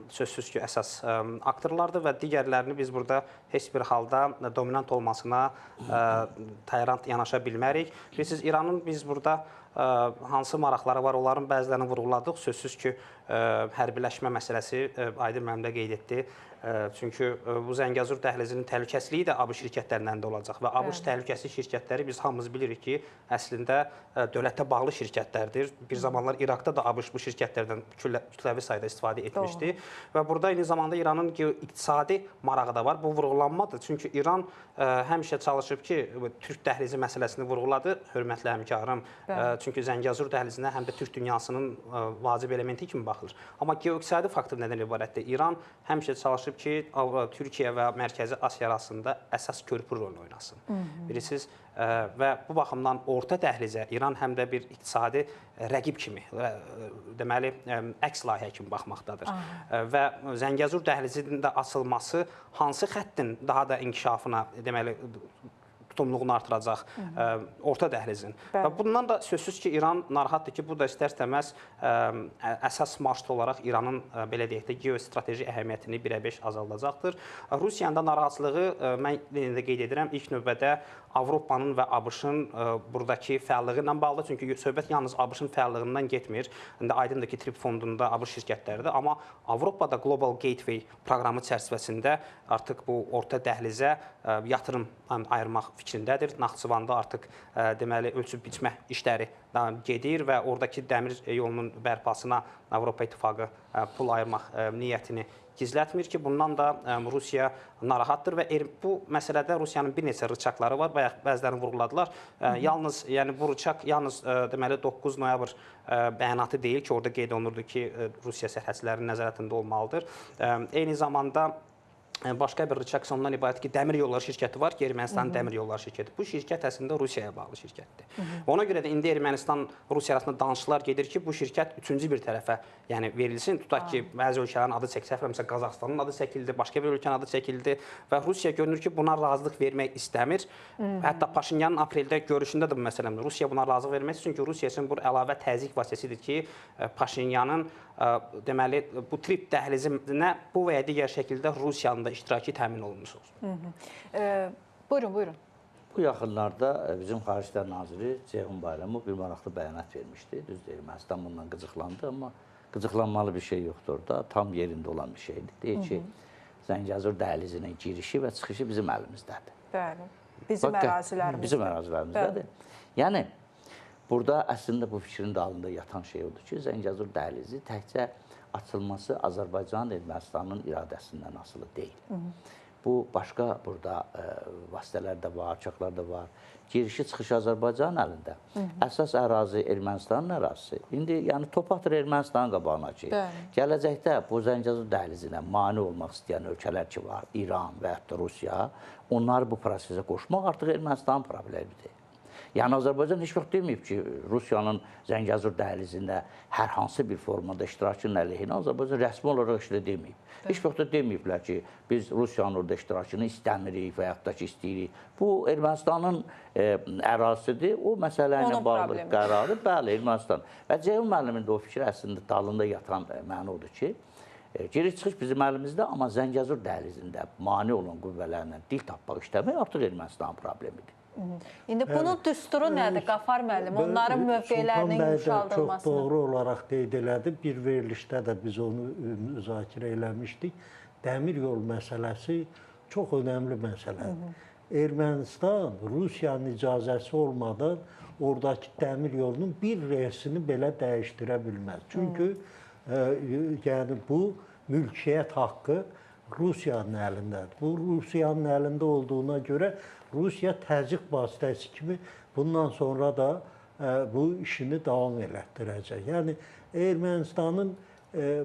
sözsüz ki, əsas aktorlardır və digərlərini biz burada heç bir halda dominant olmasına tolerant yanaşa bilmərik. Bilirsiniz, İranın biz burada hansı maraqları var, onların bəzilərini vurğuladıq. Sözsüz ki, hərbiləşmə məsələsi Aydın müəllim də qeyd etdi. Çünki bu Zəngəzur dəhlizinin təhlükəsizliyi də ABŞ şirkətlərindən də olacaq və ABŞ təhlükəsizlik şirkətləri biz hamımız bilirik ki, əslində dövlətə bağlı şirkətlərdir. Bir zamanlar İraqda da ABŞ bu şirkətlərdən kütləvi sayda istifadə etmişdi. Doğru. Və burada eyni zamanda İranın iqtisadi marağı da var. Bu vurğulanmadır. Çünki İran həmişə çalışıb ki, Türk dəhlizi məsələsini vurğuladı, hörmətli həmkarım. Çünki Zəngəzur dəhlizinə həm də Türk dünyasının vacib elementi kimi baxılır. Amma geoiqtisadi faktor nədən ibarətdir? İran həmişə çalışıb ki, Türkiyə və Mərkəzi Asiya arasında əsas körpü rolunu oynasın. Bilirsiniz, və bu baxımdan orta dəhlizə İran həm də bir iqtisadi rəqib kimi, deməli, əks layihə kimi baxmaqdadır. Və Zəngəzur dəhlizinin də açılması hansı xəttin daha da inkişafına, deməli, tutumluğunu artıracaq orta dəhlizin. Və bundan da sözsüz ki, İran narahatdır ki, bu da istər-istəməz əsas marşrut olaraq İranın, belə deyək də, geostrateji əhəmiyyətini 1-ə 5 azaldacaqdır. Rusiyanın da narahatlığı, mən yenə də qeyd edirəm, ilk növbədə Avropanın və ABŞ-ın buradakı fəallığı ilə bağlı. Çünki söhbət yalnız ABŞ-ın fəallığından getmir. İndi aydındır ki, TRIPP fondunda ABŞ şirkətləridir. Amma Avropada Global Gateway proqramı çərçivəsində artıq bu orta dəhlizə yatırım ayırmaq fikrindədir. Naxçıvanda artıq deməli ölçüb biçmə işləri gedir və oradakı dəmir yolunun bərpasına Avropa İttifaqı pul ayırmaq niyyətini gizlətmir ki, bundan da Rusiya narahatdır və bu məsələdə Rusiyanın bir neçə rıçaqları var. Bayaq bəzilərini vurğuladılar. Yalnız, yəni bu rıçaq yalnız deməli 9 noyabr bəyanatı deyil ki, orada qeyd olunurdu ki, Rusiya sərhədçilərinin nəzarətində olmalıdır. Eyni zamanda başqa bir rıçaq ondan ibarət ki, dəmir yolları şirkəti var ki, Ermənistanın dəmir yolları şirkəti. Bu şirkət əslində Rusiyaya bağlı şirkətdir. Ona görə də indi Ermənistan Rusiya arasında danışıqlar gedir ki, bu şirkət üçüncü bir tərəfə, yəni verilsin. Tutaq ki, bəzi ölkələrin adı çəkilsə, məsələn Qazaxıstanın adı çəkildi, başqa bir ölkənin adı çəkildi və Rusiya görünür ki, buna razılıq vermək istəmir. Hətta Paşinyanın apreldə görüşündə də bu məsələdir. Rusiya buna razılıq vermək istəyir, çünki Rusiya üçün bu əlavə təzyiq vasitəsidir ki, Paşinyanın deməli bu TRIPP dəhlizinə bu və ya digər şəkildə Rusiyanın da iştirakı təmin olunmuş olsun. Buyurun, buyurun. Bu yaxınlarda bizim Xarici İşlər Naziri Ceyhun Bayramov bir maraqlı bəyanat vermişdi. Düzdür, Ermənistan bundan qıcıqlandı, amma qıcıqlanmalı bir şey yoxdur orada. Tam yerində olan bir şeydir. Deyir ki, Zəngəzur dəhlizinin girişi və çıxışı bizim əlimizdədir. Bəli, bizim ərazilərimizdə. Bizim ərazilərimіздədir. Yəni, burada əslində bu fikrin dalında yatan şey odur ki, Zəngəzur dəhlizi təkcə açılması Azərbaycanın, Ermənistanın iradəsindən asılı deyil. Bu, başqa burada vasitələr də var, uçaqlar da var. Girişi, çıxışı Azərbaycanın əlində. Əsas ərazi Ermənistanın ərazisi. İndi yəni top atır Ermənistanın qabağına ki, gələcəkdə bu Zəngəzur dəhlizinə mane olmaq istəyən ölkələr ki var, İran və hətta Rusiya, onları bu prosesə qoşmaq artıq Ermənistanın problemidir. Yəni Azərbaycan heç vaxt deməyib ki, Rusiyanın Zəngəzur dəhlizində hər hansı bir formada iştirakının əleyhinə Azərbaycan rəsmi olaraq heç də deməyib. Heç vaxt da deməyiblər ki, biz Rusiyanın orada iştirakını istəmirik və yaxud da ki, istəyirik. Bu Ermənistanın ərazisidir. O məsələ ilə bağlı qərarı, bəli, Ermənistan. Və Ceyhun müəllimin də o fikri əslində dalında yatan məna odur ki, giriş-çıxış bizim əlimizdə, amma Zəngəzur dəhlizində mane olan qüvvələrlə dil tapmaq işləmək artıq Ermənistanın problemidir. İndi bunun düsturu nədir, Qafar müəllim? Onların mövqelərinin yumşaldılmasını. Çox doğru olaraq qeyd elədi. Bir verilişdə də biz onu müzakirə eləmişdik. Dəmir yol məsələsi çox önəmli məsələdir. Ermənistan Rusiyanın icazəsi olmadan oradakı dəmir yolunun bir relsini belə dəyişdirə bilməz. Çünki yəni bu mülkiyyət haqqı Rusiyanın əlindədir. Bu Rusiyanın əlində olduğuna görə Rusiya təzyiq vasitəsi kimi bundan sonra da bu işini davam elətdirəcək. Yəni Ermənistanın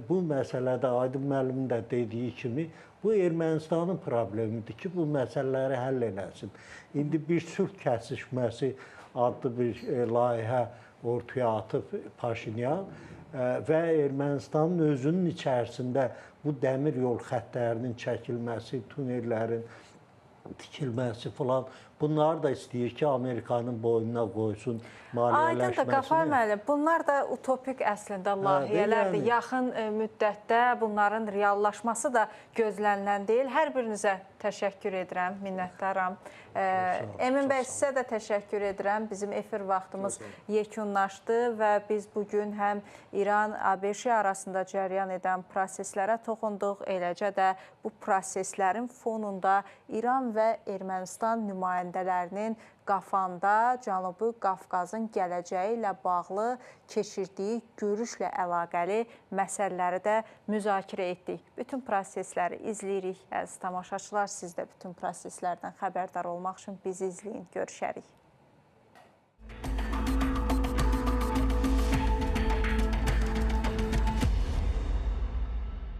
bu məsələdə Aydın müəllimin də dediyi kimi bu Ermənistanın problemidir ki, bu məsələləri həll eləsin. İndi bir sülh kəsişməsi adlı bir layihə ortaya atıb Paşinyan və Ermənistanın özünün içərisində bu dəmir yol xəttlərinin çəkilməsi, tunellərin tikilməsi filan, bunlar da istəyir ki, Amerikanın boynuna qoysun maliyyələşməsini. Aydın da Qafar müəllim, bunlar da utopik əslində layihələrdir. Yəni. Yaxın müddətdə bunların reallaşması da gözlənilən deyil. Hər birinizə təşəkkür edirəm, minnətdaram. Emin bəy, sizə də təşəkkür edirəm. Bizim efir vaxtımız yekunlaşdı və biz bugün həm İran-ABŞ arasında cəryan edən proseslərə toxunduq, eləcə də bu proseslərin fonunda İran və Ermənistan nümayəndələrinin Qafanda Cənubi Qafqazın gələcəyi ilə bağlı keçirdiyi görüşlə əlaqəli məsələləri də müzakirə etdik. Bütün prosesləri izləyirik. Əziz tamaşaçılar, siz də bütün proseslərdən xəbərdar olmaq üçün bizi izləyin. Görüşərik.